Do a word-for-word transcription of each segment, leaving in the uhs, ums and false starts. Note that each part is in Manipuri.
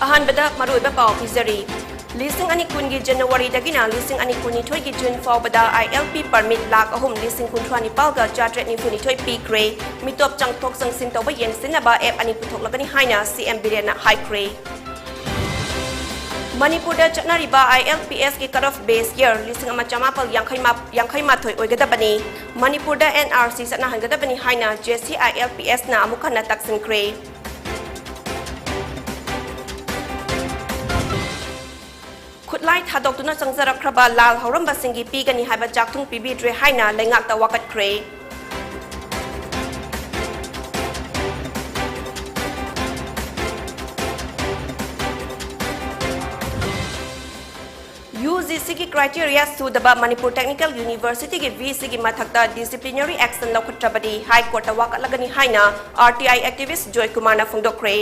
ꯑꯍꯥꯟꯕꯗ ꯃꯔꯨꯑꯣꯏꯕ ꯄꯥꯎ ꯄꯤꯖꯔꯤ꯫ ꯂꯤꯁꯤꯡ ꯑꯅꯤ ꯀꯨꯟꯒꯤ ꯖꯅꯋꯥꯔꯤꯗꯒꯤꯅ ꯂꯤꯁꯤꯡ ꯑꯅꯤ ꯀꯨꯟꯅꯤꯊꯣꯏꯒꯤ ꯖꯨꯟ ꯐꯥꯎꯕꯗ I L P permit lakh ꯑꯍꯨꯝ ꯂꯤꯁꯤꯡ ꯀꯨꯟꯊ꯭ꯔꯥ ꯅꯤꯄꯥꯜꯒ ꯆꯥꯇ꯭ꯔꯦꯠ ꯅꯤꯐꯨ ꯅꯤꯊꯣꯏ ꯄꯤꯈ꯭ꯔꯦ꯫ ꯃꯤꯇꯣꯞ ꯆꯪꯊꯣꯛ ꯆꯪꯁꯤꯟ ꯇꯧꯕ ꯌꯦꯡꯁꯤꯟꯅꯕ app ꯑꯅꯤ ꯄꯨꯊꯣꯛꯂꯒꯅꯤ ꯍꯥꯏꯅ C M ꯕꯤꯔꯦꯟꯅ ꯍꯥꯏꯈ꯭ꯔꯦ꯫ ꯃꯅꯤꯄꯨꯔꯗ ꯆꯠꯅꯔꯤꯕ I L P S ꯀꯤ cut off base year ꯂꯤꯁꯤꯡ ꯑꯃ ꯆꯃꯥꯄꯜ ꯌꯥꯡꯈꯩ ꯃꯥ-, ꯌꯥꯡꯈꯩ ꯃꯥꯊꯣꯏ ꯑꯣꯏꯒꯗꯕꯅꯤ꯫ ꯃꯅꯤꯄꯨꯔꯗ N R C ꯆꯠꯅꯍꯟꯒꯗꯕꯅꯤ ꯍꯥꯏꯅ J C I L P S ꯅ ꯑꯃꯨꯛ ꯍꯟꯅ ꯇꯛꯁꯤꯟꯈ꯭ꯔꯦ꯫ ꯈꯨꯠꯂꯥꯏ ꯊꯥꯗꯣꯛꯇꯨꯅ ꯆꯪꯖꯔꯛꯈ꯭ꯔꯕ ꯂꯥꯜ ꯍꯧꯔꯝꯕꯁꯤꯡꯒꯤ ꯄꯤꯒꯅꯤ ꯍꯥꯏꯕ ꯆꯥꯛꯊꯨꯡ ꯄꯤꯕꯤꯗ꯭ꯔꯦ ꯍꯥꯏꯅ ꯂꯩꯉꯥꯛꯇ ꯋꯥꯀꯠꯈ꯭ꯔꯦ꯫ U G C ꯒꯤ criteria ꯁꯨꯗꯕ ꯃꯅꯤꯄꯨꯔ Technical University ꯒꯤ V C ꯒꯤ ꯃꯊꯛꯇ disciplinary action ꯂꯧꯈꯠꯇ꯭ꯔꯕꯗꯤ High Court ꯇ ꯋꯥꯀꯠꯂꯒꯅꯤ ꯍꯥꯏꯅ R T I activist ꯖꯣꯏ ꯀꯨꯃꯥꯔꯅ ꯐꯣꯡꯗꯣꯛꯈ꯭ꯔꯦ꯫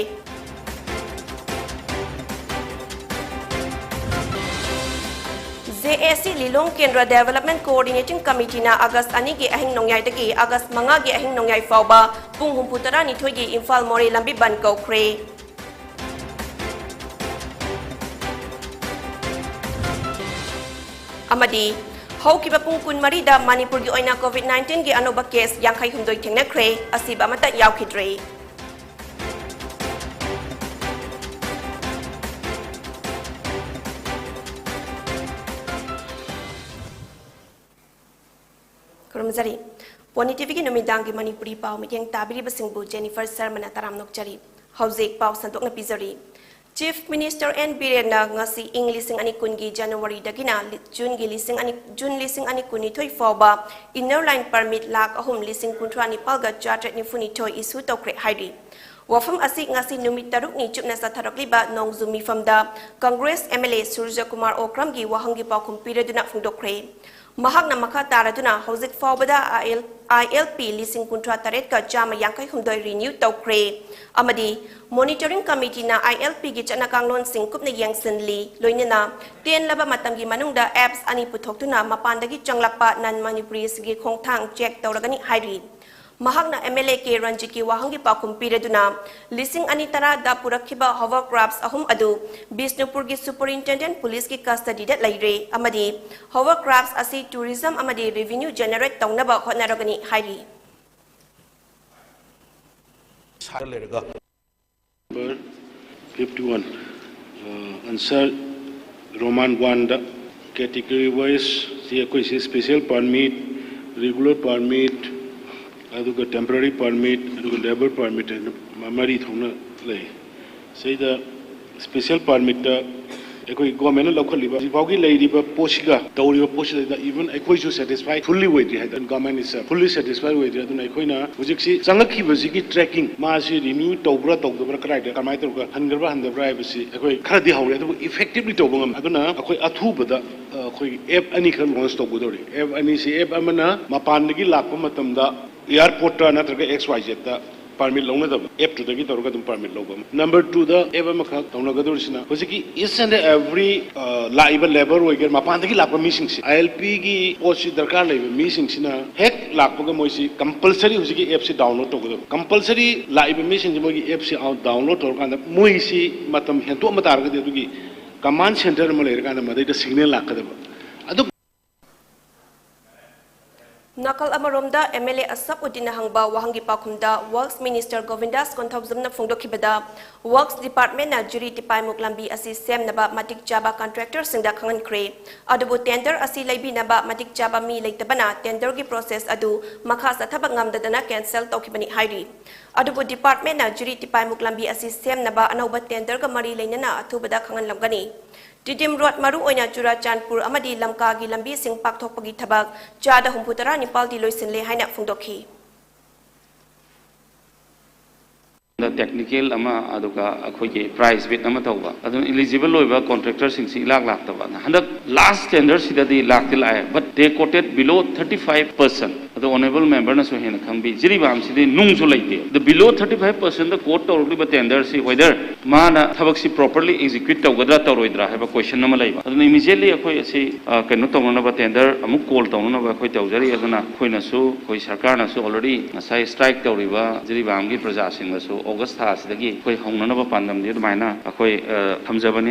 J A C ꯂꯤꯂꯣꯡ ꯀꯦꯟꯗ꯭ꯔ Development Coordinating Committee ꯅ August ꯑꯅꯤꯒꯤ ꯑꯍꯤꯡ ꯅꯣꯡꯌꯥꯏꯗꯒꯤ August ꯃꯉꯥꯒꯤ ꯑꯍꯤꯡ ꯅꯣꯡꯌꯥꯏ ꯐꯥꯎꯕ ꯄꯨꯡ ꯍꯨꯝꯐꯨ ꯇꯔꯥꯅꯤꯊꯣꯏꯒꯤ ꯏꯝꯐꯥꯜ ꯃꯣꯔꯦ ꯂꯝꯕꯤ ꯕꯟ ꯀꯧꯈ꯭ꯔꯦ꯫ ꯑꯃꯗꯤ ꯍꯧꯈꯤꯕ ꯄꯨꯡ ꯀꯨꯟꯃꯔꯤꯗ ꯃꯅꯤꯄꯨꯔꯒꯤ ꯑꯣꯏꯅ COVID nineteen ꯒꯤ ꯑꯅꯧꯕ case ꯌꯥꯡꯈꯩ ꯍꯨꯝꯗꯣꯏ ꯊꯦꯡꯅꯈ꯭ꯔꯦ, ꯑꯁꯤꯕ ꯑꯃꯠꯇ ꯌꯥꯎꯈꯤꯗ꯭ꯔꯦ꯫ ꯈꯨꯔꯨꯝꯖꯔꯤ꯫ ꯄꯣꯅꯤ T V ꯒꯤ ꯅꯨꯃꯤꯗꯥꯡꯒꯤ ꯃꯅꯤꯄꯨꯔꯤ ꯄꯥꯎ ꯃꯤꯠꯌꯦꯡ ꯇꯥꯕꯤꯔꯤꯕꯁꯤꯡꯕꯨ Jennifer ꯁꯔꯃꯅ ꯇꯔꯥꯝꯅ ꯑꯣꯛꯆꯔꯤ꯫ ꯍꯧꯖꯤꯛ ꯄꯥꯎ ꯁꯟꯗꯣꯛꯅ ꯄꯤꯖꯔꯤ꯫ Chief Minister N ꯕꯤꯔꯦꯟꯅ ꯉꯁꯤ ꯏꯪ ꯂꯤꯁꯤꯡ ꯑꯅꯤ ꯀꯨꯟꯒꯤ ꯖꯅꯋꯥꯔꯤꯗꯒꯤꯅ ꯂꯤ-, ꯖꯨꯟꯒꯤ ꯂꯤꯁꯤꯡ ꯑꯅꯤ, ꯖꯨꯟ ꯂꯤꯁꯤꯡ ꯑꯅꯤ ꯀꯨꯟꯅꯤꯊꯣꯏ ꯐꯥꯎꯕ Inner Line Permit ꯂꯥꯈ ꯑꯍꯨꯝ ꯂꯤꯁꯤꯡ ꯀꯨꯟꯊ꯭ꯔꯥ ꯅꯤꯄꯥꯜꯒ ꯆꯥꯇ꯭ꯔꯦꯠ ꯅꯤꯐꯨ ꯅꯤꯊꯣꯏ issue ꯇꯧꯈ꯭ꯔꯦ ꯍꯥꯏꯔꯤ꯫ ꯋꯥꯐꯝ ꯑꯁꯤ ꯉꯁꯤ ꯅꯨꯃꯤꯠ ꯇꯔꯨꯛꯅꯤ ꯆꯨꯞꯅ ꯆꯠꯊꯔꯛꯂꯤꯕ ꯅꯣꯡꯖꯨ ꯃꯤꯐꯝꯗ Congress M L A ꯁꯨꯔꯖ ꯀꯨꯃꯥꯔ ꯑꯣꯀ꯭ꯔꯝꯒꯤ ꯋꯥꯍꯪꯒꯤ ꯄꯥꯎꯈꯨꯝ ꯄꯤꯔꯗꯨꯅ ꯐꯣꯡꯗꯣꯛꯈ꯭ꯔꯦ꯫ ꯃꯍꯥꯛꯅ ꯃꯈꯥ ꯇꯥꯔꯗꯨꯅ ꯍꯧꯖꯤꯛ ꯐꯥꯎꯕꯗ I L, I L P ꯂꯤꯁꯤꯡ ꯀꯨꯟꯊ꯭ꯔꯥ ꯇꯔꯦꯠꯀ ꯆꯥꯝꯃ ꯌꯥꯡꯈꯩ ꯍꯨꯝꯗꯣꯏ renew ꯇꯧꯈ꯭ꯔꯦ ꯑꯃꯗꯤ Monitoring Committee ꯅ I L P ꯒꯤ ꯆꯠꯅ ꯀꯥꯡꯂꯣꯟꯁꯤꯡ ꯀꯨꯞꯅ ꯌꯦꯡꯁꯤꯜꯂꯤ, ꯂꯣꯏꯅꯅ ꯇꯦꯟꯂꯕ ꯃꯇꯝꯒꯤ ꯃꯅꯨꯡꯗ apps ꯑꯅꯤ ꯄꯨꯊꯣꯛꯇꯨꯅ ꯃꯄꯥꯟꯗꯒꯤ ꯆꯪꯂꯛꯄ non Manipuris ꯒꯤ ꯈꯣꯡꯊꯥꯡ check ꯇꯧꯔꯒꯅꯤ ꯍꯥꯏꯔꯤ꯫ ꯃꯍꯥꯛꯅ MLA ꯀꯦ ꯔꯟꯖꯤꯠꯀꯤ ꯋꯥꯍꯪꯒꯤ ꯄꯥꯎꯈꯨꯝ ꯄꯤꯔꯗꯨꯅ, ꯂꯤꯁꯤꯡ ꯑꯅꯤ ꯇꯔꯥꯗ ꯄꯨꯔꯛꯈꯤꯕ hovercrafts ꯑꯍꯨꯝ ꯑꯗꯨ ꯕꯤꯁꯅꯨꯄꯨꯔꯒꯤ superintendent policeꯀꯤ custodyꯗ ꯂꯩꯔꯦ ꯑꯃꯗꯤ hovercrafts ꯑꯁꯤ tourism ꯑꯃꯗꯤ revenue generate ꯇꯧꯅꯕ ꯍꯣꯠꯅꯔꯒꯅꯤ ꯍꯥꯏꯔꯤ꯫ ꯂꯩꯔꯒ꯫ Number fifty one, answer, Roman one ꯗ category wise ꯁꯤ ꯑꯩꯈꯣꯏꯁꯤ special permit, regular permit, ꯑꯗꯨꯒ temporary permit, ꯑꯗꯨꯒ labour permit ꯍꯥꯏꯅ ꯃꯔꯤ ꯊꯣꯛꯅ ꯂꯩ꯫ ꯁꯤꯗ special permitꯇ ꯑꯩꯈꯣꯏ governmentꯅ ꯂꯧꯈꯠꯂꯤꯕ ꯍꯧꯖꯤꯛ ꯐꯥꯎꯒꯤ ꯂꯩꯔꯤꯕ ꯄꯣꯠꯁꯤꯒ ꯇꯧꯔꯤꯕ ꯄꯣꯠꯁꯤꯗ even ꯑꯩꯈꯣꯏꯁꯨ satisfy fully ꯑꯣꯏꯗ꯭ꯔꯤ ꯍꯥꯏꯇꯥꯔꯦ, government is fully satisfied ꯑꯣꯏꯗ꯭ꯔꯤ꯫ ꯑꯗꯨꯅ ꯑꯩꯈꯣꯏꯅ ꯍꯧꯖꯤꯛꯁꯤ ꯆꯪꯉꯛꯈꯤꯕꯁꯤꯒꯤ tracking, ꯃꯥꯁꯤ renew ꯇꯧꯕ꯭ꯔꯥ ꯇꯧꯗꯕ꯭ꯔꯥ, ꯀꯗꯥꯏꯗ ꯀꯃꯥꯏꯅ ꯇꯧꯔꯒ ꯍꯟꯈ꯭ꯔꯕ꯭ꯔꯥ ꯍꯟꯗꯕ꯭ꯔꯥ ꯍꯥꯏꯕꯁꯤ ꯑꯩꯈꯣꯏ ꯈꯔꯗꯤ ꯍꯧꯔꯦ, ꯑꯗꯨꯕꯨ effectively ꯇꯧꯕ ꯉꯝꯃꯦ꯫ ꯑꯗꯨꯅ ꯑꯩꯈꯣꯏ ꯑꯊꯨꯕꯗ ꯑꯩꯈꯣꯏ app ꯑꯅꯤꯈꯛ launch ꯇꯧꯒꯗꯧꯔꯤ꯫ App ꯑꯅꯤꯁꯤ, app ꯑꯃꯅ ꯃꯄꯥꯟꯗꯒꯤ ꯂꯥꯛꯄ ꯃꯇꯝꯗ airportꯇ ꯅꯠꯇ꯭ꯔꯒ XYZꯇ permit ꯂꯧꯅꯗꯕ, app ꯇꯨꯗꯒꯤ ꯇꯧꯔꯒ ꯑꯗꯨꯝ permit ꯂꯧꯕ ꯑꯃ꯫ Number twoꯗ app ꯑꯃꯈꯛ ꯇꯧꯅꯒꯗꯧꯔꯤꯁꯤꯅ ꯍꯧꯖꯤꯛꯀꯤ each and every, ꯑ, ꯂꯥꯛꯏꯕ labour ꯑꯣꯏꯒꯦꯔꯥ, ꯃꯄꯥꯟꯗꯒꯤ ꯂꯥꯛꯄ ꯃꯤꯁꯤꯡꯁꯤ, ILPꯒꯤ ꯄꯣꯠꯁꯤ ꯗꯔꯀꯥꯔ ꯂꯩꯕ ꯃꯤꯁꯤꯡꯁꯤꯅ ꯍꯦꯛ ꯂꯥꯛꯄꯒ ꯃꯣꯏꯁꯤ compulsory ꯍꯧꯖꯤꯛꯀꯤ appꯁꯤ download ꯇꯧꯒꯗꯕ꯫ Compulsory ꯂꯥꯛꯏꯕ ꯃꯤꯁꯤꯡꯁꯤ ꯃꯣꯏꯒꯤ appꯁꯤ download ꯇꯧꯔꯀꯥꯟꯗ ꯃꯣꯏꯁꯤ ꯃꯇꯝ ꯍꯦꯟꯗꯣꯛꯑꯝꯕ ꯇꯥꯔꯒꯗꯤ ꯑꯗꯨꯒꯤ command centre ꯑꯃ ꯂꯩꯔꯀꯥꯟꯗ ꯃꯗꯩꯗ signal ꯂꯥꯛꯀꯗꯕ꯫ ꯑꯗꯨ ꯅꯥꯀꯜ ꯑꯃꯔꯣꯝꯗ, MLA ꯑꯁꯐ ꯎꯗꯤꯟꯅ ꯍꯪꯕ ꯋꯥꯍꯪꯒꯤ ꯄꯥꯎꯈꯨꯝꯗ Works Minister ꯒꯣꯕꯤꯟꯗꯥꯁ ꯀꯣꯟꯊꯧꯖꯝꯅ ꯐꯣꯡꯗꯣꯛꯈꯤꯕꯗ, Works Departmentꯅ ꯖꯤꯔꯤ ꯇꯤꯄꯥꯏꯃꯨꯛ ꯂꯝꯕꯤ ꯑꯁꯤ ꯁꯦꯝꯅꯕ ꯃꯇꯤꯛ ꯆꯥꯕ contractorꯁꯤꯡꯗ ꯈꯪꯍꯟꯈ꯭ꯔꯦ꯫ ꯑꯗꯨꯕꯨ tender ꯑꯁꯤ ꯂꯩꯕꯤꯅꯕ ꯃꯇꯤꯛ ꯆꯥꯕ ꯃꯤ ꯂꯩꯇꯕꯅ tenderꯒꯤ process ꯑꯗꯨ ꯃꯈꯥ ꯆꯠꯊꯕ ꯉꯝꯗꯗꯅ cancel ꯇꯧꯈꯤꯕꯅꯤ ꯍꯥꯏꯔꯤ꯫ ꯑꯗꯨꯕꯨ departmentꯅ ꯖꯤꯔꯤ ꯇꯤꯄꯥꯏꯃꯨꯛ ꯂꯝꯕꯤ ꯑꯁꯤ ꯁꯦꯝꯅꯕ ꯑꯅꯧꯕ tenderꯒ ꯃꯔꯤ ꯂꯩꯅꯅ ꯑꯊꯨꯕꯗ ꯈꯪꯍꯜꯂꯝꯒꯅꯤ꯫ ꯇꯤꯗꯤꯝ ꯔꯣꯗ, ꯃꯔꯨꯑꯣꯏꯅ ꯆꯨꯔꯥꯆꯥꯟꯄꯨꯔ ꯑꯃꯗꯤ ꯂꯝꯀꯥꯒꯤ ꯂꯝꯕꯤꯁꯤꯡ ꯄꯥꯛꯊꯣꯛꯄꯒꯤ ꯊꯕꯛ ꯆꯥꯗ ꯍꯨꯝꯐꯨ ꯇꯔꯥ ꯅꯤꯄꯥꯜꯗꯤ ꯂꯣꯏꯁꯤꯜꯂꯦ ꯍꯥꯏꯅ ꯐꯣꯡꯗꯣꯛꯈꯤ꯫ ꯇꯦꯛꯅꯤꯀꯦꯜ ꯑꯃ, ꯑꯗꯨꯒ ꯑꯩꯈꯣꯏꯒꯤ price bid ꯑꯃ ꯇꯧꯕ, ꯑꯗꯨꯅ eligible ꯑꯣꯏꯕ contractorꯁꯤꯡꯁꯤ ꯏꯂꯥꯛ ꯂꯥꯛꯇꯕ꯫ ꯍꯟꯗꯛ Last tenderꯁꯤꯗꯗꯤ ꯂꯥꯛꯇꯤ ꯂꯥꯛꯑꯦ, but they quoted below thirty five percent. ꯑꯗꯣ honourable memberꯅꯁꯨ ꯍꯦꯟꯅ ꯈꯪꯕꯤ, ꯖꯤꯔꯤꯕꯥꯝꯁꯤꯗꯤ ꯅꯨꯡꯁꯨ ꯂꯩꯇꯦ꯫ The below thirty five percentꯗ quote ꯇꯧꯔꯛꯂꯤꯕ tenderꯁꯤ whether ꯃꯥꯅ ꯊꯕꯛꯁꯤ properly execute ꯇꯧꯒꯗ꯭ꯔꯥ ꯇꯧꯔꯣꯏꯗ꯭ꯔꯥ ꯍꯥꯏꯕ question ꯑꯃ ꯂꯩꯕ꯫ ꯑꯗꯨꯅ immediately ꯑꯩꯈꯣꯏ ꯑꯁꯤ, ꯑ, ꯀꯩꯅꯣ ꯇꯧꯅꯅꯕ, tender ꯑꯃꯨꯛ call ꯇꯧꯅꯅꯕ ꯑꯩꯈꯣꯏ ꯇꯧꯖꯔꯤ꯫ ꯑꯗꯨꯅ ꯑꯩꯈꯣꯏꯅꯁꯨ, ꯑꯩꯈꯣꯏ ꯁꯔꯀꯥꯔꯅꯁꯨ already ꯉꯁꯥꯏ strike ꯇꯧꯔꯤꯕ ꯖꯤꯔꯤꯕꯥꯝꯒꯤ ꯄ꯭ꯔꯖꯥꯁꯤꯡꯗꯁꯨ August ꯊꯥꯁꯤꯗꯒꯤ ꯑꯩꯈꯣꯏ ꯍꯧꯅꯅꯕ ꯄꯥꯟꯗꯝꯗꯤ ꯑꯗꯨꯃꯥꯏꯅ ꯑꯩꯈꯣꯏ, ꯑ, ꯊꯝꯖꯕꯅꯤ꯫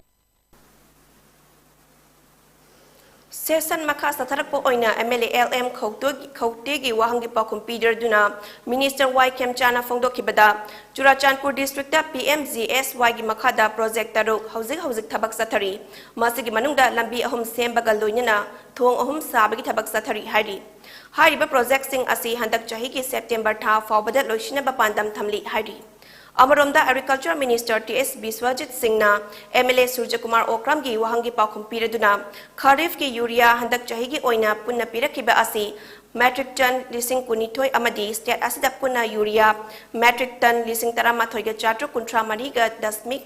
Session ꯃꯈꯥ ꯆꯠꯊꯔꯛꯄ ꯑꯣꯏꯅ MLA LM ꯈꯧꯇꯣ-, ꯈꯧꯇꯦꯒꯤ ꯋꯥꯍꯪꯒꯤ ꯄꯥꯎꯈꯨꯝ ꯄꯤꯗꯨꯅ Minister ꯋꯥꯏ ꯈꯦꯝꯆꯥꯅ ꯐꯣꯡꯗꯣꯛꯈꯤꯕꯗ, ꯆꯨꯔꯥꯆꯥꯟꯄꯨꯔ districtꯇ PMGSYꯒꯤ ꯃꯈꯥꯗ project ꯇꯔꯨꯛ ꯍꯧꯖꯤꯛ ꯍꯧꯖꯤꯛ ꯊꯕꯛ ꯆꯠꯊꯔꯤ꯫ ꯃꯁꯤꯒꯤ ꯃꯅꯨꯡꯗ ꯂꯝꯕꯤ ꯑꯍꯨꯝ ꯁꯦꯝꯕꯒ ꯂꯣꯏꯅꯅ ꯊꯣꯡ ꯑꯍꯨꯝ ꯁꯥꯕꯒꯤ ꯊꯕꯛ ꯆꯠꯊꯔꯤ ꯍꯥꯏꯔꯤ꯫ ꯍꯥꯏꯔꯤꯕ projectꯁꯤꯡ ꯑꯁꯤ ꯍꯟꯗꯛ ꯆꯍꯤꯒꯤ September ꯊꯥ ꯐꯥꯎꯕꯗ ꯂꯣꯏꯁꯤꯟꯅꯕ ꯄꯥꯟꯗꯝ ꯊꯝꯂꯤ ꯍꯥꯏꯔꯤ꯫ ꯑꯃꯔꯣꯝꯗ Agriculture Minister ꯇꯤ ꯑꯦꯁ ꯕꯤꯁ꯭ꯋꯖꯤꯠ ꯁꯤꯡꯅ MLA ꯁꯨꯔꯖꯀꯨꯃꯥꯔ ꯑꯣꯀ꯭ꯔꯥꯝꯒꯤ ꯋꯥꯍꯪꯒꯤ ꯄꯥꯎꯈꯨꯝ ꯄꯤꯔꯗꯨꯅ, ꯈꯥꯔꯤꯐꯀꯤ ꯌꯨꯔꯤꯌꯥ ꯍꯟꯗꯛ ꯆꯍꯤꯒꯤ ꯑꯣꯏꯅ ꯄꯨꯟꯅ ꯄꯤꯔꯛꯈꯤꯕ ꯑꯁꯤ metric ton ꯂꯤꯁꯤꯡ ꯀꯨꯟꯅꯤꯊꯣꯏ ꯑꯃꯗꯤ state ꯑꯁꯤꯗ ꯄꯨꯟꯅ ꯌꯨꯔꯤꯌꯥ metric ton ꯂꯤꯁꯤꯡ ꯇꯔꯥꯃꯥꯊꯣꯏꯒ ꯆꯥꯇ꯭ꯔꯨꯛ ꯀꯨꯟꯊ꯭ꯔꯥ ꯃꯔꯤꯒ ꯗꯁꯃꯤꯛ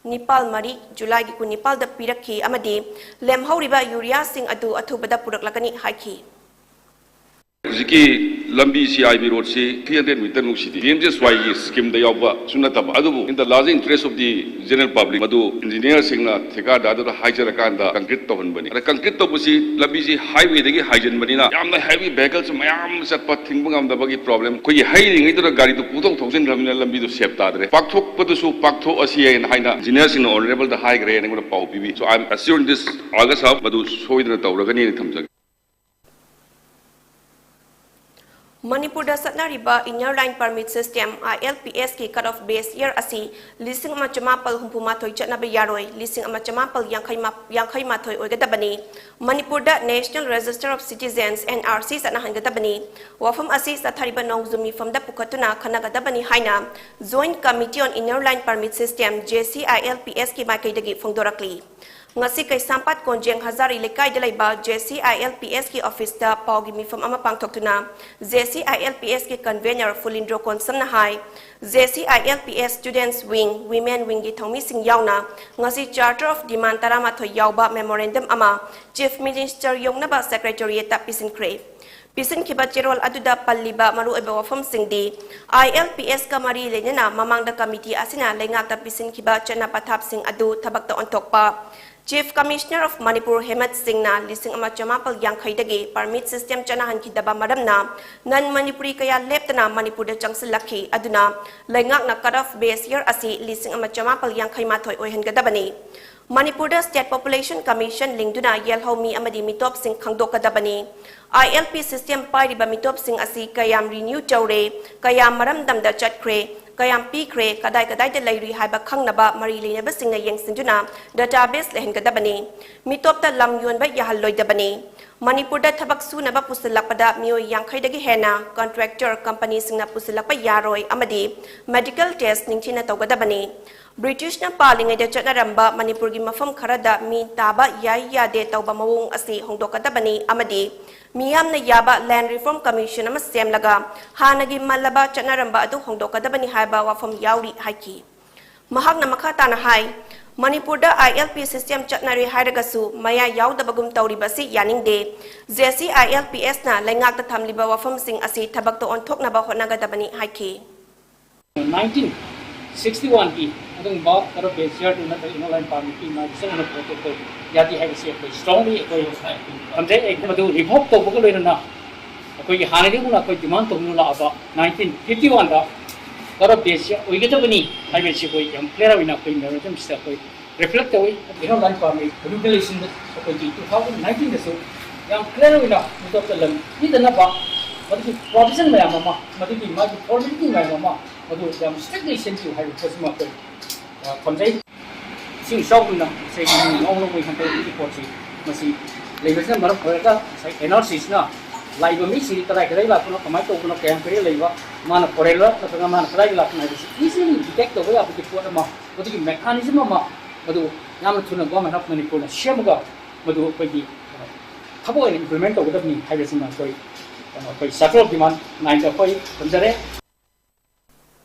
ꯅꯤꯄꯥꯜ ꯃꯔꯤ Julyꯒꯤ ꯀꯨꯟꯅꯤꯄꯥꯜꯗ ꯄꯤꯔꯛꯈꯤ ꯑꯃꯗꯤ ꯂꯦꯝꯍꯧꯔꯤꯕ ꯌꯨꯔꯤꯌꯥꯁꯤꯡ ꯑꯗꯨ ꯑꯊꯨꯕꯗ ꯄꯨꯔꯛꯂꯒꯅꯤ ꯍꯥꯏꯈꯤ꯫ ꯍꯧꯖꯤꯛꯀꯤ ꯂꯝꯕꯤ, C I B roadꯁꯤ three hundred meterꯃꯨꯛꯁꯤꯗꯤ PMGSYꯒꯤ schemeꯗ ꯌꯥꯎꯕꯁꯨ ꯅꯠꯇꯕ, ꯑꯗꯨꯕꯨ in the large interest of the general public, ꯃꯗꯨ engineerꯁꯤꯡꯅ ꯊꯤꯀꯥꯗꯥꯔꯗꯨꯗ ꯍꯥꯏꯖꯔꯀꯥꯟꯗ concrete ꯇꯧꯍꯟꯕꯅꯤ꯫ ꯑꯗ concrete ꯇꯧꯕꯁꯤ ꯂꯝꯕꯤꯁꯤ highwayꯗꯒꯤ ꯍꯥꯏꯖꯤꯟꯕꯅꯤꯅ ꯌꯥꯝꯅ heavy vehicleꯁꯨ ꯃꯌꯥꯝ ꯆꯠꯄ ꯊꯤꯡꯕ ꯉꯝꯗꯕꯒꯤ problem꯫ ꯑꯩꯈꯣꯏꯒꯤ ꯍꯩꯔꯤꯉꯩꯗꯨꯗ ꯒꯥꯔꯤꯗꯨ ꯄꯨꯊꯣꯛ ꯊꯧꯖꯤꯟꯈ꯭ꯔꯕꯅꯤꯅ ꯂꯝꯕꯤꯗꯨ safe ꯇꯥꯗ꯭ꯔꯦ꯫ ꯄꯥꯛꯊꯣꯛꯄꯗꯨꯁꯨ ꯄꯥꯛꯊꯣꯛꯑꯁꯤ ꯍꯥꯏꯅ, ꯍꯥꯏꯅ engineerꯁꯤꯡꯅ honourableꯗ ꯍꯥꯏꯈ꯭ꯔꯦ ꯍꯥꯏꯅ ꯑꯩꯉꯣꯟꯗ ꯄꯥꯎ ꯄꯤꯕꯤ꯫ So I am assured this August half ꯃꯗꯨ ꯁꯣꯏꯗꯅ ꯇꯧꯔꯒꯅꯤ ꯍꯥꯏꯅ ꯊꯝꯖꯒꯦ꯫ ꯃꯅꯤꯄꯨꯔꯗ ꯆꯠꯅꯔꯤꯕ Inner Line Permit System, ILPSꯀꯤ cut off base year ꯑꯁꯤ ꯂꯤꯁꯤꯡ ꯑꯃ ꯆꯃꯥꯄꯜ ꯍꯨꯝꯐꯨ ꯃꯥꯊꯣꯏ ꯆꯠꯅꯕ ꯌꯥꯔꯣꯏ, ꯂꯤꯁꯤꯡ ꯑꯃ ꯆꯃꯥꯄꯜ ꯌꯥꯡꯈꯩ ꯃꯥ-, ꯌꯥꯡꯈꯩ ꯃꯥꯊꯣꯏ ꯑꯣꯏꯒꯗꯕꯅꯤ꯫ ꯃꯅꯤꯄꯨꯔꯗ National Register of Citizens, NRC ꯆꯠꯅꯍꯟꯒꯗꯕꯅꯤ꯫ ꯋꯥꯐꯝ ꯑꯁꯤ ꯆꯠꯊꯔꯤꯕ ꯅꯣꯡꯖꯨ ꯃꯤꯐꯝꯗ ꯄꯨꯈꯠꯇꯨꯅ ꯈꯟꯅꯒꯗꯕꯅꯤ ꯍꯥꯏꯅ Joint Committee on Inner Line Permit System, JCILPSꯀꯤ ꯃꯥꯏꯀꯩꯗꯒꯤ ꯐꯣꯡꯗꯣꯔꯛꯂꯤ꯫ ꯉꯁꯤ ꯀꯩꯁꯥꯝꯄꯥꯠ ꯀꯣꯟꯖꯦꯡ ꯍꯖꯥꯔꯤ ꯂꯩꯀꯥꯏꯗ ꯂꯩꯕ JCILPSꯀꯤ ꯑꯣꯐꯤꯁꯇ ꯄꯥꯎꯒꯤ ꯃꯤꯐꯝ ꯑꯃ ꯄꯥꯡꯊꯣꯛꯇꯨꯅ JCILPSꯀꯤ ꯀꯟꯚꯦꯅꯔ ꯐꯨꯂꯤꯟꯗ꯭ꯔꯣ ꯀꯣꯟꯁꯝꯅ ꯍꯥꯏ, JCILPS Students Wing, Women Wingꯒꯤ ꯊꯧꯃꯤꯁꯤꯡ ꯌꯥꯎꯅ ꯉꯁꯤ Charter of Demand ꯇꯔꯥꯃꯥꯊꯣꯏ ꯌꯥꯎꯕ memorandum ꯑꯃ Chief Minister ꯌꯧꯅꯕ Secretariatꯇ ꯄꯤꯁꯤꯟꯈ꯭ꯔꯦ꯫ ꯄꯤꯁꯤꯟꯈꯤꯕ ꯆꯦꯔꯣꯜ ꯑꯗꯨꯗ ꯄꯜꯂꯤꯕ ꯃꯔꯨꯑꯣꯏꯕ ꯋꯥꯐꯝꯁꯤꯡꯗꯤ, ILPSꯀ ꯃꯔꯤ ꯂꯩꯅꯅ ꯃꯃꯥꯡꯗ ꯀꯃꯤꯇꯤ ꯑꯁꯤꯅ ꯂꯩꯉꯥꯛꯇ ꯄꯤꯁꯤꯟꯈꯤꯕ ꯆꯠꯅ ꯄꯊꯥꯞꯁꯤꯡ ꯑꯗꯨ ꯊꯕꯛꯇ ꯑꯣꯟꯊꯣꯛꯄ, Chief Commissioner of Manipur ꯍꯦꯃꯟꯠ ꯁꯤꯡꯅ ꯂꯤꯁꯤꯡ ꯑꯃ ꯆꯃꯥꯄꯜ ꯌꯥꯡꯈꯩꯗꯒꯤ permit system ꯆꯠꯅꯍꯟꯈꯤꯗꯕ ꯃꯔꯝꯅ non Manipuri ꯀꯌꯥ ꯂꯦꯞꯇꯅ ꯃꯅꯤꯄꯨꯔꯗ ꯆꯪꯁꯤꯜꯂꯛꯈꯤ꯫ ꯑꯗꯨꯅ ꯂꯩꯉꯥꯛꯅ cut off base year ꯑꯁꯤ ꯂꯤꯁꯤꯡ ꯑꯃ ꯆꯃꯥꯄꯜ ꯌꯥꯡꯈꯩ ꯃꯥꯊꯣꯏ ꯑꯣꯏꯍꯟꯒꯗꯕꯅꯤ꯫ ꯃꯅꯤꯄꯨꯔꯗ State Population Commission ꯂꯤꯡꯗꯨꯅ ꯌꯦꯜꯍꯧꯃꯤ ꯑꯃꯗꯤ ꯃꯤꯇꯣꯞꯁꯤꯡ ꯈꯪꯗꯣꯛꯀꯗꯕꯅꯤ꯫ ILP system ꯄꯥꯏꯔꯤꯕ ꯃꯤꯇꯣꯞꯁꯤꯡ ꯑꯁꯤ ꯀꯌꯥꯝ renew ꯇꯧꯔꯦ, ꯀꯌꯥꯝ ꯃꯔꯝꯗꯝꯗ ꯆꯠꯈ꯭ꯔꯦ, ꯀꯌꯥꯝ ꯄꯤꯈ꯭ꯔꯦ, ꯀꯗꯥꯏ ꯀꯗꯥꯏꯗ ꯂꯩꯔꯤ ꯍꯥꯏꯕ ꯈꯪꯅꯕ ꯃꯔꯤ ꯂꯩꯅꯕꯁꯤꯡꯅ ꯌꯦꯡꯁꯤꯟꯗꯨꯅ database ꯂꯩꯍꯟꯒꯗꯕꯅꯤ꯫ ꯃꯤꯇꯣꯞꯇ ꯂꯝ ꯌꯣꯟꯕ ꯌꯥꯍꯜꯂꯣꯏꯗꯕꯅꯤ꯫ ꯃꯅꯤꯄꯨꯔꯗ ꯊꯕꯛ ꯁꯨꯅꯕ ꯄꯨꯁꯤꯜꯂꯛꯄꯗ ꯃꯤꯑꯣꯏ ꯌꯥꯡꯈꯩꯗꯒꯤ ꯍꯦꯟꯅ contractor companyꯁꯤꯡꯅ ꯄꯨꯁꯤꯜꯂꯛꯄ ꯌꯥꯔꯣꯏ ꯑꯃꯗꯤ medical test ꯅꯤꯡꯊꯤꯅ ꯇꯧꯒꯗꯕꯅꯤ꯫ ꯕ꯭ꯔꯤꯇꯤꯁꯅ ꯄꯥꯜꯂꯤꯉꯩꯗ ꯆꯠꯅꯔꯝꯕ ꯃꯅꯤꯄꯨꯔꯒꯤ ꯃꯐꯝ ꯈꯔꯗ ꯃꯤ ꯇꯥꯕ ꯌꯥꯏ ꯌꯥꯗꯦ ꯇꯧꯕ ꯃꯑꯣꯡ ꯑꯁꯤ ꯍꯣꯡꯗꯣꯛꯀꯗꯕꯅꯤ ꯑꯃꯗꯤ ꯃꯤꯌꯥꯝꯅ ꯌꯥꯕ Land Reform Commission ꯑꯃ ꯁꯦꯝꯂꯒ ꯍꯥꯟꯅꯒꯤ ꯃꯜꯂꯕ ꯆꯠꯅꯔꯝꯕ ꯑꯗꯨ ꯍꯣꯡꯗꯣꯛꯀꯗꯕꯅꯤ ꯍꯥꯏꯕ ꯋꯥꯐꯝ ꯌꯥꯎꯔꯤ ꯍꯥꯏꯈꯤ꯫ ꯃꯍꯥꯛꯅ ꯃꯈꯥ ꯇꯥꯅ ꯍꯥꯏ, ꯃꯅꯤꯄꯨꯔꯗ ILP system ꯆꯠꯅꯔꯦ ꯍꯥꯏꯔꯒꯁꯨ ꯃꯌꯥ ꯌꯥꯎꯗꯕꯒꯨꯝ ꯇꯧꯔꯤꯕꯁꯤ ꯌꯥꯅꯤꯡꯗꯦ꯫ JCILPSꯅ ꯂꯩꯉꯥꯛꯇ ꯊꯝꯂꯤꯕ ꯋꯥꯐꯝꯁꯤꯡ ꯑꯁꯤ ꯊꯕꯛꯇ ꯑꯣꯟꯊꯣꯛꯅꯕ ꯍꯣꯠꯅꯒꯗꯕꯅꯤ ꯍꯥꯏꯈꯤ꯫ ꯅꯥꯏꯟꯇꯤꯟ ꯁꯤꯛꯁꯇꯤ ꯋꯥꯟꯒꯤ ꯑꯗꯨꯒꯨꯝꯕ ꯀꯔꯞ ꯕꯦꯁꯤꯌꯔꯗꯨ ꯅꯠꯇ꯭ꯔꯒ ꯏꯅꯔ ꯂꯥꯏꯟ ꯄꯥꯔꯃꯤꯠꯀꯤ ꯃꯥꯒꯤ ꯆꯠꯅꯅ ꯄꯣꯠꯇꯨ ꯑꯩꯈꯣꯏ ꯌꯥꯗꯦ ꯍꯥꯏꯕꯁꯤ ꯑꯩꯈꯣꯏ ꯁ꯭ꯇꯔꯣꯡꯂꯤ ꯑꯩꯈꯣꯏ ꯊꯝꯖꯩ꯫ ꯑꯩ ꯃꯗꯨ ꯔꯤꯚꯣꯛ ꯇꯧꯕꯒ ꯂꯣꯏꯅꯅ ꯑꯩꯈꯣꯏꯒꯤ ꯍꯥꯟꯅꯗꯒꯤ ꯍꯧꯅ ꯑꯩꯈꯣꯏ ꯗꯤꯃꯥꯟ ꯇꯧꯗꯨꯅ ꯂꯥꯛꯑꯕ ꯅꯥꯏꯟꯇꯤꯟ ꯐꯤꯐꯇꯤ ꯋꯥꯟꯗ ꯀꯔꯞ ꯕꯦꯁꯤꯌꯔ ꯑꯣꯏꯒꯗꯕꯅꯤ ꯍꯥꯏꯕꯁꯤ ꯑꯩꯈꯣꯏ ꯌꯥꯝ ꯀ꯭ꯂꯤꯌꯥꯔ ꯑꯣꯏꯅ ꯑꯩꯈꯣꯏ ꯃꯦꯃꯣꯔꯦꯟꯗꯝꯁꯤꯗ ꯑꯩꯈꯣꯏ ꯔꯤꯐ꯭ꯂꯦꯛ ꯇꯧꯏ꯫ ꯏꯅꯔ ꯂꯥꯏꯟ ꯄꯥꯔꯃꯤꯠ ꯔꯤꯒꯨꯂꯦꯁꯟꯗ ꯑꯩꯈꯣꯏꯒꯤ ꯇꯨ ꯊꯥꯎꯖꯟ ꯅꯥꯏꯟꯇꯤꯟꯗꯁꯨ ꯌꯥꯝ ꯀ꯭ꯂꯤꯌꯥꯔ ꯑꯣꯏꯅ ꯃꯤꯇꯣꯞꯇ ꯂꯝ ꯄꯤꯗꯅꯕ ꯃꯗꯨꯒꯤ ꯄ꯭ꯔꯣꯚꯤꯖꯟ ꯃꯌꯥꯝ ꯑꯃ, ꯃꯗꯨꯒꯤ ꯃꯥꯒꯤ ꯐꯣꯔꯃꯦꯂꯤꯇꯤ ꯃꯌꯥꯝ ꯑꯃ, ꯃꯗꯨ ꯌꯥꯝ ꯁ꯭ꯇꯔꯤꯛꯂꯤ ꯁꯦꯝꯕꯤꯌꯨ ꯍꯥꯏꯕ ꯄꯣꯠꯁꯤꯃ ꯑꯩꯈꯣꯏ, ꯑ, ꯊꯝꯖꯩ꯫ ꯏꯁꯤꯡ ꯏꯆꯥꯎꯒꯨꯝꯅ ꯉꯁꯥꯏꯒꯤ ꯃꯤ ꯉꯥꯎ ꯉꯥꯎꯕꯒꯤ ꯍꯟꯗꯛ ꯔꯤꯄꯣꯔꯠꯁꯤ ꯃꯁꯤ ꯂꯩꯕꯁꯤꯅ ꯃꯔꯝ ꯑꯣꯏꯔꯒ ꯉꯁꯥꯏ ꯑꯦꯟ ꯑꯥꯔ ꯁꯤꯁꯤꯅ ꯂꯥꯛꯏꯕ ꯃꯤꯁꯤꯡꯁꯤ ꯀꯗꯥꯏ ꯀꯗꯥꯏ ꯂꯥꯛꯄꯅꯣ, ꯀꯃꯥꯏꯅ ꯇꯧꯕꯅꯣ, ꯀꯌꯥꯝ ꯀꯨꯏꯔꯦ ꯂꯩꯕ, ꯃꯥꯅ ꯐꯣꯔꯦꯟꯂ ꯅꯠꯇ꯭ꯔꯒ ꯃꯥꯅ ꯀꯗꯥꯏꯗ ꯂꯥꯛꯄꯅꯣ ꯍꯥꯏꯕꯁꯤ ꯏꯖꯤꯂꯤ ꯗꯤꯇꯦꯛ ꯇꯧꯕ ꯌꯥꯕꯒꯤ ꯄꯣꯠ ꯑꯃ, ꯃꯗꯨꯒꯤ ꯃꯦꯀꯥꯅꯤꯖꯝ ꯑꯃ ꯃꯗꯨ ꯌꯥꯝꯅ ꯊꯨꯅ Government of ꯃꯅꯤꯄꯨꯔꯅ ꯁꯦꯝꯃꯒ ꯃꯗꯨ ꯑꯩꯈꯣꯏꯒꯤ, ꯑ, ꯊꯕꯛ ꯑꯣꯏꯅ implement ꯇꯧꯒꯗꯕꯅꯤ ꯍꯥꯏꯕꯁꯤꯃ ꯑꯩꯈꯣꯏ, ꯑ, ꯑꯩꯈꯣꯏ Charter of Demand ꯅꯥꯏꯟꯗ ꯑꯩꯈꯣꯏ ꯊꯝꯖꯔꯦ꯫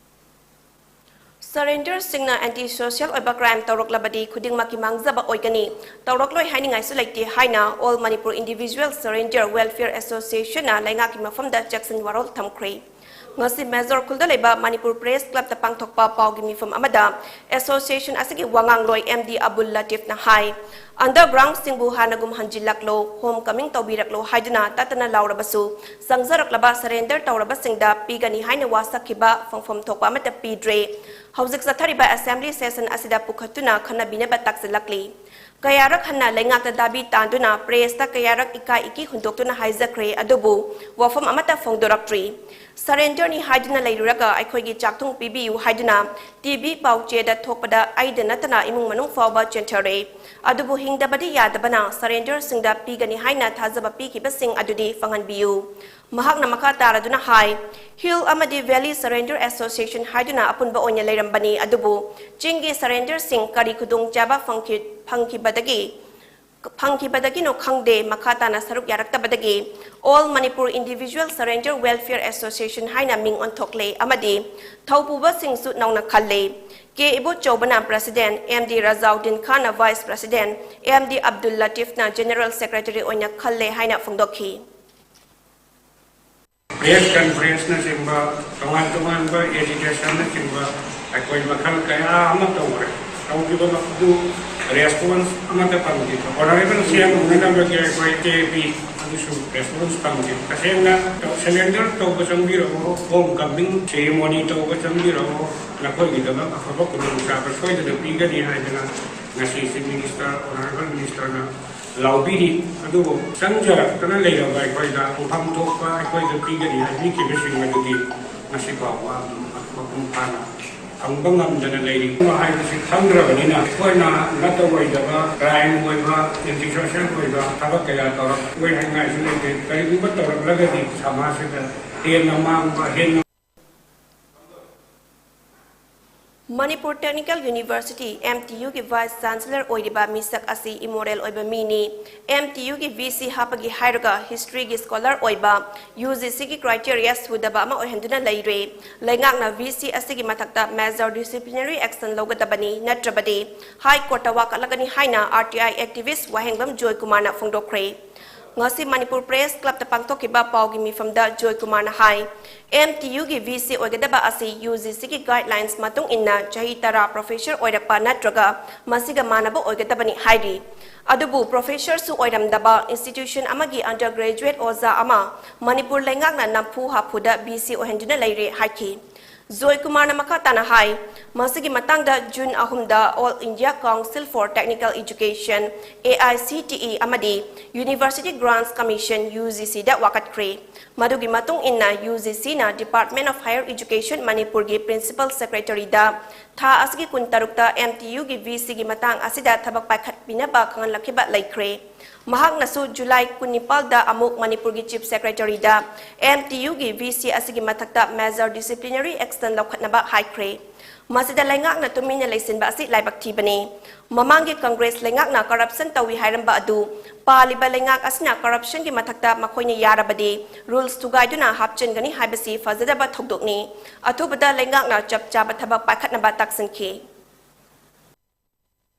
Surrenderꯁꯤꯡꯅ anti social ꯑꯣꯏꯕ crime ꯇꯧꯔꯛꯂꯕꯗꯤ ꯈꯨꯗꯤꯡꯃꯛꯀꯤ ꯃꯥꯡꯖꯕ ꯑꯣꯏꯒꯅꯤ, ꯇꯧꯔꯛꯂꯣꯏ ꯍꯥꯏꯅꯤꯡꯉꯥꯏꯁꯨ ꯂꯩꯇꯦ ꯍꯥꯏꯅ All Manipur Individual Surrender Welfare Associationꯅ ꯂꯩꯉꯥꯛꯀꯤ ꯃꯐꯝꯗ ꯆꯦꯛꯁꯤꯟ ꯋꯥꯔꯣꯜ ꯊꯝꯈ꯭ꯔꯦ꯫ ꯉꯁꯤ ꯃꯦꯖꯣꯔ ꯈꯨꯜꯗ ꯂꯩꯕ ꯃꯅꯤꯄꯨꯔ Press Clubꯇ ꯄꯥꯡꯊꯣꯛꯄ ꯄꯥꯎꯒꯤ ꯃꯤꯐꯝ ꯑꯃꯗ association ꯑꯁꯤꯒꯤ ꯋꯥꯉꯥꯡꯂꯣꯏ ꯑꯦꯝ ꯗꯤ ꯑꯕꯗꯨꯜ ꯂꯇꯤꯐꯅ ꯍꯥꯏ, undergroundꯁꯤꯡꯕꯨ ꯍꯥꯟꯅꯒꯨꯝ ꯍꯟꯖꯤꯜꯂꯛꯂꯣ, home coming ꯇꯧꯕꯤꯔꯛꯂꯣ ꯍꯥꯏꯗꯨꯅ ꯇꯠꯇꯅ ꯂꯥꯎꯔꯕꯁꯨ, ꯆꯪꯖꯔꯛꯂꯕ surrender ꯇꯧꯔꯕꯁꯤꯡꯗ ꯄꯤꯒꯅꯤ ꯍꯥꯏꯅ ꯋꯥꯁꯛꯈꯤꯕ ꯐꯪꯐꯝ ꯊꯣꯛꯄ ꯑꯃꯠꯇ ꯄꯤꯗ꯭ꯔꯦ꯫ ꯍꯧꯖꯤꯛ ꯆꯠꯊꯔꯤꯕ assembly session ꯑꯁꯤꯗ ꯄꯨꯈꯠꯇꯨꯅ ꯈꯟꯅ ꯕꯤꯅꯕ ꯇꯥꯛꯁꯤꯜꯂꯛꯂꯤ꯫ ꯀꯌꯥꯔꯛ ꯍꯟꯅ ꯂꯩꯉꯥꯛꯇ ꯗꯥꯕꯤ ꯇꯥꯟꯗꯨꯅ pressꯇ ꯀꯌꯥꯔꯛ ꯏꯀꯥꯏ ꯏꯀꯤ ꯍꯨꯟꯗꯣꯛꯇꯨꯅ ꯍꯥꯏꯖꯈ꯭ꯔꯦ, ꯑꯗꯨꯕꯨ ꯋꯥꯐꯝ ꯑꯃꯠꯇ ꯐꯣꯡꯗꯣꯔꯛꯇ꯭ꯔꯤ꯫ Surrenderꯅꯤ ꯍꯥꯏꯗꯨꯅ ꯂꯩꯔꯨꯔꯒ ꯑꯩꯈꯣꯏꯒꯤ ꯆꯥꯛꯊꯨꯡ ꯄꯤꯕꯤꯌꯨ ꯍꯥꯏꯗꯨꯅ ꯇꯤ ꯚꯤ ꯄꯥꯎꯆꯦꯗ ꯊꯣꯛꯄꯗ ꯑꯩꯗ ꯅꯠꯇꯅ ꯏꯃꯨꯡ ꯃꯅꯨꯡ ꯐꯥꯎꯕ ꯆꯦꯟꯊꯔꯦ꯫ ꯑꯗꯨꯕꯨ ꯍꯤꯡꯗꯕꯗꯤ ꯌꯥꯗꯕꯅ surrenderꯁꯤꯡꯗ ꯄꯤꯒꯅꯤ ꯍꯥꯏꯅ ꯊꯥꯖꯕ ꯄꯤꯈꯤꯕꯁꯤꯡ ꯑꯗꯨꯗꯤ ꯐꯪꯍꯟꯕꯤꯌꯨ꯫ ꯃꯍꯥꯛꯅ ꯃꯈꯥ ꯇꯥꯔꯗꯨꯅ ꯍꯥꯏ, Hill ꯑꯃꯗꯤ Valley Surrender Association ꯍꯥꯏꯗꯨꯅ ꯑꯄꯨꯟꯕ ꯑꯣꯏꯅ ꯂꯩꯔꯝꯕꯅꯤ, ꯑꯗꯨꯕꯨ ꯆꯤꯡꯒꯤ surrenderꯁꯤꯡ ꯀꯔꯤ ꯈꯨꯗꯣꯡꯆꯥꯕ ꯐꯪꯈꯤ-, ꯐꯪꯈꯤꯕꯗꯒꯤ, ꯐꯪꯈꯤꯕꯗꯒꯤꯅꯣ ꯈꯪꯗꯦ, ꯃꯈꯥ ꯇꯥꯅ ꯁꯔꯨꯛ ꯌꯥꯔꯛꯇꯕꯗꯒꯤ All Manipur Individual Surrender Welfare Association ꯍꯥꯏꯅ ꯃꯤꯡ ꯑꯣꯟꯊꯣꯛꯂꯦ ꯑꯃꯗꯤ ꯊꯧꯄꯨꯕꯁꯤꯡꯁꯨ ꯅꯧꯅ ꯈꯜꯂꯦ꯫ ꯀꯦ ꯏꯕꯣꯆꯧꯕꯅ President, ꯑꯦꯝ ꯗꯤ ꯔꯖꯥꯎꯗꯤꯟ ꯈꯥꯟꯅ Vice President, M D Abdul ꯂꯇꯤꯐꯅ General Secretary ꯑꯣꯏꯅ ꯈꯜꯂꯦ ꯍꯥꯏꯅ ꯐꯣꯡꯗꯣꯛꯈꯤ꯫ Press conferenceꯅꯆꯤꯡꯕ ꯇꯣꯉꯥꯟ ꯇꯣꯉꯥꯟꯕ agitationꯅꯆꯤꯡꯕ ꯑꯩꯈꯣꯏ ꯃꯈꯜ ꯀꯌꯥ ꯑꯃ ꯇꯧꯈ꯭ꯔꯦ꯫ ꯇꯧꯈꯤꯕ ꯃꯈꯣꯏꯗꯨ response ꯑꯃꯠꯇ ꯐꯪꯈꯤꯗꯦ꯫ Honourable ꯁꯤ ꯑꯦꯝ ꯎꯅꯅꯕꯒꯤ ꯑꯩꯈꯣꯏ ꯀꯦ ꯄꯤ ꯑꯗꯨꯁꯨ response ꯐꯪꯈꯤ꯫ ꯇꯁꯦꯡꯅ surrender ꯇꯧꯕ ꯆꯪꯕꯤꯔꯛꯑꯣ, home coming ceremony ꯇꯧꯕ ꯆꯪꯕꯤꯔꯛꯑꯣ, ꯅꯈꯣꯏꯒꯤꯗꯃꯛ ꯑꯐꯕ ꯈꯨꯗꯣꯡꯆꯥꯕ ꯁꯣꯏꯗꯅ ꯄꯤꯒꯅꯤ ꯍꯥꯏꯗꯅ ꯉꯁꯤ Chief Minister, Honourable Ministerꯅ ꯂꯥꯎꯕꯤꯔꯤ꯫ ꯑꯗꯨꯕꯨ ꯆꯪꯖꯔꯛꯇꯅ ꯂꯩꯔꯕ ꯑꯩꯈꯣꯏꯗ ꯄꯨꯐꯝ ꯊꯣꯛꯄ ꯑꯩꯈꯣꯏꯗ ꯄꯤꯒꯅꯤ ꯍꯥꯏꯕꯤꯈꯤꯕꯁꯤꯡ ꯑꯗꯨꯗꯤ ꯉꯁꯤ ꯐꯥꯎꯕ ꯑꯗꯨꯝ ꯃꯄꯨꯡ ꯐꯥꯅ ꯐꯪꯕ ꯉꯝꯗꯅ ꯂꯩꯔꯤ꯫ ꯍꯥꯏꯕꯁꯤ ꯈꯪꯗ꯭ꯔꯕꯅꯤꯅ ꯑꯩꯈꯣꯏꯅ ꯅꯠꯇ ꯑꯣꯏꯗꯕ crime ꯑꯣꯏꯕ, anti social ꯑꯣꯏꯕ ꯊꯕꯛ ꯀꯌꯥ ꯇꯧꯔꯛꯑꯣꯏ ꯍꯥꯏꯅꯤꯡꯉꯥꯏꯁꯨ ꯂꯩꯇꯦ꯫ ꯀꯔꯤꯒꯨꯝꯕ ꯇꯧꯔꯛꯂꯒꯗꯤ ꯁꯃꯥꯖꯁꯤꯗ ꯍꯦꯟꯅ ꯃꯥꯡꯕ, ꯍꯦꯟꯅ Manipur Technical University, M T U ꯒꯤ Vice Chancellor ꯑꯣꯏꯔꯤꯕ ꯃꯤꯁꯛ ꯑꯁꯤ immoral ꯑꯣꯏꯕ ꯃꯤꯅꯤ꯫ M T U ꯒꯤ V C ꯍꯥꯞꯄꯒꯤ ꯍꯥꯏꯔꯒ history ꯒꯤ scholar ꯑꯣꯏꯕ, U G C ꯒꯤ criteria ꯁꯨꯗꯕ ꯑꯃ ꯑꯣꯏꯍꯟꯗꯨꯅ ꯂꯩꯔꯦ꯫ ꯂꯩꯉꯥꯛꯅ V C ꯑꯁꯤꯒꯤ ꯃꯊꯛꯇ major disciplinary action ꯂꯧꯒꯗꯕꯅꯤ, ꯅꯠꯇ꯭ꯔꯕꯗꯤ High Court ꯇ ꯋꯥꯀꯠꯂꯒꯅꯤ ꯍꯥꯏꯅ R T I activist ꯋꯥꯍꯦꯡꯕꯝ ꯖꯣꯏꯀꯨꯃꯥꯔꯅ ꯐꯣꯡꯗꯣꯛꯈ꯭ꯔꯦ꯫ ꯉꯁꯤ ꯃꯅꯤꯄꯨꯔ Press Club ꯇ ꯄꯥꯡꯊꯣꯛꯈꯤꯕ ꯄꯥꯎꯒꯤ ꯃꯤꯐꯝꯗ ꯖꯣꯏꯀꯨꯃꯥꯔꯅ ꯍꯥꯏ, M T U ꯒꯤ V C ꯑꯣꯏꯒꯗꯕ ꯑꯁꯤ U G C ꯒꯤ guidelines ꯃꯇꯨꯡ ꯏꯟꯅ ꯆꯍꯤ ꯇꯔꯥ professor ꯑꯣꯏꯔꯛꯄ ꯅꯠꯇ꯭ꯔꯒ ꯃꯁꯤꯒ ꯃꯥꯟꯅꯕ ꯑꯣꯏꯒꯗꯕꯅꯤ ꯍꯥꯏꯔꯤ꯫ ꯑꯗꯨꯕꯨ professor ꯁꯨ ꯑꯣꯏꯔꯝꯗꯕ institution ꯑꯃꯒꯤ undergraduate ꯑꯣꯖꯥ ꯑꯃ ꯃꯅꯤꯄꯨꯔ ꯂꯩꯉꯥꯛꯅ ꯅꯝꯐꯨ ꯍꯥꯐꯨꯗ V C ꯑꯣꯏꯍꯟꯗꯨꯅ ꯂꯩꯔꯦ ꯍꯥꯏꯈꯤ꯫ ꯖꯣꯏꯀꯨꯃꯥꯔꯅ ꯃꯈꯥ ꯇꯥꯅ ꯍꯥꯏ, ꯃꯁꯤꯒꯤ ꯃꯇꯥꯡꯗ June ꯑꯍꯨꯝꯗ All India Council for Technical Education, A I C T E, ꯑꯃꯗꯤ University Grants Commission, U G C ꯗ ꯋꯥꯀꯠꯈ꯭ꯔꯦ꯫ ꯃꯗꯨꯒꯤ ꯃꯇꯨꯡ ꯏꯟꯅ U G C ꯅ Department of Higher Education ꯃꯅꯤꯄꯨꯔꯒꯤ Principal Secretary ꯗ ꯊꯥ ꯑꯁꯤꯒꯤ ꯀꯨꯟꯇꯔꯨꯛꯇ M T U ꯒꯤ V C ꯒꯤ ꯃꯇꯥꯡ ꯑꯁꯤꯗ ꯊꯕꯛ ꯄꯥꯏꯈꯠꯄꯤꯅꯕ ꯈꯪꯍꯜꯂꯛꯈꯤꯕ ꯂꯩꯈ꯭ꯔꯦ꯫ ꯃꯍꯥꯛꯅꯁꯨ July ꯀꯨꯟꯅꯤꯄꯥꯜꯗ ꯑꯃꯨꯛ ꯃꯅꯤꯄꯨꯔꯒꯤ Chief Secretary ꯗ M T U ꯒꯤ V C ꯑꯁꯤꯒꯤ ꯃꯊꯛꯇ major disciplinary action ꯂꯧꯈꯠꯅꯕ ꯍꯥꯏꯈ꯭ꯔꯦ꯫ ꯃꯁꯤꯗ ꯂꯩꯉꯥꯛꯅ ꯇꯨꯃꯤꯟꯅ ꯂꯩꯁꯤꯟꯕ ꯑꯁꯤ ꯂꯥꯏꯕꯛ ꯊꯤꯕꯅꯤ꯫ ꯃꯃꯥꯡꯒꯤ Congress ꯂꯩꯉꯥꯛꯅ corruption ꯇꯧꯏ ꯍꯥꯏꯔꯝꯕ ꯑꯗꯨ ꯄꯥꯜꯂꯤꯕ ꯂꯩꯉꯥꯛ ꯑꯁꯤꯅ corruption ꯒꯤ ꯃꯊꯛꯇ ꯃꯈꯣꯏꯅ ꯌꯥꯔꯕꯗꯤ rules ꯊꯨꯒꯥꯏꯗꯨꯅ ꯍꯥꯞꯆꯤꯟꯒꯅꯤ ꯍꯥꯏꯕꯁꯤ ꯐꯖꯗꯕ ꯊꯧꯗꯣꯛꯅꯤ꯫ ꯑꯊꯨꯕꯗ ꯂꯩꯉꯥꯛꯅ ꯆꯞ ꯆꯥꯕ ꯊꯕꯛ ꯄꯥꯏꯈꯠꯅꯕ ꯇꯥꯛꯁꯤꯟꯈꯤ꯫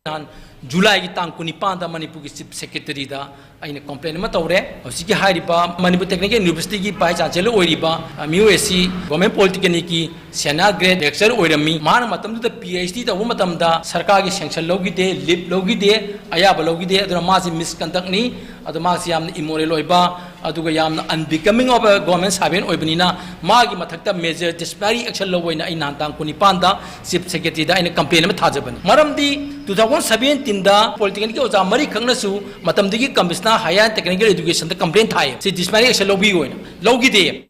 ꯅꯍꯥꯟ July ꯒꯤ ꯇꯥꯡ ꯀꯨꯟꯅꯤꯄꯥꯟꯗ ꯃꯅꯤꯄꯨꯔꯒꯤ Chief Secretary ꯗ ꯑꯩꯅ complain ꯑꯃ ꯇꯧꯔꯦ꯫ ꯍꯧꯖꯤꯛꯀꯤ ꯍꯥꯏꯔꯤꯕ ꯃꯅꯤꯄꯨꯔ Technical University ꯒꯤ Vice Chancellor ꯑꯣꯏꯔꯤꯕ, ꯑ, ꯃꯤꯑꯣꯏ ꯑꯁꯤ Government Polytechnic ꯀꯤ senior grade lecturer ꯑꯣꯏꯔꯝꯃꯤ꯫ ꯃꯥꯅ ꯃꯇꯝꯗꯨꯗ P H D ꯇꯧꯕ ꯃꯇꯝꯗ ꯁꯔꯀꯥꯔꯒꯤ sanction ꯂꯧꯈꯤꯗꯦ, leave ꯂꯧꯈꯤꯗꯦ, ꯑꯌꯥꯕ ꯂꯧꯈꯤꯗꯦ꯫ ꯑꯗꯨꯅ ꯃꯥꯁꯤ misconduct ꯅꯤ꯫ ꯑꯗꯣ ꯃꯥꯁꯤ ꯌꯥꯝꯅ immoral ꯑꯣꯏꯕ, ꯑꯗꯨꯒ ꯌꯥꯝꯅ unbecoming of a government servant ꯑꯣꯏꯕꯅꯤꯅ ꯃꯥꯒꯤ ꯃꯊꯛꯇ major disciplinary action ꯂꯧꯕ ꯑꯣꯏꯅ ꯑꯩ ꯅꯍꯥꯟ ꯇꯥꯡ ꯀꯨꯟꯅꯤꯄꯥꯟꯗ Chief Secretary ꯗ ꯑꯩꯅ complain ꯑꯃ ꯊꯥꯖꯕꯅꯤ꯫ ꯃꯔꯝꯗꯤ two thousand seventeen ꯗ Polytechnic ꯀꯤ ꯑꯣꯖꯥ ꯃꯔꯤꯈꯛꯅꯁꯨ ꯃꯇꯝꯗꯨꯒꯤ Commissioner Higher and Technical Education the complain ꯊꯥꯏꯌꯦ꯫ ꯁꯤ disciplinary action ꯂꯧꯕꯤꯌꯨ ꯍꯥꯏꯅ꯫ ꯂꯧꯈꯤꯗꯦ꯫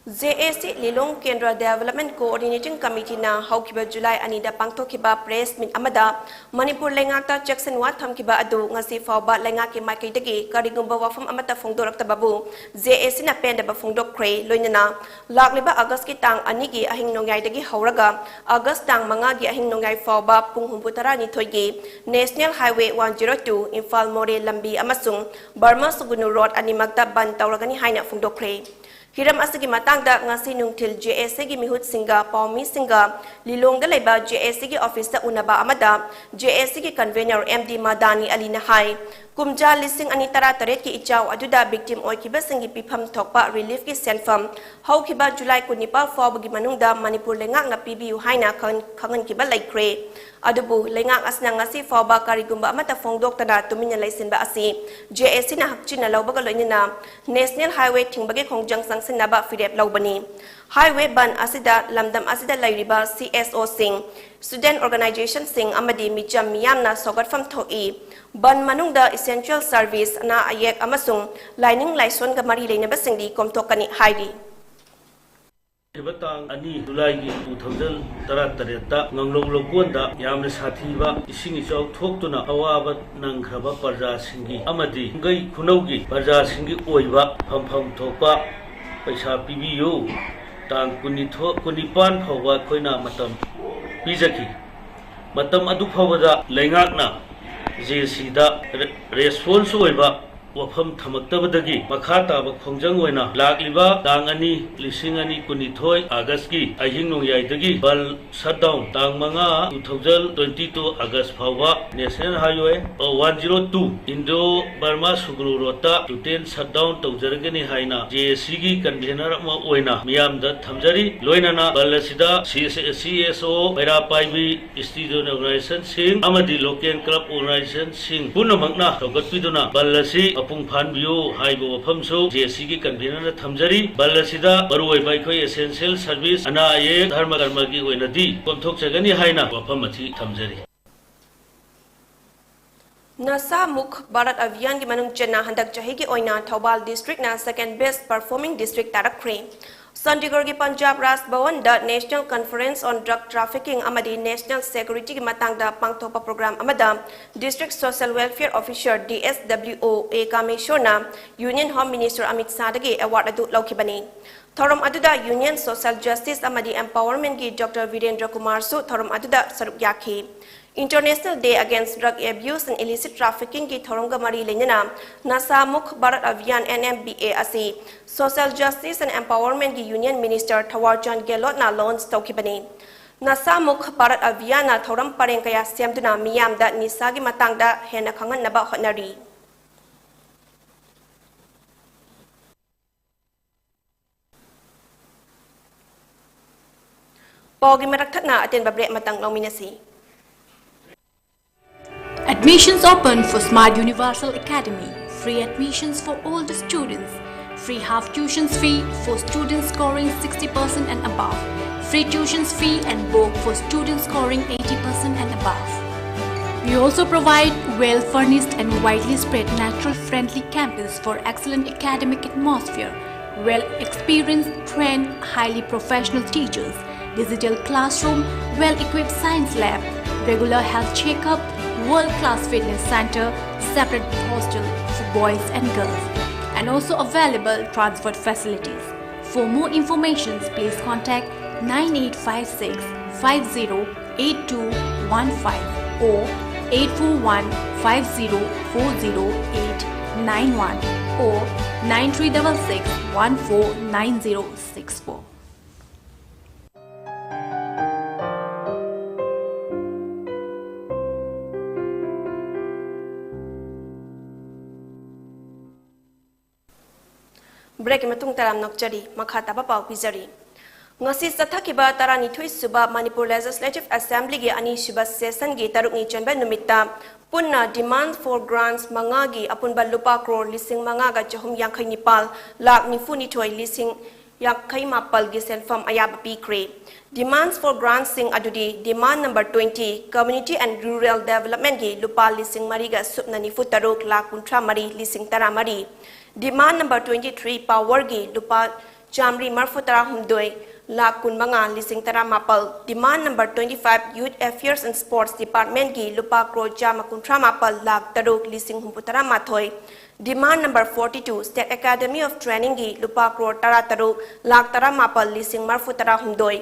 ꯖꯦ ꯑꯦ ꯁꯤ ꯂꯤꯂꯣꯡ ꯀꯦꯟꯗ꯭ꯔ Development Coordinating Committeeꯅ ꯍꯧꯈꯤꯕ ꯖꯨꯂꯥꯏ ꯑꯅꯤꯗ ꯄꯥꯡꯊꯣꯛꯈꯤꯕ press meet ꯑꯃꯗ ꯃꯅꯤꯄꯨꯔ ꯂꯩꯉꯥꯛꯇ ꯆꯦꯛꯁꯤꯟꯋꯥ ꯊꯝꯈꯤꯕ ꯑꯗꯨ ꯉꯁꯤ ꯐꯥꯎꯕ ꯂꯩꯉꯥꯛꯀꯤ ꯃꯥꯏꯀꯩꯗꯒꯤ ꯀꯔꯤꯒꯨꯝꯕ ꯋꯥꯐꯝ ꯑꯃꯠꯇ ꯐꯣꯡꯗꯣꯔꯛꯇꯕꯕꯨ ꯖꯦ ꯑꯦ ꯁꯤꯅ ꯄꯦꯟꯗꯕ ꯐꯣꯡꯗꯣꯛꯈ꯭ꯔꯦ꯫ ꯂꯣꯏꯅꯅ ꯂꯥꯛꯂꯤꯕ ꯑꯥꯒꯁꯀꯤ ꯇꯥꯡ ꯑꯅꯤꯒꯤ ꯑꯍꯤꯡ ꯅꯣꯡꯌꯥꯏꯗꯒꯤ ꯍꯧꯔꯒ ꯑꯥꯒꯁ ꯇꯥꯡ ꯃꯉꯥꯒꯤ ꯑꯍꯤꯡ ꯅꯣꯡꯌꯥꯏ ꯐꯥꯎꯕ ꯄꯨꯡ ꯍꯨꯝꯐꯨ ꯇꯔꯥꯅꯤꯊꯣꯏꯒꯤ National Highway one zero two Imphal ꯃꯣꯔꯦ ꯂꯝꯕꯤ ꯑꯃꯁꯨꯡ ꯕꯔꯃꯥ ꯁꯨꯒꯨꯅꯨ ꯔꯣꯗ ꯑꯅꯤꯃꯛꯇ ꯕꯟ ꯇꯧꯔꯒꯅꯤ ꯍꯥꯏꯅ ꯐꯣꯡꯗꯣꯛꯈ꯭ꯔꯦ꯫ ꯍꯤꯔꯝ ꯑꯁꯤꯒꯤ ꯃꯇꯥꯡꯗ ꯉꯁꯤ ꯅꯨꯡꯊꯤꯜ ꯖꯦ ꯑꯦ ꯁꯤꯒꯤ ꯃꯤꯍꯨꯠꯁꯤꯡꯒ ꯄꯥꯎꯃꯤꯁꯤꯡꯒ ꯂꯤꯂꯣꯡꯗ ꯂꯩꯕ ꯖꯦ ꯑꯦ ꯁꯤꯒꯤ ꯑꯣꯐꯤꯁꯇ ꯎꯅꯕ ꯑꯃꯗ ꯖꯦ ꯑꯦ ꯁꯤꯒꯤ convener ꯑꯦꯝ ꯗꯤ ꯃꯗꯥꯅꯤ ꯑꯂꯤꯅ ꯍꯥꯏ, ꯀꯨꯝꯖꯥ ꯂꯤꯁꯤꯡ ꯑꯅꯤ ꯇꯔꯥꯇꯔꯦꯠꯀꯤ ꯏꯆꯥꯎ ꯑꯗꯨꯗ victim ꯑꯣꯏꯈꯤꯕꯁꯤꯡꯒꯤ ꯄꯤꯐꯝ ꯊꯣꯛꯄ reliefꯀꯤ ꯁꯦꯟꯐꯝ ꯍꯧꯈꯤꯕ ꯖꯨꯂꯥꯏ ꯀꯨꯟꯅꯤꯄꯥꯜ ꯐꯥꯎꯕꯒꯤ ꯃꯅꯨꯡꯗ ꯃꯅꯤꯄꯨꯔ ꯂꯩꯉꯥꯛꯅ ꯄꯤꯕꯤꯌꯨ ꯍꯥꯏꯅ ꯈꯪ-, ꯈꯪꯍꯟꯈꯤꯕ ꯂꯩꯈ꯭ꯔꯦ꯫ ꯑꯗꯨꯕꯨ ꯂꯩꯉꯥꯛ ꯑꯁꯤꯅ ꯉꯁꯤ ꯐꯥꯎꯕ ꯀꯔꯤꯒꯨꯝꯕ ꯑꯃꯠꯇ ꯐꯣꯡꯗꯣꯛꯇꯅ ꯇꯨꯃꯤꯟꯅ ꯂꯩꯁꯤꯟꯕ ꯑꯁꯤ ꯖꯦ ꯑꯦ ꯁꯤꯅ ꯍꯛꯆꯤꯟꯅ ꯂꯧꯕꯒ ꯂꯣꯏꯅꯅ National Highway ꯊꯤꯡꯕꯒꯤ ꯈꯣꯡꯖꯪ ꯆꯪꯁꯤꯟꯅꯕ ꯐꯤꯔꯦꯞ ꯂꯧꯕꯅꯤ꯫ Highway ꯕꯟ ꯑꯁꯤꯗ ꯂꯝꯗꯝ ꯑꯁꯤꯗ ꯂꯩꯔꯤꯕ ꯁꯤ ꯑꯦꯁ ꯑꯣꯁꯤꯡ, student organizationꯁꯤꯡ ꯑꯃꯗꯤ ꯃꯤꯆꯝ ꯃꯤꯌꯥꯝꯅ ꯁꯧꯒꯠꯐꯝ ꯊꯣꯛꯏ꯫ ꯕꯟ ꯃꯅꯨꯡꯗ essential service, ꯑꯅꯥ ꯑꯌꯦꯛ ꯑꯃꯁꯨꯡ ꯂꯥꯏꯅꯤꯡ ꯂꯥꯏꯁꯣꯟꯒ ꯃꯔꯤ ꯂꯩꯅꯕꯁꯤꯡꯗꯤ ꯀꯣꯝꯊꯣꯛꯀꯅꯤ ꯍꯥꯏꯔꯤ꯫ ꯍꯧꯈꯤꯕ ꯇꯥꯡ ꯑꯅꯤ ꯖꯨꯂꯥꯏꯒꯤ two thousand ꯇꯔꯥꯇꯔꯦꯠꯇ ꯉꯥꯡꯂꯧ ꯂꯧꯀꯣꯟꯗ ꯌꯥꯝꯅ ꯁꯥꯊꯤꯕ ꯏꯁꯤꯡ ꯏꯆꯥꯎ ꯊꯣꯛꯇꯨꯅ ꯑꯋꯥꯕ ꯅꯪꯈ꯭ꯔꯕ ꯄ꯭ꯔꯖꯥꯁꯤꯡꯒꯤ ꯑꯃꯗꯤ ꯈꯨꯡꯒꯩ ꯈꯨꯅꯧꯒꯤ ꯄ꯭ꯔꯖꯥꯁꯤꯡꯒꯤ ꯑꯣꯏꯕ ꯐꯝꯐꯝ ꯊꯣꯛꯄ ꯄꯩꯁꯥ ꯄꯤꯕꯤꯌꯨ꯫ ꯇꯥꯡ ꯀꯨꯟꯅꯤꯊꯣꯏ, ꯀꯨꯟꯅꯤꯄꯥꯟ ꯐꯥꯎꯕ ꯑꯩꯈꯣꯏꯅ ꯃꯇꯝ ꯄꯤꯖꯈꯤ꯫ ꯃꯇꯝ ꯑꯗꯨ ꯐꯥꯎꯕꯗ ꯂꯩꯉꯥꯛꯅ ꯖꯦ ꯑꯦ ꯁꯤꯗ ꯔꯦ-, response ꯑꯣꯏꯕ ꯋꯥꯐꯝ ꯊꯝꯃꯛꯇꯕꯗꯒꯤ ꯃꯈꯥ ꯇꯥꯕ ꯈꯣꯡꯖꯪ ꯑꯣꯏꯅ ꯂꯥꯛꯂꯤꯕ ꯇꯥꯡ ꯑꯅꯤ, ꯂꯤꯁꯤꯡ ꯑꯅꯤ ꯀꯨꯟꯅꯤꯊꯣꯏ ꯑꯥꯒꯁꯀꯤ ꯑꯍꯤꯡ ꯅꯣꯡꯌꯥꯏꯗꯒꯤ ꯕꯟ shutdown, ꯇꯥꯡ ꯃꯉꯥ, two thousand twenty two ꯑꯥꯒꯁ ꯐꯥꯎꯕ National Highway one zero two Indo Burma Sugnu Road ꯇ total shutdown ꯇꯧꯖꯔꯒꯅꯤ ꯍꯥꯏꯅ ꯖꯦ ꯑꯦ ꯁꯤꯒꯤ convener ꯑꯃ ꯑꯣꯏꯅ ꯃꯤꯌꯥꯝꯗ ꯊꯝꯖꯔꯤ꯫ ꯂꯣꯏꯅꯅ ꯕꯟ ꯑꯁꯤꯗ ꯁꯤ ꯑꯦꯁ ꯑꯣ, ꯃꯩꯔꯥ ꯄꯥꯏꯕꯤ, student organizationꯁꯤꯡ ꯑꯃꯗꯤ local club organizationꯁꯤꯡ ꯄꯨꯝꯅꯃꯛꯅ ꯁꯧꯒꯠꯄꯤꯗꯨꯅ ꯕꯟ ꯑꯁꯤ ꯃꯄꯨꯡ ꯐꯥꯍꯟꯕꯤꯌꯨ ꯍꯥꯏꯕ ꯋꯥꯐꯝꯁꯨ ꯖꯦ ꯑꯦ ꯁꯤꯒꯤ convenerꯅ ꯊꯝꯖꯔꯤ꯫ ꯕꯟ ꯑꯁꯤꯗ ꯃꯔꯨꯑꯣꯏꯕ ꯑꯩꯈꯣꯏ essential service, ꯑꯅꯥ ꯑꯌꯦꯛ, ꯙꯔꯃ ꯀꯔꯃꯒꯤ ꯑꯣꯏꯅꯗꯤ ꯀꯣꯝꯊꯣꯛꯆꯒꯅꯤ ꯍꯥꯏꯅ ꯋꯥꯐꯝ ꯑꯁꯤ ꯊꯝꯖꯔꯤ꯫ ꯅꯁꯥ ꯃꯨꯛ ꯚꯥꯔꯠ ꯑꯚꯤꯌꯥꯟꯒꯤ ꯃꯅꯨꯡ ꯆꯟꯅ ꯍꯟꯗꯛ ꯆꯍꯤꯒꯤ ꯑꯣꯏꯅ Thoubal districtꯅ second best performing district ꯇꯥꯔꯛꯈ꯭ꯔꯦ꯫ ꯆꯥꯟꯗꯤꯒꯔꯒꯤ Punjab Raj ꯚꯋꯟꯗ National Conference on Drug Trafficking ꯑꯃꯗꯤ National Security ꯒꯤ ꯃꯇꯥꯡꯗ ꯄꯥꯡꯊꯣꯛꯄ ꯄ꯭ꯔꯣꯒ꯭ꯔꯥꯝ ꯑꯃꯗ District Social Welfare Officer, D S W O, A ꯀꯥꯃꯦꯁꯣꯔꯅ Union Home Minister ꯑꯃꯤꯠ ꯁꯥꯍꯗꯒꯤ ꯑꯦꯋꯥꯔꯗ ꯑꯗꯨ ꯂꯧꯈꯤꯕꯅꯤ꯫ ꯊꯧꯔꯝ ꯑꯗꯨꯗ Union Social Justice ꯑꯃꯗꯤ Empowerment ꯒꯤ Doctor ꯕꯤꯔꯦꯟꯗ꯭ꯔ ꯀꯨꯃꯥꯔꯁꯨ ꯊꯧꯔꯝ ꯑꯗꯨꯗ ꯁꯔꯨꯛ ꯌꯥꯈꯤ꯫ International Day Against Drug Abuse and Illicit Trafficking ꯒꯤ ꯊꯧꯔꯝꯒ ꯃꯔꯤ ꯂꯩꯅꯅ ꯅꯁꯥ ꯃꯨꯛ ꯚꯥꯔꯠ ꯑꯚꯤꯌꯥꯟ, N M B A, ꯑꯁꯤ Social Justice and Empowerment ꯒꯤ Union Minister ꯊꯋꯥꯔꯆꯥꯟ ꯒꯦꯍꯂꯣꯠꯅ launch ꯇꯧꯈꯤꯕꯅꯤ꯫ ꯅꯁꯥ ꯃꯨꯛ ꯚꯥꯔꯠ ꯑꯚꯤꯌꯥꯟꯅ ꯊꯧꯔꯝ ꯄꯔꯦꯡ ꯀꯌꯥ ꯁꯦꯝꯗꯨꯅ ꯃꯤꯌꯥꯝꯗ ꯅꯤꯁꯥꯒꯤ ꯃꯇꯥꯡꯗ ꯍꯦꯟꯅ ꯈꯪꯍꯟꯅꯕ ꯍꯣꯠꯅꯔꯤ꯫ ꯄꯥꯎꯒꯤ ꯃꯔꯛ ꯊꯠꯅ ꯑꯇꯦꯟꯕ break ꯑꯃꯇꯪ ꯂꯧꯃꯤꯟꯅꯁꯤ꯫ Admissions open for Smart Universal Academy. Free admissions for all the students. Free half tuition fee for students scoring sixty percent and above. Free tuition fee and book for students scoring eighty percent and above. We also provide well-furnished and widely spread natural-friendly campus for excellent academic atmosphere, well-experienced, trained, highly professional teachers, digital classroom, well-equipped science lab, regular health checkup, world-class fitness center, separate hostel for boys and girls, and also available transport facilities. For more information, please contact nine eight five six five zero eight two one five or eight four one five zero four zero eight nine one or nine three double six one four nine zero six four. Break ꯀꯤ ꯃꯇꯨꯡ ꯇꯔꯥꯝꯅ ꯑꯣꯛꯆꯔꯤ꯫ ꯃꯈꯥ ꯇꯥꯕ ꯄꯥꯎ ꯄꯤꯖꯔꯤ꯫ ꯉꯁꯤ ꯆꯠꯊꯈꯤꯕ ꯇꯔꯥꯅꯤꯊꯣꯏ ꯁꯨꯕ Manipur Legislative Assembly ꯒꯤ ꯑꯅꯤꯁꯨꯕ session ꯒꯤ ꯇꯔꯨꯛꯅꯤ ꯆꯟꯕ ꯅꯨꯃꯤꯠꯇ ꯄꯨꯟꯅ demand for grants ꯃꯉꯥꯒꯤ ꯑꯄꯨꯟꯕ ꯂꯨꯄꯥ ꯀ꯭ꯔꯣꯔ ꯂꯤꯁꯤꯡ ꯃꯉꯥꯒ ꯆꯍꯨꯝ ꯌꯥꯡꯈꯩ ꯅꯤꯄꯥꯜ ꯂꯥꯈ ꯅꯤꯐꯨ ꯅꯤꯊꯣꯏ ꯂꯤꯁꯤꯡ ꯌꯥꯡꯈꯩ ꯃꯥꯄꯜꯒꯤ ꯁꯦꯟꯐꯝ ꯑꯌꯥꯕ ꯄꯤꯈ꯭ꯔꯦ꯫ Demands for grants ꯁꯤꯡ ꯑꯗꯨꯗꯤ demand number twenty, Community and Rural Development ꯒꯤ ꯂꯨꯄꯥ ꯂꯤꯁꯤꯡ ꯃꯔꯤꯒ ꯁꯨꯞꯅ ꯅꯤꯐꯨ ꯇꯔꯨꯛ ꯂꯥꯈ ꯀꯨꯟꯊ꯭ꯔꯥ ꯃꯔꯤ ꯂꯤꯁꯤꯡ ꯇꯔꯥ ꯃꯔꯤ, demand number twenty three, Power ꯒꯤ ꯂꯨꯄꯥ ꯆꯥꯝꯃꯔꯤ ꯃꯔꯤꯐꯨ ꯇꯔꯥ ꯍꯨꯝꯗꯣꯏ ꯂꯥꯛ ꯀꯨꯟꯃꯉꯥ ꯂꯤꯁꯤꯡ ꯇꯔꯥꯃꯥꯄꯜ, demand number twenty five Youth Affairs and Sports Department ꯀꯤ ꯂꯨꯄꯥ ꯀ꯭ꯔꯣꯔ ꯆꯥꯝꯃ ꯀꯨꯟꯊ꯭ꯔꯥ ꯃꯥꯄꯜ ꯂꯥꯛ ꯇꯔꯨꯛ ꯂꯤꯁꯤꯡ ꯍꯨꯝꯐꯨ ꯇꯔꯥ ꯃꯥꯊꯣꯏ, demand number forty two State Academy of Training ꯀꯤ ꯂꯨꯄꯥ ꯀ꯭ꯔꯣꯔ ꯇꯔꯥ ꯇꯔꯨꯛ ꯂꯥꯛ ꯇꯔꯥ ꯃꯥꯄꯜ ꯂꯤꯁꯤꯡ ꯃꯔꯤꯐꯨ ꯇꯔꯥ ꯍꯨꯝꯗꯣꯏ,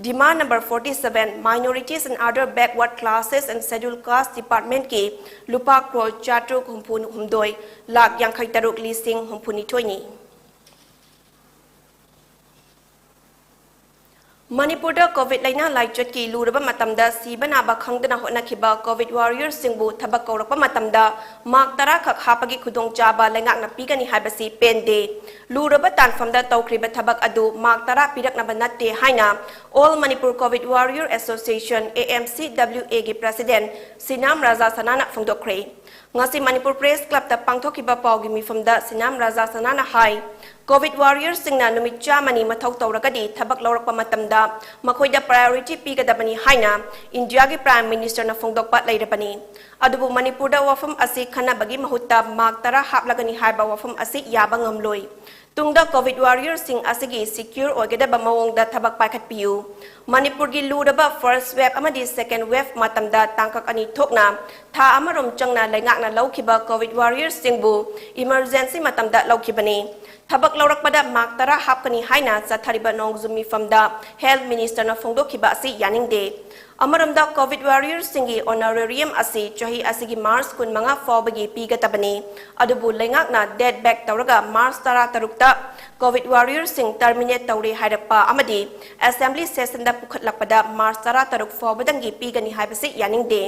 demand number forty seven Minorities and Other Backward Classes and Scheduled Caste Department ꯀꯤ ꯂꯨꯄꯥ ꯀ꯭ꯔꯣꯔ ꯆꯥꯇ꯭ꯔꯨꯛ ꯍꯨꯝꯐꯨ ꯍꯨꯝꯗꯣꯏ ꯂꯥꯛ ꯌꯥꯡꯈꯩ ꯇꯔꯨꯛ ꯂꯤꯁꯤꯡ ꯍꯨꯝꯐꯨ ꯅꯤꯊꯣꯏꯅꯤ꯫ ꯃꯅꯤꯄꯨꯔꯗ COVID ꯂꯥꯏꯅꯥ ꯂꯥꯏꯆꯠꯀꯤ ꯂꯨꯔꯕ ꯃꯇꯝꯗ ꯁꯤꯕ ꯅꯥꯕ ꯈꯪꯗꯅ ꯍꯣꯠꯅꯈꯤꯕ COVID warriorꯁꯤꯡꯕꯨ ꯊꯕꯛ ꯀꯧꯔꯛꯄ ꯃꯇꯝꯗ mark ꯇꯔꯥ ꯈꯛ ꯍꯥꯞꯄꯒꯤ ꯈꯨꯗꯣꯡꯆꯥꯕ ꯂꯩꯉꯥꯛꯅ ꯄꯤꯒꯅꯤ ꯍꯥꯏꯕꯁꯤ ꯄꯦꯟꯗꯦ꯫ ꯂꯨꯔꯕ ꯇꯥꯟꯐꯝꯗ ꯇꯧꯈ꯭ꯔꯤꯕ ꯊꯕꯛ ꯑꯗꯨ mark ꯇꯔꯥ ꯄꯤꯔꯛꯅꯕ ꯅꯠꯇꯦ ꯍꯥꯏꯅ All Manipur COVID Warrior Association, A M C W A ꯒꯤ president ꯁꯤꯅꯥꯝ ꯔꯥꯖꯥ ꯁꯅꯥꯅ ꯐꯣꯡꯗꯣꯛꯈ꯭ꯔꯦ꯫ ꯉꯁꯤ ꯃꯅꯤꯄꯨꯔ Press Clubꯇ ꯄꯥꯡꯊꯣꯛꯈꯤꯕ ꯄꯥꯎꯒꯤ ꯃꯤꯐꯝꯗ ꯁꯤꯅꯥꯝ ꯔꯥꯖꯥ ꯁꯅꯥꯅ ꯍꯥꯏ, COVID warriorꯁꯤꯡꯅ ꯅꯨꯃꯤꯠ ꯆꯥꯝꯃꯅꯤ ꯃꯊꯧ ꯇꯧꯔꯒꯗꯤ ꯊꯕꯛ ꯂꯧꯔꯛꯄ ꯃꯇꯝꯗ ꯃꯈꯣꯏꯗ priority ꯄꯤꯒꯗꯕꯅꯤ ꯍꯥꯏꯅ ꯏꯟꯗꯤꯌꯥꯒꯤ Prime Ministerꯅ ꯐꯣꯡꯗꯣꯛꯄ ꯂꯩꯔꯕꯅꯤ꯫ ꯑꯗꯨꯕꯨ ꯃꯅꯤꯄꯨꯔꯗ ꯋꯥꯐꯝ ꯑꯁꯤ ꯈꯟꯅꯕꯒꯤ ꯃꯍꯨꯠꯇ mark ꯇꯔꯥ ꯍꯥꯞꯂꯒꯅꯤ ꯍꯥꯏꯕ ꯋꯥꯐꯝ ꯑꯁꯤ ꯌꯥꯕ ꯉꯝꯂꯣꯏ꯫ ꯇꯨꯡꯗ COVID warriorꯁꯤꯡ ꯑꯁꯤꯒꯤ secure ꯑꯣꯏꯒꯗꯕ ꯃꯑꯣꯡꯗ ꯊꯕꯛ ꯄꯥꯏꯈꯠꯄꯤꯌꯨ꯫ ꯃꯅꯤꯄꯨꯔꯒꯤ ꯂꯨꯔꯕ first wave ꯑꯃꯗꯤ second wave ꯃꯇꯝꯗ ꯇꯥꯡꯀꯛ ꯑꯅꯤ ꯊꯣꯛꯅ ꯊꯥ ꯑꯃꯔꯣꯝ ꯆꯪꯅ ꯂꯩꯉꯥꯛꯅ ꯂꯧꯈꯤꯕ COVID warriorꯁꯤꯡꯕꯨ emergency ꯃꯇꯝꯗ ꯂꯧꯈꯤꯕꯅꯤ꯫ ꯊꯕꯛ ꯂꯧꯔꯛꯄꯗ mark ꯇꯔꯥ ꯍꯥꯞꯀꯅꯤ ꯍꯥꯏꯅ ꯆꯠꯊꯔꯤꯕ ꯅꯣꯡꯖꯨ ꯃꯤꯐꯝꯗ Health Ministerꯅ ꯐꯣꯡꯗꯣꯛꯈꯤꯕ ꯑꯁꯤ ꯌꯥꯅꯤꯡꯗꯦ꯫ ꯑꯃꯔꯣꯝꯗ COVID warriorꯁꯤꯡꯒꯤ honorarium ꯑꯁꯤ ꯆꯍꯤ ꯑꯁꯤꯒꯤ March ꯀꯨꯟꯃꯉꯥ ꯐꯥꯎꯕꯒꯤ ꯄꯤꯒꯗꯕꯅꯤ꯫ ꯑꯗꯨꯕꯨ ꯂꯩꯉꯥꯛꯅ date back ꯇꯧꯔꯒ March ꯇꯔꯥ ꯇꯔꯨꯛꯇ COVID warriorꯁꯤꯡ terminate ꯇꯧꯔꯦ ꯍꯥꯏꯔꯛꯄ ꯑꯃꯗꯤ assembly sessionꯗ ꯄꯨꯈꯠꯂꯛꯄꯗ March ꯇꯔꯥ ꯇꯔꯨꯛ ꯐꯥꯎꯕꯗꯪꯒꯤ ꯄꯤꯒꯅꯤ ꯍꯥꯏꯕꯁꯤ ꯌꯥꯅꯤꯡꯗꯦ꯫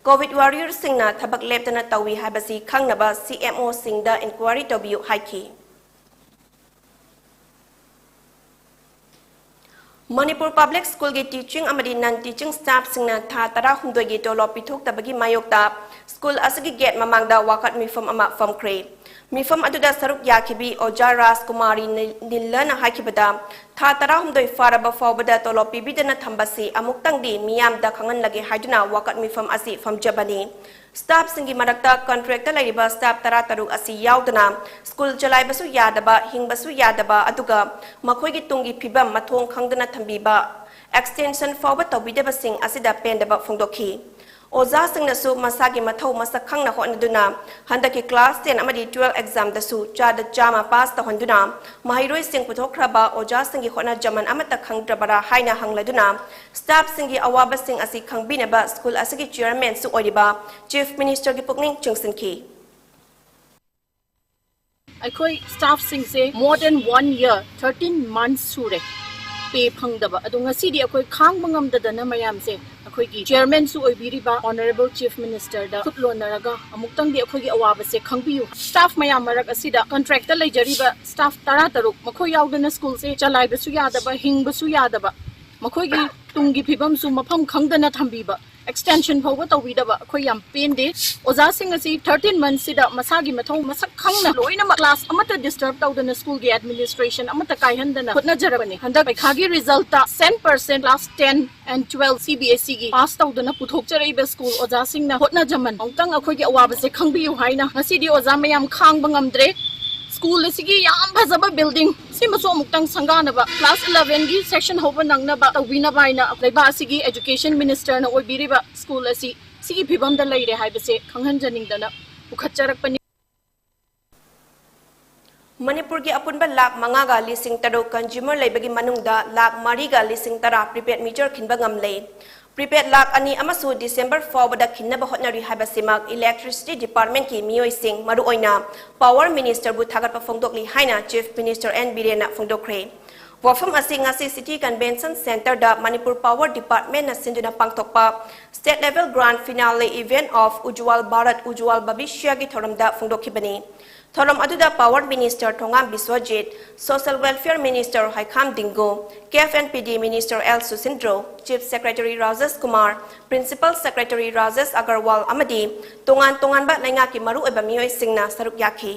COVID warriorꯁꯤꯡꯅ ꯊꯕꯛ ꯂꯦꯞꯇꯅ ꯇꯧꯏ ꯍꯥꯏꯕꯁꯤ ꯈꯪꯅꯕ CMOꯁꯤꯡꯗ inquiry ꯇꯧꯕꯤꯌꯨ ꯍꯥꯏꯈꯤ꯫ ꯃꯅꯤꯄꯨꯔ Public Schoolꯒꯤ teaching ꯑꯃꯗꯤ non teaching staffꯁꯤꯡꯅ ꯊꯥ ꯇꯔꯥꯍꯨꯝꯗꯣꯏꯒꯤ ꯇꯣꯂꯣꯞ ꯄꯤꯊꯣꯛꯇꯕꯒꯤ ꯃꯥꯌꯣꯛꯇ school ꯑꯁꯤꯒꯤ gate ꯃꯃꯥꯡꯗ ꯋꯥꯀꯠ ꯃꯤꯐꯝ ꯑꯃ ꯐꯝꯈ꯭ꯔꯦ꯫ ꯃꯤꯐꯝ ꯑꯗꯨꯗ ꯁꯔꯨꯛ ꯌꯥꯈꯤꯕꯤ ꯑꯣꯖꯥ ꯔꯥꯖꯀꯨꯃꯥꯔꯤ ꯅꯤꯜ-, ꯅꯤꯜꯂꯅ ꯍꯥꯏꯈꯤꯕꯗ, ꯊꯥ ꯇꯔꯥꯍꯨꯝꯗꯣꯏ ꯐꯥꯔꯕ ꯐꯥꯎꯕꯗ ꯇꯣꯂꯣꯞ ꯄꯤꯕꯤꯗꯅ ꯊꯝꯕꯁꯤ ꯑꯃꯨꯛꯇꯪꯗꯤ ꯃꯤꯌꯥꯝꯗ ꯈꯪꯍꯜꯂꯒꯦ ꯍꯥꯏꯗꯨꯅ ꯋꯥꯀꯠ ꯃꯤꯐꯝ ꯑꯁꯤ ꯐꯝꯖꯕꯅꯤ꯫ ꯁ꯭ꯇꯥꯐꯁꯤꯡꯒꯤ ꯃꯔꯛꯇ ꯀꯟꯇ꯭ꯔꯦꯛꯇ ꯂꯩꯔꯤꯕ ꯁ꯭ꯇꯥꯐ ꯇꯔꯥꯇꯔꯨꯛ ꯑꯁꯤ ꯌꯥꯎꯗꯅ ꯁ꯭ꯀꯨꯜ ꯆꯂꯥꯏꯕꯁꯨ ꯌꯥꯗꯕ, ꯍꯤꯡꯕꯁꯨ ꯌꯥꯗꯕ, ꯑꯗꯨꯒ ꯃꯈꯣꯏꯒꯤ ꯇꯨꯡꯒꯤ ꯐꯤꯕꯝ ꯃꯊꯣꯡ ꯈꯪꯗꯅ ꯊꯝꯕꯤꯕ, ꯑꯦꯛꯁꯇꯦꯟꯁꯟ ꯐꯥꯎꯕ ꯇꯧꯕꯤꯗꯕꯁꯤꯡ ꯑꯁꯤꯗ ꯄꯦꯟꯗꯕ ꯐꯣꯡꯗꯣꯛꯈꯤ꯫ ꯑꯣꯖꯥꯁꯤꯡꯅꯁꯨ ꯃꯁꯥꯒꯤ ꯃꯊꯧ ꯃꯁꯛ ꯈꯪꯅ ꯍꯣꯠꯅꯗꯨꯅ ꯍꯟꯗꯛꯀꯤ ꯀ꯭ꯂꯥꯁ ꯇꯦꯟ ꯑꯃꯗꯤ ꯇꯨꯋꯦꯜꯐ ꯑꯦꯛꯖꯥꯝꯗꯁꯨ ꯆꯥꯗ ꯆꯥꯝꯃ ꯄꯥꯁ ꯇꯧꯍꯟꯗꯨꯅ ꯃꯍꯩꯔꯣꯏꯁꯤꯡ ꯄꯨꯊꯣꯛꯈ꯭ꯔꯕ ꯑꯣꯖꯥꯁꯤꯡꯒꯤ ꯍꯣꯠꯅꯖꯃꯟ ꯑꯃꯠꯇ ꯈꯪꯗ꯭ꯔꯕꯔꯥ ꯍꯥꯏꯅ ꯍꯪꯂꯗꯨꯅ ꯁ꯭ꯇꯥꯐꯁꯤꯡꯒꯤ ꯑꯋꯥꯕꯁꯤꯡ ꯑꯁꯤ ꯈꯪꯕꯤꯅꯕ ꯁ꯭ꯀꯨꯜ ꯑꯁꯤꯒꯤ ꯆꯤꯌꯔꯃꯦꯟꯁꯨ ꯑꯣꯏꯔꯤꯕ ꯆꯤꯐ ꯃꯤꯅꯤꯁꯇꯔꯒꯤ ꯄꯨꯛꯅꯤꯡ ꯆꯤꯡꯁꯤꯟꯈꯤ꯫ ꯑꯩꯈꯣꯏ ꯁ꯭ꯇꯥꯐꯁꯤꯡꯁꯦ more than one year, thirteen months ꯁꯨꯔꯦ ꯄꯦ ꯐꯪꯗꯕ꯫ ꯑꯗꯣ ꯉꯁꯤꯗꯤ ꯑꯩꯈꯣꯏ ꯈꯥꯡꯕ ꯉꯝꯗꯗꯅ ꯃꯌꯥꯝꯁꯦ ꯑꯩꯈꯣꯏꯒꯤ ꯆꯤꯌꯔꯃꯦꯟꯁꯨ ꯑꯣꯏꯕꯤꯔꯤꯕ ꯑꯣꯅꯔꯦꯕꯜ ꯆꯤꯐ ꯃꯤꯅꯤꯁꯇꯔꯗ ꯈꯨꯠ ꯂꯣꯟꯅꯔꯒ ꯑꯃꯨꯛꯇꯪꯗꯤ ꯑꯩꯈꯣꯏꯒꯤ ꯑꯋꯥꯕꯁꯦ ꯈꯪꯕꯤꯌꯨ꯫ ꯁ꯭ꯇꯥꯐ ꯃꯌꯥꯝ ꯃꯔꯛ ꯑꯁꯤꯗ ꯀꯟꯇ꯭ꯔꯦꯛꯇ ꯂꯩꯖꯔꯤꯕ ꯁ꯭ꯇꯥꯐ ꯇꯔꯥꯇꯔꯨꯛ, ꯃꯈꯣꯏ ꯌꯥꯎꯗꯅ ꯁ꯭ꯀꯨꯜꯁꯦ ꯆꯂꯥꯏꯕꯁꯨ ꯌꯥꯗꯕ, ꯍꯤꯡꯕꯁꯨ ꯌꯥꯗꯕ, ꯃꯈꯣꯏꯒꯤ ꯇꯨꯡꯒꯤ ꯐꯤꯕꯝꯁꯨ ꯃꯐꯝ ꯈꯪꯗꯅ ꯊꯝꯕꯤꯕ, ꯑꯦꯛꯁꯇꯦꯟꯁꯟ ꯐꯥꯎꯕ ꯇꯧꯕꯤꯗꯕ ꯑꯩꯈꯣꯏ ꯌꯥꯝ ꯄꯦꯟꯗꯦ꯫ ꯑꯣꯖꯥꯁꯤꯡ ꯑꯁꯤ thirteen months ꯁꯤꯗ ꯃꯁꯥꯒꯤ ꯃꯊꯧ ꯃꯁꯛ ꯈꯪꯅ ꯂꯣꯏꯅꯃꯛ ꯀ꯭ꯂꯥꯁ ꯑꯃꯠꯇ ꯗꯤꯁꯇꯔꯕ ꯇꯧꯗꯅ ꯁ꯭ꯀꯨꯜꯒꯤ ꯑꯦꯗꯃꯤꯅꯤꯁꯇ꯭ꯔꯦꯁꯟ ꯑꯃꯠꯇ ꯀꯥꯏꯍꯟꯗꯅ ꯍꯣꯠꯅꯖꯔꯕꯅꯤ꯫ ꯍꯟꯗꯛ ꯄꯩꯈꯥꯒꯤ result cent percent class ten and twelve C B S E ꯒꯤ ꯄꯥꯁ ꯇꯧꯗꯅ ꯄꯨꯊꯣꯛꯆꯔꯛꯏꯕ ꯁ꯭ꯀꯨꯜ ꯑꯣꯖꯥꯁꯤꯡꯅ ꯍꯣꯠꯅꯖꯃꯟ ꯑꯃꯨꯛꯇꯪ ꯑꯩꯈꯣꯏꯒꯤ ꯑꯋꯥꯕꯁꯦ ꯈꯪꯕꯤꯌꯨ ꯍꯥꯏꯅ ꯉꯁꯤꯗꯤ ꯑꯣꯖꯥ ꯃꯌꯥꯝ ꯈꯥꯡꯕ ꯉꯝꯗ꯭ꯔꯦ꯫ ꯁ꯭ꯀꯨꯜ ꯑꯁꯤꯒꯤ ꯌꯥꯝ ꯐꯖꯕ ꯕꯤꯜꯗꯤꯡ ꯁꯤꯃꯁꯨ ꯑꯃꯨꯛꯇꯪ ꯁꯪꯒꯥꯅꯕ, ꯀ꯭ꯂꯥꯁ eleven ꯒꯤ ꯁꯦꯁꯟ ꯍꯧꯕ ꯅꯪꯅꯕ ꯇꯧꯕꯤꯅꯕ ꯍꯥꯏꯅ ꯂꯩꯕꯥꯛ ꯑꯁꯤꯒꯤ ꯑꯦꯖꯨꯀꯦꯁꯟ ꯃꯤꯅꯤꯁꯇꯔꯅ ꯑꯣꯏꯕꯤꯔꯤꯕ ꯁ꯭ꯀꯨꯜ ꯑꯁꯤ ꯁꯤꯒꯤ ꯐꯤꯕꯝꯗ ꯂꯩꯔꯦ ꯍꯥꯏꯕꯁꯦ ꯈꯪꯍꯟꯖꯅꯤꯡꯗꯅ ꯄꯨꯈꯠꯆꯔꯛꯄꯅꯤ꯫ ꯃꯅꯤꯄꯨꯔꯒꯤ ꯑꯄꯨꯟꯕ ꯂꯥꯈ ꯃꯉꯥꯒ ꯂꯤꯁꯤꯡ ꯇꯔꯨꯛ ꯀꯟꯖ꯭ꯌꯨꯃꯔ ꯂꯩꯕꯒꯤ ꯃꯅꯨꯡꯗ ꯂꯥꯈ ꯃꯔꯤꯒ ꯂꯤꯁꯤꯡ ꯇꯔꯥ ꯄ꯭ꯔꯤꯄꯦꯗ ꯃꯤꯇꯔ ꯈꯤꯟꯕ ꯉꯝꯂꯦ꯫ ꯄ꯭ꯔꯤꯄꯦꯗ ꯂꯥꯈ ꯑꯅꯤ ꯑꯃꯁꯨ ꯗꯤꯁꯦꯝꯕꯔ ꯐꯥꯎꯕꯗ ꯈꯤꯟꯅꯕ ꯍꯣꯠꯅꯔꯤ ꯍꯥꯏꯕꯁꯤꯃꯛ ꯏꯂꯦꯛꯇ꯭ꯔꯤꯁꯤꯇꯤ ꯗꯤꯄꯥꯔꯠꯃꯦꯟꯠꯀꯤ ꯃꯤꯑꯣꯏꯁꯤꯡ, ꯃꯔꯨꯑꯣꯏꯅ ꯄꯥꯋꯔ ꯃꯤꯅꯤꯁꯇꯔꯕꯨ ꯊꯥꯒꯠꯄ ꯐꯣꯡꯗꯣꯛꯂꯤ ꯍꯥꯏꯅ ꯆꯤꯐ ꯃꯤꯅꯤꯁꯇꯔ ꯑꯦꯟ ꯕꯤꯔꯦꯟꯅ ꯐꯣꯡꯗꯣꯛꯈ꯭ꯔꯦ꯫ ꯋꯥꯐꯝ ꯑꯁꯤ ꯉꯁꯤ ꯁꯤꯇꯤ ꯀꯟꯚꯦꯟꯁꯟ ꯁꯦꯟꯇꯔꯗ ꯃꯅꯤꯄꯨꯔ ꯄꯥꯋꯔ ꯗꯤꯄꯥꯔꯠꯃꯦꯟꯠꯅ ꯁꯤꯟꯗꯨꯅ ꯄꯥꯡꯊꯣꯛꯄ State Level Grand Finale Event of Ujjwal Bharat Ujjwal Bhavishya ꯒꯤ ꯊꯧꯔꯝꯗ ꯐꯣꯡꯗꯣꯛꯈꯤꯕꯅꯤ꯫ ꯊꯧꯔꯝ ꯑꯗꯨꯗ power minister Thongam Biswajit, social welfare minister Heikham Dingu, CAF and P D minister L Susindro, chief secretary Rajesh Kumar, principal secretary Rajesh Agarwal ꯑꯃꯗꯤ ꯇꯣꯉꯥꯟ ꯇꯣꯉꯥꯟꯕ ꯂꯩꯉꯥꯛꯀꯤ ꯃꯔꯨꯑꯣꯏꯕ ꯃꯤꯑꯣꯏꯁꯤꯡꯅ ꯁꯔꯨꯛ ꯌꯥꯈꯤ꯫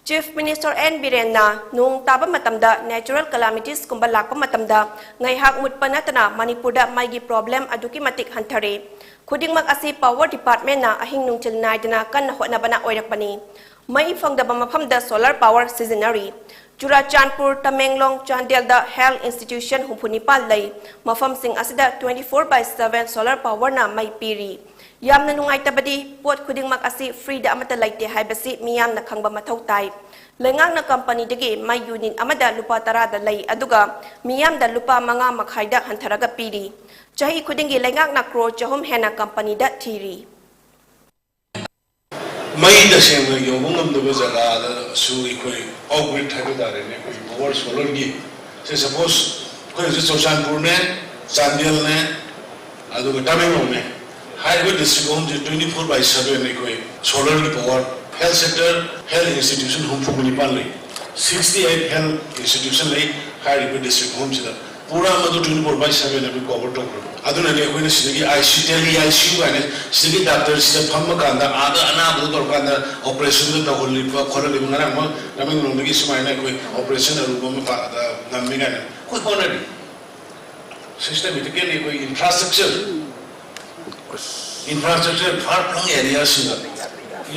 Chief Minister N Birenna ꯅꯣꯡ ꯇꯥꯕ ꯃꯇꯝꯗ natural calamitiesꯀꯨꯝꯕ ꯂꯥꯛꯄ ꯃꯇꯝꯗ ꯉꯥꯏꯍꯥꯛ ꯃꯨꯠꯄ ꯅꯠꯇꯅ ꯃꯅꯤꯄꯨꯔꯗ ꯃꯩꯒꯤ problem ꯑꯗꯨꯛꯀꯤ ꯃꯇꯤꯛ ꯍꯟꯊꯔꯦ꯫ ꯈꯨꯗꯤꯡꯃꯛ ꯑꯁꯤ power departmentꯅ ꯑꯍꯤꯡ ꯅꯨꯡꯊꯤꯜ ꯅꯥꯏꯗꯅ ꯀꯟꯅ ꯍꯣꯠꯅꯕꯅ ꯑꯣꯏꯔꯛꯄꯅꯤ꯫ ꯃꯩ ꯐꯪꯗꯕ ꯃꯐꯝꯗ solar power ꯁꯤꯖꯤꯟꯅꯔꯤ꯫ ꯆꯨꯔꯥꯆꯥꯟꯄꯨꯔ, ꯇꯃꯦꯡꯂꯣꯡ, ꯆꯥꯟꯗꯦꯜꯗ health institution ꯍꯨꯝꯐꯨ ꯅꯤꯄꯥꯟ ꯂꯩ꯫ ꯃꯐꯝꯁꯤꯡ ꯑꯁꯤꯗ twenty four by seven solar powerꯅ ꯃꯩ ꯄꯤꯔꯤ꯫ ꯌꯥꯝꯅ ꯅꯨꯡꯉꯥꯏꯇꯕꯗꯤ ꯄꯣꯠ ꯈꯨꯗꯤꯡꯃꯛ ꯑꯁꯤ freeꯗ ꯑꯃꯠꯇ ꯂꯩꯇꯦ ꯍꯥꯏꯕꯁꯤ ꯃꯤꯌꯥꯝꯅ ꯈꯪꯕ ꯃꯊꯧ ꯇꯥꯏ꯫ ꯂꯩꯉꯥꯛꯅ companyꯗꯒꯤ ꯃꯩ unit ꯑꯃꯗ ꯂꯨꯄꯥ ꯇꯔꯥꯗ ꯂꯩ, ꯑꯗꯨꯒ ꯃꯤꯌꯥꯝꯗ ꯂꯨꯄꯥ ꯃꯉꯥ ꯃꯈꯥꯏꯗ ꯍꯟꯊꯔꯒ ꯄꯤꯔꯤ꯫ ꯆꯍꯤ ꯈꯨꯗꯤꯡꯒꯤ ꯂꯩꯉꯥꯛꯅ crore ꯆꯍꯨꯝ ꯍꯦꯟꯅ companyꯗ ꯊꯤꯔꯤ꯫ ꯃꯩ ꯇꯁꯦꯡꯅ ꯌꯧꯕ ꯉꯝꯗꯕ ꯖꯒꯥꯗꯁꯨ ꯑꯩꯈꯣꯏ off grid ꯍꯥꯏꯕ ꯇꯥꯔꯦꯅꯦ, ꯑꯩꯈꯣꯏ power solarꯒꯤ, say suppose ꯑꯩꯈꯣꯏ ꯍꯧꯖꯤꯛ ꯆꯨꯔꯆꯥꯟꯄꯨꯔꯅꯦ, ꯆꯥꯟꯗꯦꯜꯅꯦ, ꯑꯗꯨꯒ ꯇꯃꯦꯡꯂꯣꯡꯅꯦ, ꯍꯥꯏꯔꯤꯕ district ꯑꯍꯨꯝꯁꯤ twenty four by seven ꯑꯩꯈꯣꯏ solarꯒꯤ power, health sector, health institution ꯍꯨꯝꯐꯨ ꯅꯤꯄꯥꯟ ꯂꯩ, sixty eight health institution ꯂꯩ ꯍꯥꯏꯔꯤꯕ district ꯑꯍꯨꯝꯁꯤꯗ꯫ ꯄꯨꯔꯥ ꯃꯗꯨ twenty four by seven ꯑꯩꯈꯣꯏ cover ꯇꯧꯈ꯭ꯔꯕ꯫ ꯑꯗꯨꯅꯅꯦ ꯑꯩꯈꯣꯏꯅ ꯁꯤꯗꯒꯤ I C, tele I C U ꯀꯥꯏꯅ ꯁꯤꯗꯒꯤ doctor ꯁꯤꯗ ꯐꯝꯃ ꯀꯥꯟꯗ ꯑꯥꯗ ꯑꯅꯥꯕꯗꯣ ꯇꯧꯔꯀꯥꯟꯗ operationꯗꯣ ꯇꯧꯍꯜꯂꯤꯕ ꯈꯣꯠꯍꯜꯂꯤꯕ꯫ ꯉꯔꯥꯡ ꯑꯃ ꯇꯃꯦꯡꯂꯣꯡꯗꯒꯤ ꯁꯨꯃꯥꯏꯅ ꯑꯩꯈꯣꯏ operation ꯑꯔꯨꯕ ꯑꯃ ꯄꯥ-, ꯑꯗ ꯉꯝꯃꯤ ꯀꯥꯏꯅ ꯑꯩꯈꯣꯏ ꯍꯣꯠꯅꯔꯤ꯫ Systematically ꯑꯩꯈꯣꯏ infrastructure, infrastructure far flung areaꯁꯤꯡꯗ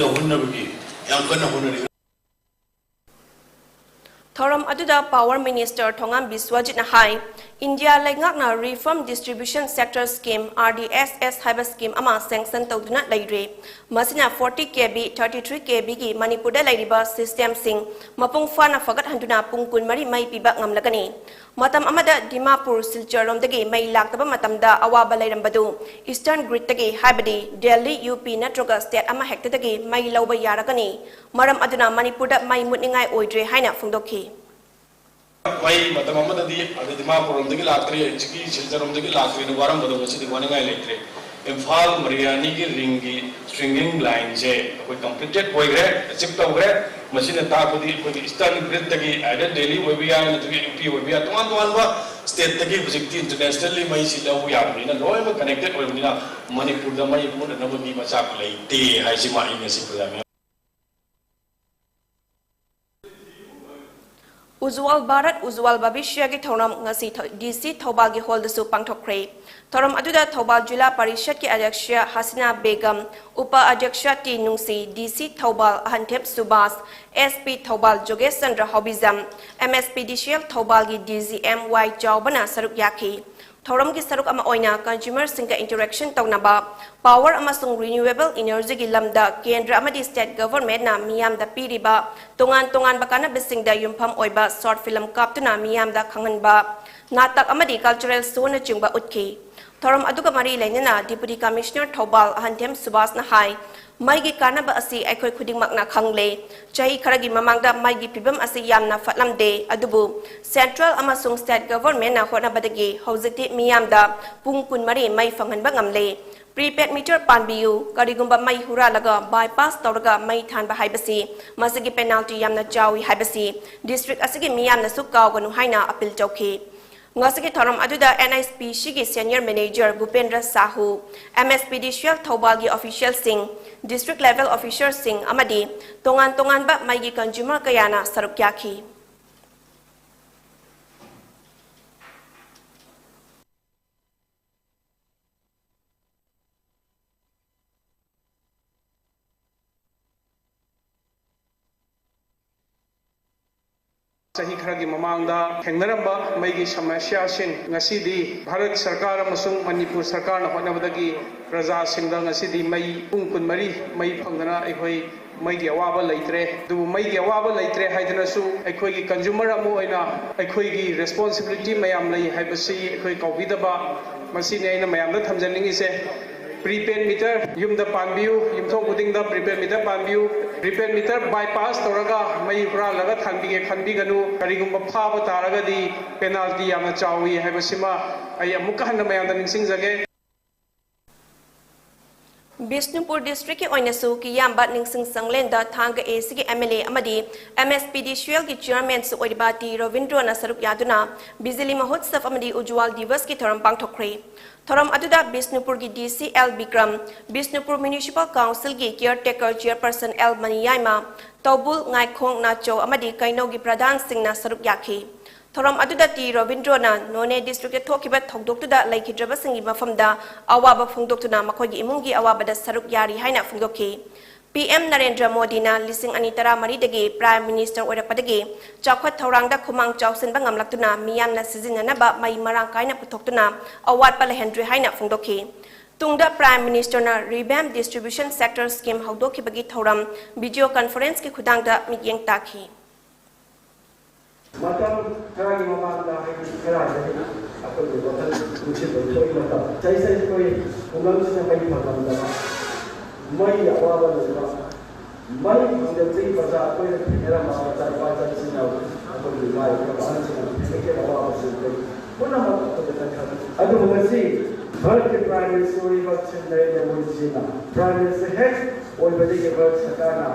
ꯌꯧꯍꯟꯅꯕꯒꯤ ꯌꯥꯝ ꯀꯟꯅ ꯍꯣꯠꯅꯔꯤ꯫ ꯊꯧꯔꯝ ꯑꯗꯨꯗ Power Minister ꯊꯣꯉꯥꯝ ꯕꯤꯁ꯭ꯋꯖꯤꯠꯅ ꯍꯥꯏ, ꯏꯟꯗꯤꯌꯥ ꯂꯩꯉꯥꯛꯅ Reform Distribution Sector Scheme, R D S S ꯍꯥꯏꯕ scheme ꯑꯃ sanction ꯇꯧꯗꯨꯅ ꯂꯩꯔꯦ꯫ ꯃꯁꯤꯅ forty K V, thirty three K Vꯒꯤ ꯃꯅꯤꯄꯨꯔꯗ ꯂꯩꯔꯤꯕ systemꯁꯤꯡ ꯃꯄꯨꯡ ꯐꯥꯅ ꯐꯒꯠꯍꯟꯗꯨꯅ ꯄꯨꯡ ꯀꯨꯟꯃꯔꯤ ꯃꯩ ꯄꯤꯕ ꯉꯝꯂꯒꯅꯤ꯫ ꯃꯇꯝ ꯑꯃꯗ ꯗꯤꯃꯥꯄꯨꯔ, ꯁꯤꯜꯆꯔꯔꯣꯝꯗꯒꯤ ꯃꯩ ꯂꯥꯛꯇꯕ ꯃꯇꯝꯗ ꯑꯋꯥꯕ ꯂꯩꯔꯝꯕꯗꯨ Eastern Gridꯇꯒꯤ, ꯍꯥꯏꯕꯗꯤ ꯗꯦꯜꯂꯤ, ꯌꯨ ꯄꯤ ꯅꯠꯇ꯭ꯔꯒ state ꯑꯃ ꯍꯦꯛꯇꯗꯒꯤ ꯃꯩ ꯂꯧꯕ ꯌꯥꯔꯒꯅꯤ꯫ ꯃꯔꯝ ꯑꯗꯨꯅ ꯃꯅꯤꯄꯨꯔꯗ ꯃꯩ ꯃꯨꯠꯅꯤꯡꯉꯥꯏ ꯑꯣꯏꯗ꯭ꯔꯦ ꯍꯥꯏꯅ ꯐꯣꯡꯗꯣꯛꯈꯤ꯫ ꯃꯩ ꯃꯇꯝ ꯑꯃꯗꯗꯤ ꯑꯗ ꯗꯤꯃꯥꯄꯨꯔꯔꯣꯝꯗꯒꯤ ꯂꯥꯛꯇ꯭ꯔꯦ, ꯍꯧꯖꯤꯛꯀꯤ ꯁꯤꯜꯆꯔꯔꯣꯝꯗꯒꯤ ꯂꯥꯛꯇ꯭ꯔꯦꯅ ꯋꯥꯔꯝꯕꯗꯣ ꯉꯁꯤꯗꯤ ꯋꯥꯅꯤꯡꯉꯥꯏ ꯂꯩꯇ꯭ꯔꯦ꯫ ꯏꯝꯐꯥꯜ ꯃꯔꯤꯌꯥꯅꯤꯒꯤ ringꯒꯤ stringing lineꯁꯦ ꯑꯩꯈꯣꯏ completed ꯑꯣꯏꯈ꯭ꯔꯦ, achieve ꯇꯧꯈ꯭ꯔꯦ꯫ ꯃꯁꯤꯅ ꯇꯥꯛꯄꯗꯤ ꯑꯩꯈꯣꯏꯒꯤ Eastern Gridꯇꯒꯤ either ꯗꯦꯜꯂꯤ ꯑꯣꯏꯕ ꯌꯥꯏ, ꯅꯠꯇ꯭ꯔꯒ ꯌꯨ ꯄꯤ ꯑꯣꯏꯕ ꯌꯥꯏ, ꯇꯣꯉꯥꯟ ꯇꯣꯉꯥꯟꯕ stateꯇꯒꯤ ꯍꯧꯖꯤꯛꯇꯤ internationally ꯃꯩꯁꯤ ꯂꯧꯕ ꯌꯥꯕꯅꯤꯅ, ꯂꯣꯏꯅꯃꯛ connected ꯑꯣꯏꯕꯅꯤꯅ ꯃꯅꯤꯄꯨꯔꯗ ꯃꯩ ꯃꯨꯠꯅꯅꯕꯒꯤ ꯃꯆꯥꯛ ꯂꯩꯇꯦ ꯍꯥꯏꯁꯤꯃ ꯑꯩ ꯉꯁꯤ ꯄ꯭ꯔꯖꯥ ꯃꯤꯌꯥꯝ ꯎꯖ꯭ꯋꯥꯜ ꯚꯥꯔꯠ ꯎꯖ꯭ꯋꯥꯜ ꯚꯕꯤꯁ꯭ꯌꯒꯤ ꯊꯧꯔꯝ ꯉꯁꯤ ꯊ-, ꯗꯤ ꯁꯤ ꯊꯧꯕꯥꯜꯒꯤ ꯍꯣꯜꯗꯁꯨ ꯄꯥꯡꯊꯣꯛꯈ꯭ꯔꯦ꯫ ꯊꯧꯔꯝ ꯑꯗꯨꯗ ꯊꯧꯕꯥꯜ ꯖꯤꯂꯥ ꯄꯔꯤꯁꯠꯀꯤ ꯑꯗ꯭ꯌꯛꯁ ꯍꯁꯤꯅꯥ ꯕꯦꯒꯝ, ꯎꯄ ꯑꯗ꯭ꯌꯛꯁ T Nungshi, D C Thoubal Ahanthem Subash, S P Thoubal ꯖꯣꯒꯦꯁ Chandra Haobijam, M S P D C L ꯊꯧꯕꯥꯜꯒꯤ ꯗꯤ ꯖꯤ ꯑꯦꯝ ꯋꯥꯏ ꯆꯥꯎꯕꯅ ꯁꯔꯨꯛ ꯌꯥꯈꯤ꯫ ꯊꯧꯔꯝꯒꯤ ꯁꯔꯨꯛ ꯑꯃ ꯑꯣꯏꯅ ꯀꯟꯖꯨꯃꯔꯁꯤꯡꯒ ꯏꯟꯇꯔꯦꯛꯁꯟ ꯇꯧꯅꯕ, ꯄꯥꯋꯔ ꯑꯃꯁꯨꯡ ꯔꯤꯅ꯭ꯌꯨꯑꯦꯕꯜ ꯏꯅꯔꯖꯤꯒꯤ ꯂꯝꯗ ꯀꯦꯟꯗ꯭ꯔ ꯑꯃꯗꯤ ꯁ꯭ꯇꯦꯠ ꯒꯚꯔꯟꯃꯦꯟꯠꯅ ꯃꯤꯌꯥꯝꯗ ꯄꯤꯔꯤꯕ ꯇꯣꯉꯥꯟ ꯇꯣꯉꯥꯟꯕ ꯀꯥꯟꯅꯕꯁꯤꯡꯗ ꯌꯨꯝꯐꯝ ꯑꯣꯏꯕ ꯁꯣꯔꯠ ꯐꯤꯂꯝ ꯀꯥꯞꯇꯨꯅ ꯃꯤꯌꯥꯝꯗ ꯈꯪꯍꯟꯕ, ꯅꯥꯇꯛ ꯑꯃꯗꯤ ꯀꯜꯆꯔꯦꯜ ꯁꯣꯅꯆꯤꯡꯕ ꯎꯠꯈꯤ꯫ ꯊꯧꯔꯝ ꯑꯗꯨꯒ ꯃꯔꯤ ꯂꯩꯅꯅ ꯗꯤꯄꯨꯇꯤ ꯀꯃꯤꯁꯅꯔ ꯊꯧꯕꯥꯜ ꯑꯍꯟꯊꯦꯝ ꯁꯨꯕꯥꯁꯅ ꯍꯥꯏ, ꯃꯩꯒꯤ ꯀꯥꯟꯅꯕ ꯑꯁꯤ ꯑꯩꯈꯣꯏ ꯈꯨꯗꯤꯡꯃꯛꯅ ꯈꯪꯂꯦ꯫ ꯆꯍꯤ ꯈꯔꯒꯤ ꯃꯃꯥꯡꯗ ꯃꯩꯒꯤ ꯐꯤꯕꯝ ꯑꯁꯤ ꯌꯥꯝꯅ ꯐꯠꯂꯝꯗꯦ, ꯑꯗꯨꯕꯨ ꯁꯦꯟꯇ꯭ꯔꯦꯜ ꯑꯃꯁꯨꯡ ꯁ꯭ꯇꯦꯠ ꯒꯚꯔꯟꯃꯦꯟꯠꯅ ꯍꯣꯠꯅꯕꯗꯒꯤ ꯍꯧꯖꯤꯛꯇꯤ ꯃꯤꯌꯥꯝꯗ ꯄꯨꯡ ꯀꯨꯟꯃꯔꯤ ꯃꯩ ꯐꯪꯍꯟꯕ ꯉꯝꯂꯦ꯫ ꯄ꯭ꯔꯤꯄꯦꯗ ꯃꯤꯇꯔ ꯄꯥꯟꯕꯤꯌꯨ, ꯀꯔꯤꯒꯨꯝꯕ ꯃꯩ ꯍꯨꯔꯥꯜꯂꯒ ꯕꯥꯏꯄꯥꯁ ꯇꯧꯔꯒ ꯃꯩ ꯊꯥꯟꯕ ꯍꯥꯏꯕꯁꯤ ꯃꯁꯤꯒꯤ ꯄꯦꯅꯥꯜꯇꯤ ꯌꯥꯝꯅ ꯆꯥꯎꯏ ꯍꯥꯏꯕꯁꯤ ꯗꯤꯁꯇ꯭ꯔꯤꯛ ꯑꯁꯤꯒꯤ ꯃꯤꯌꯥꯝꯅꯁꯨ ꯀꯥꯎꯒꯅꯨ ꯍꯥꯏꯅ ꯑꯄꯤꯜ ꯇꯧꯈꯤ꯫ ꯉꯁꯤꯒꯤ ꯊꯧꯔꯝ ꯑꯗꯨꯗ ꯑꯦꯟ ꯑꯩꯆ ꯄꯤ ꯁꯤꯒꯤ senior manager Bhupendra Sahu, M S P D C L ꯊꯧꯕꯥꯜꯒꯤ ꯑꯣꯐꯤꯁꯤꯌꯦꯜꯁꯤꯡ, ꯗꯤꯁꯇ꯭ꯔꯤꯛ ꯂꯦꯚꯦꯜ ꯑꯣꯐꯤꯁꯔꯁꯤꯡ ꯑꯃꯗꯤ ꯇꯣꯉꯥꯟ ꯇꯣꯉꯥꯟꯕ ꯃꯩꯒꯤ ꯀꯟꯖꯨꯃꯔ ꯀꯌꯥꯅ ꯁꯔꯨꯛ ꯌꯥꯈꯤ꯫ ꯆꯍꯤ ꯈꯔꯒꯤ ꯃꯃꯥꯡꯗ ꯊꯦꯡꯅꯔꯝꯕ ꯃꯩꯒꯤ ꯁꯃꯁ꯭ꯌꯥꯁꯤꯡ ꯉꯁꯤꯗꯤ ꯚꯥꯔꯠ ꯁꯔꯀꯥꯔ ꯑꯃꯁꯨꯡ ꯃꯅꯤꯄꯨꯔ ꯁꯔꯀꯥꯔꯅ ꯍꯣꯠꯅꯕꯗꯒꯤ ꯄ꯭ꯔꯖꯥꯁꯤꯡꯗ ꯉꯁꯤꯗꯤ ꯃꯩ ꯄꯨꯡ ꯀꯨꯟꯃꯔꯤ ꯃꯩ ꯐꯪꯗꯅ ꯑꯩꯈꯣꯏ ꯃꯩꯒꯤ ꯑꯋꯥꯕ ꯂꯩꯇ꯭ꯔꯦ꯫ ꯑꯗꯨꯕꯨ ꯃꯩꯒꯤ ꯑꯋꯥꯕ ꯂꯩꯇ꯭ꯔꯦ ꯍꯥꯏꯗꯅꯁꯨ ꯑꯩꯈꯣꯏꯒꯤ ꯀꯟꯖꯨꯃꯔ ꯑꯃ ꯑꯣꯏꯅ ꯑꯩꯈꯣꯏꯒꯤ ꯔꯦꯁꯄꯣꯟꯁꯤꯕꯤꯂꯤꯇꯤ ꯃꯌꯥꯝ ꯂꯩ ꯍꯥꯏꯕꯁꯤ ꯑꯩꯈꯣꯏ ꯀꯥꯎꯕꯤꯗꯕ, ꯃꯁꯤꯅꯤ ꯑꯩꯅ ꯃꯌꯥꯝꯗ ꯊꯝꯖꯅꯤꯡꯉꯤꯁꯦ꯫ ꯄ꯭ꯔꯤꯄꯦꯗ ꯃꯤꯇꯔ ꯌꯨꯝꯗ ꯄꯥꯟꯕꯤꯌꯨ, ꯌꯨꯝꯊꯣꯡ ꯈꯨꯗꯤꯡꯗ ꯄ꯭ꯔꯤꯄꯦꯗ ꯃꯤꯇꯔ ꯄꯥꯟꯕꯤꯌꯨ꯫ ꯄ꯭ꯔꯤꯄꯦꯗ ꯃꯤꯇꯔ ꯕꯥꯏꯄꯥꯁ ꯇꯧꯔꯒ ꯃꯩ ꯍꯨꯔꯥꯜꯂꯒ ꯊꯥꯟꯕꯤꯒꯦ ꯈꯟꯕꯤꯒꯅꯨ꯫ ꯀꯔꯤꯒꯨꯝꯕ ꯐꯥꯕ ꯇꯥꯔꯒꯗꯤ ꯄꯦꯅꯥꯜꯇꯤ ꯌꯥꯝꯅ ꯆꯥꯎꯏ ꯍꯥꯏꯕꯁꯤꯃ ꯑꯩ ꯑꯃꯨꯛꯀ ꯍꯟꯅ ꯃꯌꯥꯝꯗ ꯅꯤꯡꯁꯤꯡꯖꯒꯦ꯫ ꯕꯤꯁꯅꯨꯄꯨꯔ ꯗꯤꯁꯇ꯭ꯔꯤꯛꯀꯤ ꯑꯣꯏꯅꯁꯨ ꯀꯤꯌꯥꯝꯕ ꯅꯤꯡꯁꯤꯡ ꯆꯪꯂꯦꯟꯗ ꯊꯥꯡꯒ ꯑꯦ ꯁꯤꯒꯤ ꯑꯦꯝ ꯑꯦꯜ ꯑꯦ ꯑꯃꯗꯤ ꯑꯦꯝ ꯑꯦꯁ ꯄꯤ ꯗꯤ ꯁꯤ ꯑꯦꯜꯒꯤ ꯆꯤꯌꯔꯃꯦꯟꯁꯨ ꯑꯣꯏꯔꯤꯕ ꯇꯤ ꯔꯣꯕꯤꯟꯗ꯭ꯔꯣꯅ ꯁꯔꯨꯛ ꯌꯥꯗꯨꯅ ꯕꯤꯖꯂꯤ ꯃꯍꯣꯠꯁꯕ ꯑꯃꯗꯤ ꯎꯖ꯭ꯋꯥꯜ ꯗꯤꯋꯁꯀꯤ ꯊꯧꯔꯝ ꯄꯥꯡꯊꯣꯛꯈ꯭ꯔꯦ꯫ ꯊꯧꯔꯝ ꯑꯗꯨꯗ ꯕꯤꯁꯅꯨꯄꯨꯔꯒꯤ ꯗꯤ C L Bikram, Bishnupur municipal ꯀꯥꯎꯟꯁꯤꯜꯒꯤ ꯀꯤꯌꯔ ꯇꯦꯀꯔ ꯆꯤꯌꯔꯄꯔꯁꯟ ꯑꯦꯜ ꯃꯅꯤꯌꯥꯏꯃ, ꯇꯧꯕꯨꯜ, ꯉꯥꯏꯈꯣꯡ, ꯅꯥꯆꯧ ꯑꯃꯗꯤ ꯀꯩꯅꯧꯒꯤ ꯄ꯭ꯔꯙꯥꯟꯁꯤꯡꯅ ꯁꯔꯨꯛ ꯌꯥꯈꯤ꯫ ꯊꯧꯔꯝ ꯑꯗꯨꯗ ꯇꯤ ꯔꯣꯕꯤꯟꯗ꯭ꯔꯣꯅ ꯅꯣꯅꯦ ꯗꯤꯁꯇ꯭ꯔꯤꯛꯇ ꯊꯣꯛꯈꯤꯕ ꯊꯧꯗꯣꯛꯇꯨꯗ ꯂꯩꯈꯤꯗ꯭ꯔꯕꯁꯤꯡꯒꯤ ꯃꯐꯝꯗ ꯑꯋꯥꯕ ꯐꯣꯡꯗꯣꯛꯇꯨꯅ ꯃꯈꯣꯏꯒꯤ ꯏꯃꯨꯡꯒꯤ ꯑꯋꯥꯕꯗ ꯁꯔꯨꯛ ꯌꯥꯔꯤ ꯍꯥꯏꯅ ꯐꯣꯡꯗꯣꯛꯈꯤ꯫ ꯄꯤ ꯑꯦꯝ ꯅꯔꯦꯟꯗ꯭ꯔ ꯃꯣꯗꯤꯅ ꯂꯤꯁꯤꯡ ꯑꯅꯤ ꯇꯔꯥꯃꯔꯤꯗꯒꯤ ꯄ꯭ꯔꯥꯏꯝ ꯃꯤꯅꯤꯁꯇꯔ ꯑꯣꯏꯔꯛꯄꯗꯒꯤ ꯆꯥꯎꯈꯠ ꯊꯧꯔꯥꯡꯗ ꯈꯨꯃꯥꯡ ꯆꯥꯎꯁꯤꯟꯕ ꯉꯝꯂꯛꯇꯨꯅ ꯃꯤꯌꯥꯝꯅ ꯁꯤꯖꯤꯟꯅꯅꯕ ꯃꯩ ꯃꯔꯥꯡ ꯀꯥꯏꯅ ꯄꯨꯊꯣꯛꯇꯨꯅ ꯑꯋꯥꯠꯄ ꯂꯩꯍꯟꯗ꯭ꯔꯤ ꯍꯥꯏꯅ ꯐꯣꯡꯗꯣꯛꯈꯤ꯫ ꯇꯨꯡꯗ ꯄ꯭ꯔꯥꯏꯝ ꯃꯤꯅꯤꯁꯇꯔꯅ ꯔꯤꯚꯦꯝ ꯗꯤꯁꯇ꯭ꯔꯤꯕ꯭ꯌꯨꯁꯟ ꯁꯦꯛꯇꯔ ꯁ꯭ꯀꯤꯝ ꯍꯧꯗꯣꯛꯈꯤꯕꯒꯤ ꯊꯧꯔꯝ ꯚꯤꯗꯤꯑꯣ ꯀꯟꯐꯔꯦꯟꯁꯀꯤ ꯈꯨꯠꯊꯥꯡꯗ ꯃꯤꯠꯌꯦꯡ ꯇꯥꯈꯤ꯫ ꯃꯇꯝ ꯈꯔꯒꯤ ꯃꯃꯥꯡꯗ ꯍꯥꯏꯗꯤ ꯈꯔꯗꯤ ꯑꯩꯈꯣꯏꯒꯤ ꯋꯥꯈꯜ ꯅꯨꯡꯁꯤꯠꯄ ꯊꯣꯛꯏ ꯃꯇꯝ ꯆꯩꯁꯩ ꯑꯩꯈꯣꯏ ꯈꯨꯡꯒꯪꯁꯤꯗ ꯃꯩ ꯐꯪꯂꯝꯗꯕ ꯃꯩ ꯑꯋꯥꯕ ꯂꯩꯕ ꯃꯩ ꯐꯪꯗꯕꯗꯒꯤ ꯄ꯭ꯔꯖꯥ ꯑꯩꯈꯣꯏꯅ ꯊꯦꯡꯅꯔꯝꯕ ꯄ꯭ꯔꯖꯥ ꯏꯄꯥ ꯏꯆꯥꯁꯤꯡꯅ ꯑꯩꯈꯣꯏꯒꯤ ꯏꯃꯥ ꯏꯄꯥ ꯑꯍꯜꯁꯤꯡꯅ ꯊꯦꯡꯅꯈꯤꯕ ꯑꯋꯥꯕꯁꯤꯡ ꯑꯩꯈꯣꯏ ꯄꯨꯝꯅꯃꯛ ꯑꯩꯈꯣꯏꯗ ꯈꯪꯍꯜꯂꯤ꯫ ꯑꯗꯨꯕꯨ ꯉꯁꯤ ꯚꯥꯔꯠꯀꯤ ꯄ꯭ꯔꯥꯏꯝ ꯃꯤꯅꯤꯁꯇꯔ ꯑꯣꯏꯔꯤꯕ ꯁ꯭ꯔꯤ ꯅꯔꯦꯟꯗ꯭ꯔ ꯃꯣꯗꯤꯖꯤꯅ ꯄ꯭ꯔꯥꯏꯝ ꯃꯤꯅꯤꯁꯇꯔ ꯍꯦꯛ ꯑꯣꯏꯕꯗꯒꯤ ꯚꯥꯔꯠ ꯁꯔꯀꯥꯔꯅ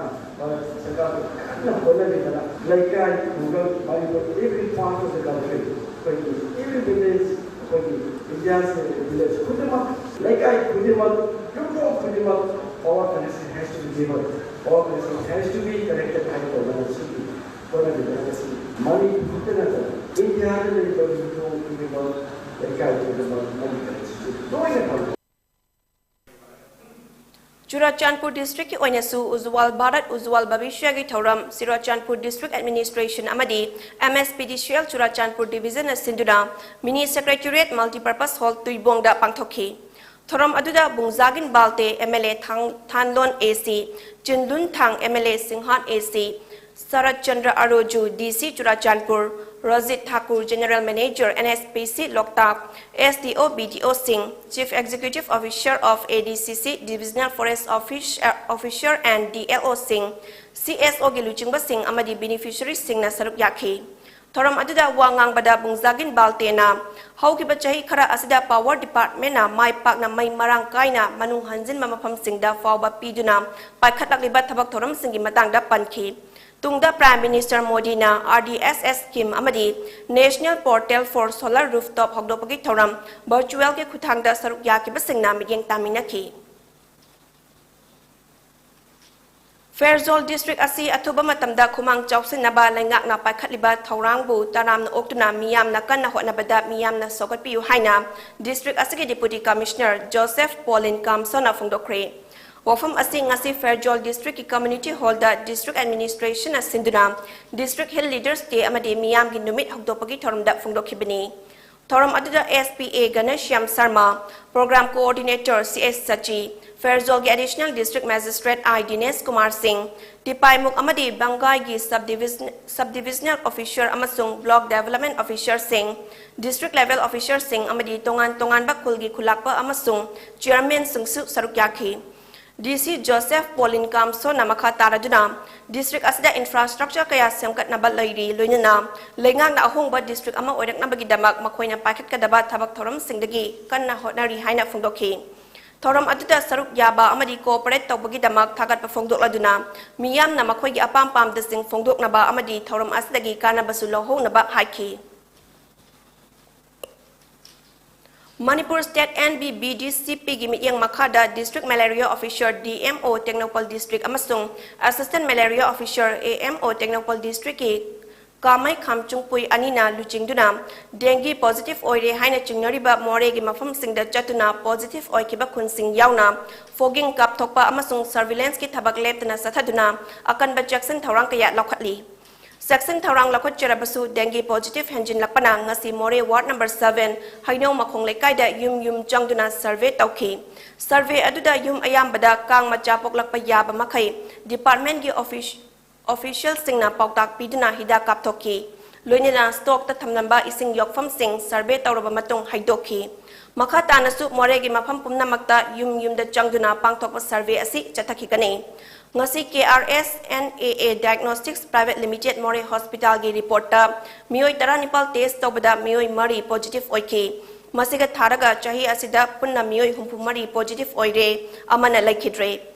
ꯁꯔꯀꯥꯔꯅ ꯀꯟꯅ ꯍꯣꯠꯅꯕꯤꯗꯅ ꯂꯩꯀꯥꯏ ꯈꯨꯡꯒꯪ Manipur every part of the country ꯑꯩꯈꯣꯏꯒꯤ every village ꯑꯩꯈꯣꯏꯒꯤ ꯏꯟꯗꯤꯌꯥꯁꯦ ꯚꯤꯂꯦꯖ ꯈꯨꯗꯤꯡꯃꯛ ꯂꯩꯀꯥꯏ ꯈꯨꯗꯤꯡꯃꯛ ꯌꯨꯝꯊꯣꯡ ꯈꯨꯗꯤꯡꯃꯛ power connection has to be given, power connection has to be connected ꯍꯥꯏꯕ ꯇꯧꯗꯅ ꯁꯤꯒꯤ ꯍꯣꯠꯅꯕꯤꯗꯅ ꯉꯁꯤ ꯃꯅꯤꯄꯨꯔ ꯈꯛꯇ ꯅꯠꯇꯅ ꯏꯟꯗꯤꯌꯥꯗ ꯂꯩꯔꯤꯕ ꯌꯨꯝꯊꯣꯡ ꯈꯨꯗꯤꯡꯃꯛ ꯂꯩꯀꯥꯏ ꯈꯨꯗꯤꯡꯃꯛ ꯃꯩ connection ꯂꯣꯏꯅ ꯐꯪꯉꯤ꯫ ꯆꯨꯔꯥꯆꯥꯟꯄꯨꯔ ꯗꯤꯁꯇ꯭ꯔꯤꯛꯀꯤ ꯑꯣꯏꯅꯁꯨ ꯎꯖ꯭ꯋꯥꯜ ꯚꯥꯔꯠ ꯎꯖ꯭ꯋꯥꯜ ꯚꯕꯤꯁ꯭ꯌꯒꯤ ꯊꯧꯔꯝ ꯆꯨꯔꯥꯆꯥꯟꯄꯨꯔ ꯗꯤꯁꯇ꯭ꯔꯤꯛ ꯑꯦꯗꯃꯤꯅꯤꯁꯇ꯭ꯔꯦꯁꯟ ꯑꯃꯗꯤ M S P D C L Churachandpur ꯗꯤꯕꯤꯖꯟꯅ ꯁꯤꯟꯗꯨꯅ ꯃꯤꯅꯤ ꯁꯦꯀ꯭ꯔꯦꯇꯔꯤꯌꯦꯠ ꯃꯜꯇꯤꯄꯔꯄꯁ ꯍꯣꯜ ꯇꯨꯏꯕꯣꯡꯗ ꯄꯥꯡꯊꯣꯛꯈꯤ꯫ ꯊꯧꯔꯝ ꯑꯗꯨꯗ ꯕꯨꯡꯖꯥꯒꯤꯟ ꯕꯥꯜꯇꯦ ꯑꯦꯝ ꯑꯦꯜ ꯑꯦ ꯊꯥꯡ-, ꯊꯥꯟꯂꯣꯟ ꯑꯦ ꯁꯤ, ꯆꯤꯟꯂꯨꯟ ꯊꯥꯡ ꯑꯦꯝ ꯑꯦꯜ ꯑꯦ ꯁꯤꯡꯍꯥꯟ ꯑꯦ ꯁꯤ, ꯁꯔꯠ Chandra Aroju D C Churachandpur, Rojit Thakur general manager N S P C Loktak, S D O, B D ꯑꯣꯁꯤꯡ, Chief Executive Officer of A D C C, Divisional Forest Officer, Officer and D L Oꯁꯤꯡ, ꯁꯤ ꯑꯦꯁ ꯑꯣꯒꯤ ꯂꯨꯆꯤꯡꯕꯁꯤꯡ ꯑꯃꯗꯤ ꯕꯦꯅꯤꯐꯤꯁꯔꯤꯁꯤꯡꯅ ꯁꯔꯨꯛ ꯌꯥꯈꯤ꯫ ꯊꯧꯔꯝ ꯑꯗꯨꯗ ꯋꯥ ꯉꯥꯡꯕꯗ ꯕꯨꯡꯖꯥꯒꯤꯟ ꯕꯥꯜꯇꯦꯅ ꯍꯧꯈꯤꯕ ꯆꯍꯤ ꯈꯔ ꯑꯁꯤꯗ ꯄꯥꯋꯔ ꯗꯤꯄꯥꯔꯠꯃꯦꯟꯅ ꯃꯥꯏ ꯄꯥꯛꯅ ꯃꯩ ꯃꯔꯥꯡ ꯀꯥꯏꯅ ꯃꯅꯨꯡ ꯍꯟꯖꯤꯟꯕ ꯃꯐꯝꯁꯤꯡꯗ ꯐꯥꯎꯕ ꯄꯤꯗꯨꯅ ꯄꯥꯏꯈꯠꯂꯛꯂꯤꯕ ꯊꯕꯛ ꯊꯧꯔꯝꯁꯤꯡꯒꯤ ꯃꯇꯥꯡꯗ ꯄꯟꯈꯤ꯫ ꯇꯨꯡꯗ ꯄ꯭ꯔꯥꯏꯝ ꯃꯤꯅꯤꯁꯇꯔ ꯃꯣꯗꯤꯅ ꯑꯥꯔ ꯗꯤ ꯑꯦꯁ ꯑꯦꯁ ꯁ꯭ꯀꯤꯝ ꯑꯃꯗꯤ ꯅꯦꯁꯅꯦꯜ ꯄꯣꯔꯇꯦꯜ ꯐꯣꯔ ꯁꯣꯂꯔ ꯔꯨꯐꯇꯣꯞ ꯍꯧꯗꯣꯛꯄꯒꯤ ꯊꯧꯔꯝ ꯚꯔꯆꯨꯋꯦꯜꯒꯤ ꯈꯨꯠꯊꯥꯡꯗ ꯁꯔꯨꯛ ꯌꯥꯈꯤꯕꯁꯤꯡꯅ ꯃꯤꯠꯌꯦꯡ ꯇꯥꯃꯤꯟꯅꯈꯤ꯫ ꯐꯦꯔꯖꯣꯜ ꯗꯤꯁꯇ꯭ꯔꯤꯛ ꯑꯁꯤ ꯑꯊꯨꯕ ꯃꯇꯝꯗ ꯈꯨꯃꯥꯡ ꯆꯥꯎꯁꯤꯟꯅꯕ ꯂꯩꯉꯥꯛꯅ ꯄꯥꯏꯈꯠꯂꯤꯕ ꯊꯧꯔꯥꯡꯕꯨ ꯇꯔꯥꯝꯅ ꯑꯣꯛꯇꯨꯅ ꯃꯤꯌꯥꯝꯅ ꯀꯟꯅ ꯍꯣꯠꯅꯕꯗ ꯃꯤꯌꯥꯝꯅ ꯁꯧꯒꯠꯄꯤꯌꯨ ꯍꯥꯏꯅ ꯗꯤꯁꯇ꯭ꯔꯤꯛ ꯑꯁꯤꯒꯤ ꯗꯤꯄꯨꯇꯤ ꯀꯃꯤꯁꯅꯔ ꯖꯣꯁꯦꯐ ꯄꯣꯂꯤꯟ ꯀꯥꯝꯁꯣꯅ ꯐꯣꯡꯗꯣꯛꯈ꯭ꯔꯦ꯫ ꯋꯥꯐꯝ ꯑꯁꯤ ꯉꯁꯤ ꯐꯦꯔꯖꯣꯜ ꯗꯤꯁꯇ꯭ꯔꯤꯛꯀꯤ ꯀꯝꯃ꯭ꯌꯨꯅꯤꯇꯤ ꯍꯣꯜꯗ ꯗꯤꯁꯇ꯭ꯔꯤꯛ ꯑꯦꯗꯃꯤꯅꯤꯁꯇ꯭ꯔꯦꯁꯟꯅ ꯁꯤꯟꯗꯨꯅ ꯗꯤꯁꯇ꯭ꯔꯤꯛ ꯍꯤꯜ ꯂꯤꯗꯔꯁ ꯗꯦ ꯑꯃꯗꯤ ꯃꯤꯌꯥꯝꯒꯤ ꯅꯨꯃꯤꯠ ꯍꯧꯗꯣꯛꯄꯒꯤ ꯊꯧꯔꯝꯗ ꯐꯣꯡꯗꯣꯛꯈꯤꯕꯅꯤ꯫ ꯊꯧꯔꯝ ꯑꯗꯨꯗ S P A ꯘꯅꯁ꯭ꯌꯥꯝ Sharma, Program Coordinator C S Shashi, ꯐꯦꯔꯖꯣꯜꯒꯤ Additional District Magistrate I ꯗꯤꯅꯦꯁ ꯀꯨꯃꯥꯔ ꯁꯤꯡ, ꯇꯤꯄꯥꯏꯃꯨꯛ ꯑꯃꯗꯤ ꯕꯪꯒꯥꯏꯒꯤ Sub Division-, Sub Divisional Officer ꯑꯃꯁꯨꯡ Block Development Officerꯁꯤꯡ, District Level Officerꯁꯤꯡ ꯑꯃꯗꯤ ꯇꯣꯉꯥꯟ ꯇꯣꯉꯥꯟꯕ ꯈꯨꯜꯒꯤ ꯈꯨꯂꯥꯛꯄ ꯑꯃꯁꯨꯡ ꯆꯤꯌꯔꯃꯦꯟꯁꯤꯡꯁꯨ ꯁꯔꯨꯛ ꯌꯥꯈꯤ꯫ D C ꯖꯣꯁꯦꯐ ꯄꯣꯂꯤꯟ ꯀꯥꯝꯁꯣꯅ ꯃꯈꯥ ꯇꯥꯔꯗꯨꯅ ꯗꯤꯁꯇ꯭ꯔꯤꯛ ꯑꯁꯤꯗ ꯏꯟꯐ꯭ꯔꯥꯁ꯭ꯇ꯭ꯔꯛꯆꯔ ꯀꯌꯥ ꯁꯦꯝꯒꯠꯅꯕ ꯂꯩꯔꯤ, ꯂꯣꯏꯅꯅ ꯂꯩꯉꯥꯛꯅ ꯑꯍꯣꯡꯕ ꯗꯤꯁꯇ꯭ꯔꯤꯛ ꯑꯃ ꯑꯣꯏꯔꯛꯅꯕꯒꯤꯗꯃꯛ ꯃꯈꯣꯏꯅ ꯄꯥꯏꯈꯠꯀꯗꯕ ꯊꯕꯛ ꯊꯧꯔꯝꯁꯤꯡꯗꯒꯤ ꯀꯟꯅ ꯍꯣꯠꯅꯔꯤ ꯍꯥꯏꯅ ꯐꯣꯡꯗꯣꯛꯈꯤ꯫ ꯊꯧꯔꯝ ꯑꯗꯨꯗ ꯁꯔꯨꯛ ꯌꯥꯕ ꯑꯃꯗꯤ ꯀꯣꯑꯣꯄꯔꯦꯠ ꯇꯧꯕꯒꯤꯗꯃꯛ ꯊꯥꯒꯠꯄ ꯐꯣꯡꯗꯣꯛꯂꯗꯨꯅ ꯃꯤꯌꯥꯝꯅ ꯃꯈꯣꯏꯒꯤ ꯑꯄꯥꯝ ꯄꯥꯝꯗꯁꯤꯡ ꯐꯣꯡꯗꯣꯛꯅꯕ ꯑꯃꯗꯤ ꯊꯧꯔꯝ ꯑꯁꯤꯗꯒꯤ ꯀꯥꯟꯅꯕꯁꯨ ꯂꯧꯍꯧꯅꯕ ꯍꯥꯏꯈꯤ꯫ Manipur state N B B D C Pꯒꯤ ꯃꯤꯠꯌꯦꯡ ꯃꯈꯥꯗ District Malaria Officer D M O Tengnoupal District ꯑꯃꯁꯨꯡ Assistant Malaria Officer A M O Tengnoupal Districtꯀꯤ ꯀꯥꯃꯩ ꯈꯥꯝꯆꯨꯡꯄꯨꯏ ꯑꯅꯤꯅ ꯂꯨꯆꯤꯡꯗꯨꯅ dengue positive ꯑꯣꯏꯔꯦ ꯍꯥꯏꯅ ꯆꯤꯡꯅꯔꯤꯕ ꯃꯣꯔꯦꯒꯤ ꯃꯐꯝꯁꯤꯡꯗ ꯆꯠꯇꯨꯅ positive ꯑꯣꯏꯈꯤꯕ ꯈꯨꯟꯁꯤꯡ ꯌꯥꯎꯅ fogging ꯀꯥꯞꯊꯣꯛꯄ ꯑꯃꯁꯨꯡ surveillancekꯤ ꯊꯕꯛ ꯂꯦꯞꯇꯅ ꯆꯠꯊꯗꯨꯅ ꯑꯀꯟꯕ ꯆꯦꯛꯁꯤꯟ ꯊꯧꯔꯥꯡ ꯀꯌꯥ ꯂꯧꯈꯠꯂꯤ꯫ ꯆꯦꯛꯁꯤꯟ ꯊꯧꯔꯥꯡ ꯂꯧꯈꯠꯆꯔꯕꯁꯨ dengue positive ꯍꯦꯟꯖꯤꯜꯂꯛꯄꯅ ꯉꯁꯤ ꯃꯣꯔꯦ ward number seven ꯍꯩꯅꯧ ꯃꯈꯣꯡ ꯂꯩꯀꯥꯏꯗ ꯌꯨꯝ ꯌꯨꯝ ꯆꯪꯗꯨꯅ survey ꯇꯧꯈꯤ꯫ Survey ꯑꯗꯨꯗ ꯌꯨꯝ ꯑꯌꯥꯝꯕꯗ ꯀꯥꯡ ꯃꯆꯥ ꯄꯣꯛꯂꯛꯄ ꯌꯥꯕ ꯃꯈꯩ departmentꯀꯤ office-, officialꯁꯤꯡꯅ ꯄꯥꯎꯇꯥꯛ ꯄꯤꯗꯨꯅ ꯍꯤꯗꯥꯛ ꯀꯥꯞꯊꯣꯛꯈꯤ꯫ ꯂꯣꯏꯅꯅ stockꯇ ꯊꯝꯂꯝꯕ ꯏꯁꯤꯡ ꯌꯣꯛꯐꯝꯁꯤꯡ survey ꯇꯧꯔꯕ ꯃꯇꯨꯡ ꯍꯩꯗꯣꯛꯈꯤ꯫ ꯃꯈꯥ ꯇꯥꯅꯁꯨ ꯃꯣꯔꯦꯒꯤ ꯃꯐꯝ ꯄꯨꯝꯅꯃꯛꯇ ꯌꯨꯝ ꯌꯨꯝꯗ ꯆꯪꯗꯨꯅ ꯄꯥꯡꯊꯣꯛꯄ survey ꯑꯁꯤ ꯆꯠꯊꯈꯤꯒꯅꯤ꯫ ꯉꯁꯤ K R S N A A Diagnostics Private Limited ꯃꯣꯔꯦ hospitalꯒꯤ reportꯇ ꯃꯤꯑꯣꯏ ꯇꯔꯥꯅꯤꯄꯥꯜ test ꯇꯧꯕꯗ ꯃꯤꯑꯣꯏ ꯃꯔꯤ positive ꯑꯣꯏꯈꯤ꯫ ꯃꯁꯤꯒ ꯊꯥꯔꯒ ꯆꯍꯤ ꯑꯁꯤꯗ ꯄꯨꯟꯅ ꯃꯤꯑꯣꯏ ꯍꯨꯝꯐꯨ ꯃꯔꯤ positive ꯑꯣꯏꯔꯦ, ꯑꯃꯅ ꯂꯩꯈꯤꯗ꯭ꯔꯦ꯫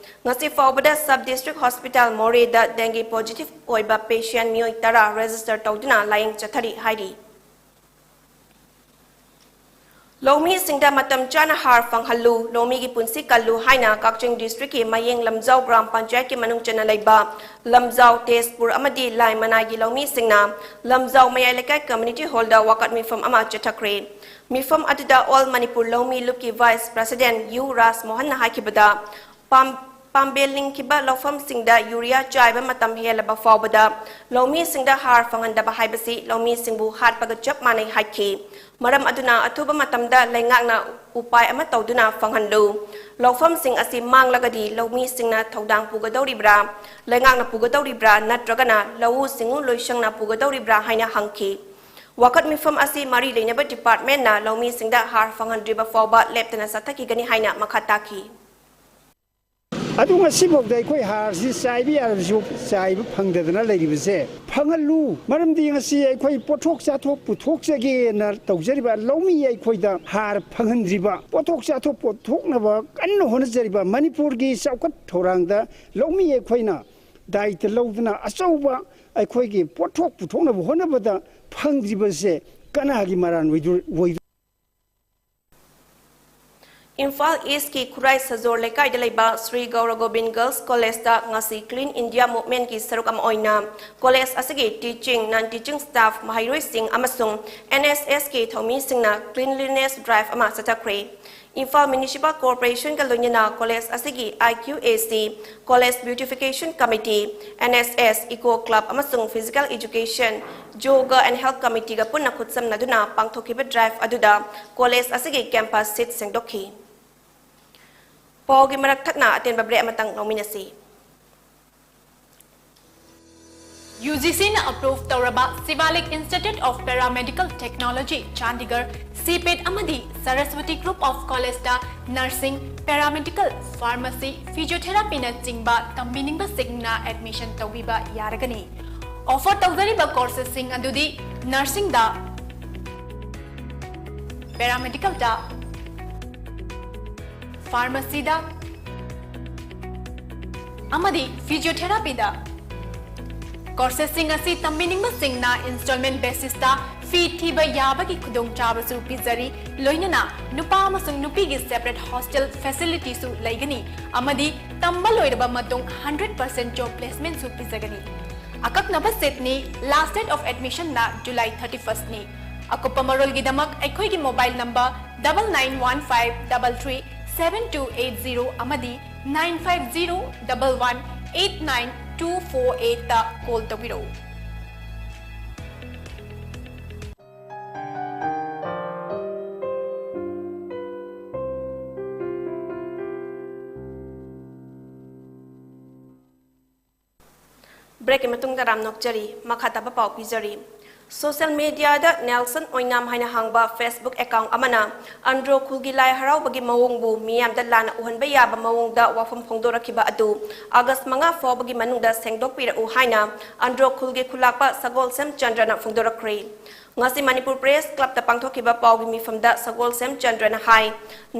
ꯉꯁꯤ ꯐꯥꯎꯕꯗ sub district hospital ꯃꯣꯔꯦꯗ dengue positive ꯑꯣꯏꯕ patient ꯃꯤꯑꯣꯏ ꯇꯔꯥ register ꯇꯧꯗꯨꯅ ꯂꯥꯌꯦꯡ ꯆꯠꯊꯔꯤ ꯍꯥꯏꯔꯤ꯫ ꯂꯧꯃꯤꯁꯤꯡꯗ ꯃꯇꯝ ꯆꯥꯅ ꯍꯥꯔ ꯐꯪꯍꯜꯂꯨ, ꯂꯧꯃꯤꯒꯤ ꯄꯨꯟꯁꯤ ꯀꯜꯂꯨ ꯍꯥꯏꯅ ꯀꯛꯆꯤꯡ district ꯀꯤ ꯃꯌꯦꯡ ꯂꯝꯖꯥꯎ ꯒ꯭ꯔꯥꯝ ꯄꯟꯆꯥꯌꯠꯀꯤ ꯃꯅꯨꯡ ꯆꯟꯅ ꯂꯩꯕ ꯂꯝꯖꯥꯎ, ꯇꯦꯖꯄꯨꯔ ꯑꯃꯗꯤ ꯂꯥꯏ ꯃꯅꯥꯏꯒꯤ ꯂꯧꯃꯤꯁꯤꯡꯅ ꯂꯝꯖꯥꯎ ꯃꯌꯥꯏ ꯂꯩꯀꯥꯏ community hall ꯗ ꯋꯥꯀꯠ ꯃꯤꯐꯝ ꯑꯃ ꯆꯠꯊꯈ꯭ꯔꯦ꯫ ꯃꯤꯐꯝ ꯑꯗꯨꯗ All Manipur ꯂꯧꯃꯤ ꯂꯨꯞꯀꯤ vice president ꯌꯨ ꯔꯥꯖ ꯃꯣꯍꯟꯅ ꯍꯥꯏꯈꯤꯕꯗ, ꯄꯥꯝ-, ꯄꯥꯝꯕꯦꯜ ꯂꯤꯡꯈꯤꯕ ꯂꯧꯐꯝꯁꯤꯡꯗ ꯌꯨꯔꯤꯌꯥ ꯆꯥꯏꯕ ꯃꯇꯝ ꯍꯦꯜꯂꯕ ꯐꯥꯎꯕꯗ ꯂꯧꯃꯤꯁꯤꯡꯗ ꯍꯥꯔ ꯐꯪꯍꯟꯗꯕ ꯍꯥꯏꯕꯁꯤ ꯂꯧꯃꯤꯁꯤꯡꯕꯨ ꯍꯥꯠꯄꯒ ꯆꯞ ꯃꯥꯟꯅꯩ ꯍꯥꯏꯈꯤ꯫ ꯃꯔꯝ ꯑꯗꯨꯅ ꯑꯊꯨꯕ ꯃꯇꯝꯗ ꯂꯩꯉꯥꯛꯅ ꯎꯄꯥꯏ ꯑꯃ ꯇꯧꯗꯨꯅ ꯐꯪꯍꯜꯂꯨ꯫ ꯂꯧꯐꯝꯁꯤꯡ ꯑꯁꯤ ꯃꯥꯡꯂꯒꯗꯤ ꯂꯧꯃꯤꯁꯤꯡꯅ ꯊꯧꯗꯥꯡ ꯄꯨꯒꯗꯧꯔꯤꯕ꯭ꯔꯥ, ꯂꯩꯉꯥꯛꯅ ꯄꯨꯒꯗꯧꯔꯤꯕ꯭ꯔꯥ, ꯅꯠꯇ꯭ꯔꯒꯅ ꯂꯧꯎ ꯁꯤꯡꯎ ꯂꯣꯏꯁꯪꯅ ꯄꯨꯒꯗꯧꯔꯤꯕ꯭ꯔꯥ ꯍꯥꯏꯅ ꯍꯪꯈꯤ꯫ ꯋꯥꯀꯠ ꯃꯤꯐꯝ ꯑꯁꯤ ꯃꯔꯤ ꯂꯩꯅꯕ department ꯅ ꯂꯧꯃꯤꯁꯤꯡꯗ ꯍꯥꯔ ꯐꯪꯍꯟꯗ꯭ꯔꯤꯕ ꯐꯥꯎꯕ ꯂꯦꯞꯇꯅ ꯆꯠꯊꯈꯤꯒꯅꯤ ꯍꯥꯏꯅ ꯃꯈꯥ ꯇꯥꯈꯤ꯫ ꯑꯗꯨ ꯉꯁꯤꯐꯥꯎꯗ ꯑꯩꯈꯣꯏ ꯍꯥꯔꯁꯤ ꯆꯥꯏꯕ ꯌꯥꯔꯕꯁꯨ ꯆꯥꯏꯕ ꯐꯪꯗꯗꯅ ꯂꯩꯔꯤꯕꯁꯦ ꯐꯪꯍꯜꯂꯨ꯫ ꯃꯔꯝꯗꯤ ꯉꯁꯤ ꯑꯩꯈꯣꯏ ꯄꯣꯠꯊꯣꯛ ꯆꯥꯊꯣꯛ ꯄꯨꯊꯣꯛꯆꯒꯦꯅ ꯇꯧꯖꯔꯤꯕ ꯂꯧꯃꯤ ꯑꯩꯈꯣꯏꯗ ꯍꯥꯔ ꯐꯪꯍꯟꯗ꯭ꯔꯤꯕ, ꯄꯣꯠꯊꯣꯛ ꯆꯥꯊꯣꯛ ꯄꯨꯊꯣꯛꯅꯕ ꯀꯟꯅ ꯍꯣꯠꯅꯖꯔꯤꯕ ꯃꯅꯤꯄꯨꯔꯒꯤ ꯆꯥꯎꯈꯠ ꯊꯧꯔꯥꯡꯗ ꯂꯧꯃꯤ ꯑꯩꯈꯣꯏꯅ ꯗꯥꯌꯤꯠꯇ ꯂꯧꯗꯨꯅ ꯑꯆꯧꯕ ꯑꯩꯈꯣꯏꯒꯤ ꯄꯣꯠꯊꯣꯛ ꯄꯨꯊꯣꯛꯅꯕ ꯍꯣꯠꯅꯕꯗ ꯐꯪꯗ꯭ꯔꯤꯕꯁꯦ ꯀꯅꯥꯒꯤ ꯃꯔꯥꯟ ꯑꯣꯏꯗꯣ-, ꯑꯣꯏꯗꯣ-? ꯏꯝꯐꯥꯜ East ꯀꯤ ꯈꯨꯔꯥꯏ ꯁꯖꯣꯔ ꯂꯩꯀꯥꯏꯗ ꯂꯩꯕ ꯁ꯭ꯔꯤ ꯒꯧꯔ ꯒꯣꯕꯤꯟ Girls College ꯇ ꯉꯁꯤ Clean India Movement ꯀꯤ ꯁꯔꯨꯛ ꯑꯃ ꯑꯣꯏꯅ college ꯑꯁꯤꯒꯤ teaching, non teaching staff, ꯃꯍꯩꯔꯣꯏꯁꯤꯡ ꯑꯃꯁꯨꯡ N S S ꯀꯤ ꯊꯧꯃꯤꯁꯤꯡꯅ cleanliness drive ꯑꯃ ꯆꯠꯊꯈ꯭ꯔꯦ꯫ ꯏꯝꯐꯥꯜ Municipal Corporation ꯒ ꯂꯣꯏꯅꯅ college ꯑꯁꯤꯒꯤ I Q A C, College Beautification Committee, N S S, Eco Club ꯑꯃꯁꯨꯡ Physical Education, Yoga and Health Committee ꯒ ꯄꯨꯟꯅ ꯈꯨꯠꯁꯝꯅꯗꯨꯅ ꯄꯥꯡꯊꯣꯛꯈꯤꯕ drive ꯑꯗꯨꯗ college ꯑꯁꯤꯒꯤ campus ꯁꯤꯠ ꯁꯦꯡꯗꯣꯛꯈꯤ꯫ ꯄꯥꯎꯒꯤ ꯃꯔꯛ ꯊꯠꯅ ꯑꯇꯦꯟꯕ break ꯑꯃꯇꯪ ꯂꯧꯃꯤꯟꯅꯁꯤ꯫ UGC ꯅ approve ꯇꯧꯔꯕ Shivalik Institute of Paramedical Technology, Chandigarh, CPET ꯑꯃꯗꯤ Saraswati Group of College ꯇ nursing, paramedical, pharmacy, physiotherapy ꯅꯆꯤꯡꯕ ꯇꯝꯕꯤꯅꯤꯡꯕꯁꯤꯡꯅ admission ꯇꯧꯕꯤꯕ ꯌꯥꯔꯒꯅꯤ꯫ Offer ꯇꯧꯖꯔꯤꯕ courses ꯁꯤꯡ ꯑꯗꯨꯗꯤ nursing ꯗ, paramedical ꯗ, pharmacy ꯗ ꯑꯃꯗꯤ physiotherapy ꯗ꯫ Courses ꯁꯤꯡ ꯑꯁꯤ ꯇꯝꯕꯤꯅꯤꯡꯕꯁꯤꯡꯅ installment basis ꯇ ꯐꯤ ꯊꯤꯕ ꯌꯥꯕꯒꯤ ꯈꯨꯗꯣꯡꯆꯥꯕꯁꯨ ꯄꯤꯖꯔꯤ꯫ ꯂꯣꯏꯅꯅ ꯅꯨꯄꯥ ꯑꯃꯁꯨꯡ ꯅꯨꯄꯤꯒꯤ separate hostel facilityꯁꯨ ꯂꯩꯒꯅꯤ ꯑꯃꯗꯤ ꯇꯝꯕ ꯂꯣꯏꯔꯕ ꯃꯇꯨꯡ hundred percent job placementꯁꯨ ꯄꯤꯖꯒꯅꯤ꯫ ꯑꯀꯛꯅꯕ seatꯅꯤ꯫ Last date of admissionꯅ July thirty firstꯅꯤ꯫ ꯑꯀꯨꯞꯄ ꯃꯔꯣꯜꯒꯤꯗꯃꯛ ꯑꯩꯈꯣꯏꯒꯤ mobile number double nine one five double three seven two eight zero ꯑꯃꯗꯤ nine five zero double one eight nine two four eightꯇ call ꯇꯧꯕꯤꯔꯛꯎ꯫ Breakꯀꯤ ꯃꯇꯨꯡꯗ ꯔꯥꯝ ꯅꯣꯛꯆꯔꯤ꯫ ꯃꯈꯥ ꯇꯥꯕ ꯄꯥꯎ ꯄꯤꯖꯔꯤ꯫ Social mediaꯗ ꯅꯦꯜꯁꯟ ꯑꯣꯏꯅꯥꯝ ꯍꯥꯏꯅ ꯍꯥꯡꯕ Facebook account ꯑꯃꯅ ꯑꯟꯗ꯭ꯔꯣ ꯈꯨꯜꯒꯤ ꯂꯥꯏ ꯍꯔꯥꯎꯕꯒꯤ ꯃꯑꯣꯡꯕꯨ ꯃꯤꯌꯥꯝꯗ ꯂꯥꯟꯅ ꯎꯍꯟꯕ ꯌꯥꯕ ꯃꯑꯣꯡꯗ ꯋꯥꯐꯝ ꯐꯣꯡꯗꯣꯔꯛꯈꯤꯕ ꯑꯗꯨ August ꯃꯉꯥ ꯐꯥꯎꯕꯒꯤ ꯃꯅꯨꯡꯗ ꯁꯦꯡꯗꯣꯛꯄꯤꯔꯛꯎ ꯍꯥꯏꯅ ꯑꯟꯗ꯭ꯔꯣ ꯈꯨꯜꯒꯤ ꯈꯨꯂꯥꯛꯄ ꯁꯒꯣꯜꯁꯦꯝ ꯆꯟꯗ꯭ꯔꯅ ꯐꯣꯡꯗꯣꯔꯛꯈ꯭ꯔꯦ꯫ ꯉꯁꯤ ꯃꯅꯤꯄꯨꯔ Press Clubꯇ ꯄꯥꯡꯊꯣꯛꯈꯤꯕ ꯄꯥꯎꯒꯤ ꯃꯤꯐꯝꯗ ꯁꯒꯣꯜꯁꯦꯝ ꯆꯟꯗ꯭ꯔꯅ ꯍꯥꯏ,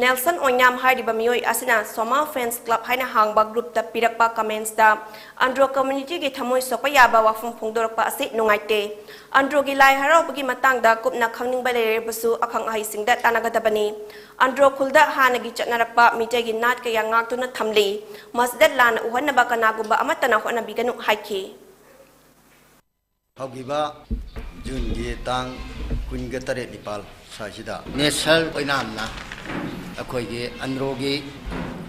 ꯅꯦꯜꯁꯟ ꯑꯣꯏꯅꯥꯝ ꯍꯥꯏꯔꯤꯕ ꯃꯤꯑꯣꯏ ꯑꯁꯤꯅ Soma Fans Club ꯍꯥꯏꯅ ꯍꯥꯡꯕ groupꯇ ꯄꯤꯔꯛꯄ commentsꯇ ꯑꯟꯗ꯭ꯔꯣ communityꯒꯤ ꯊꯃꯣꯏ ꯁꯣꯛꯄ ꯌꯥꯕ ꯋꯥꯐꯝ ꯐꯣꯡꯗꯣꯔꯛꯄ ꯑꯁꯤ ꯅꯨꯡꯉꯥꯏꯇꯦ꯫ ꯑꯟꯗ꯭ꯔꯣꯒꯤ ꯂꯥꯏ ꯍꯔꯥꯎꯕꯒꯤ ꯃꯇꯥꯡꯗ ꯀꯨꯞꯅ ꯈꯪꯅꯤꯡꯕ ꯂꯩꯔꯕꯁꯨ ꯑꯈꯪ ꯑꯍꯩꯁꯤꯡꯗ ꯇꯥꯟꯅꯒꯗꯕꯅꯤ꯫ ꯑꯟꯗ꯭ꯔꯣ ꯈꯨꯜꯗ ꯍꯥꯟꯅꯒꯤ ꯆꯠꯅꯔꯛꯄ ꯃꯤꯇꯩꯒꯤ ꯅꯥꯠ ꯀꯌꯥ ꯉꯥꯛꯇꯨꯅ ꯊꯝꯂꯤ꯫ ꯃꯁꯤꯗ ꯂꯥꯟꯅ ꯎꯍꯟꯅꯕ ꯀꯅꯥꯒꯨꯝꯕ ꯑꯃꯠꯇꯅ ꯍꯣꯠꯅꯕꯤꯒꯅꯨ ꯍꯥꯏꯈꯤ꯫ ꯍꯧꯈꯤꯕ Juneꯒꯤ ꯇꯥꯡ ꯀꯨꯟꯒ ꯇꯔꯦꯠ ꯅꯤꯄꯥꯜ ꯁ꯭ꯋꯥꯏꯁꯤꯗ ꯅꯦꯁꯔ ꯑꯣꯏꯅꯥꯝꯅ ꯑꯩꯈꯣꯏꯒꯤ ꯑꯟꯗ꯭ꯔꯣꯒꯤ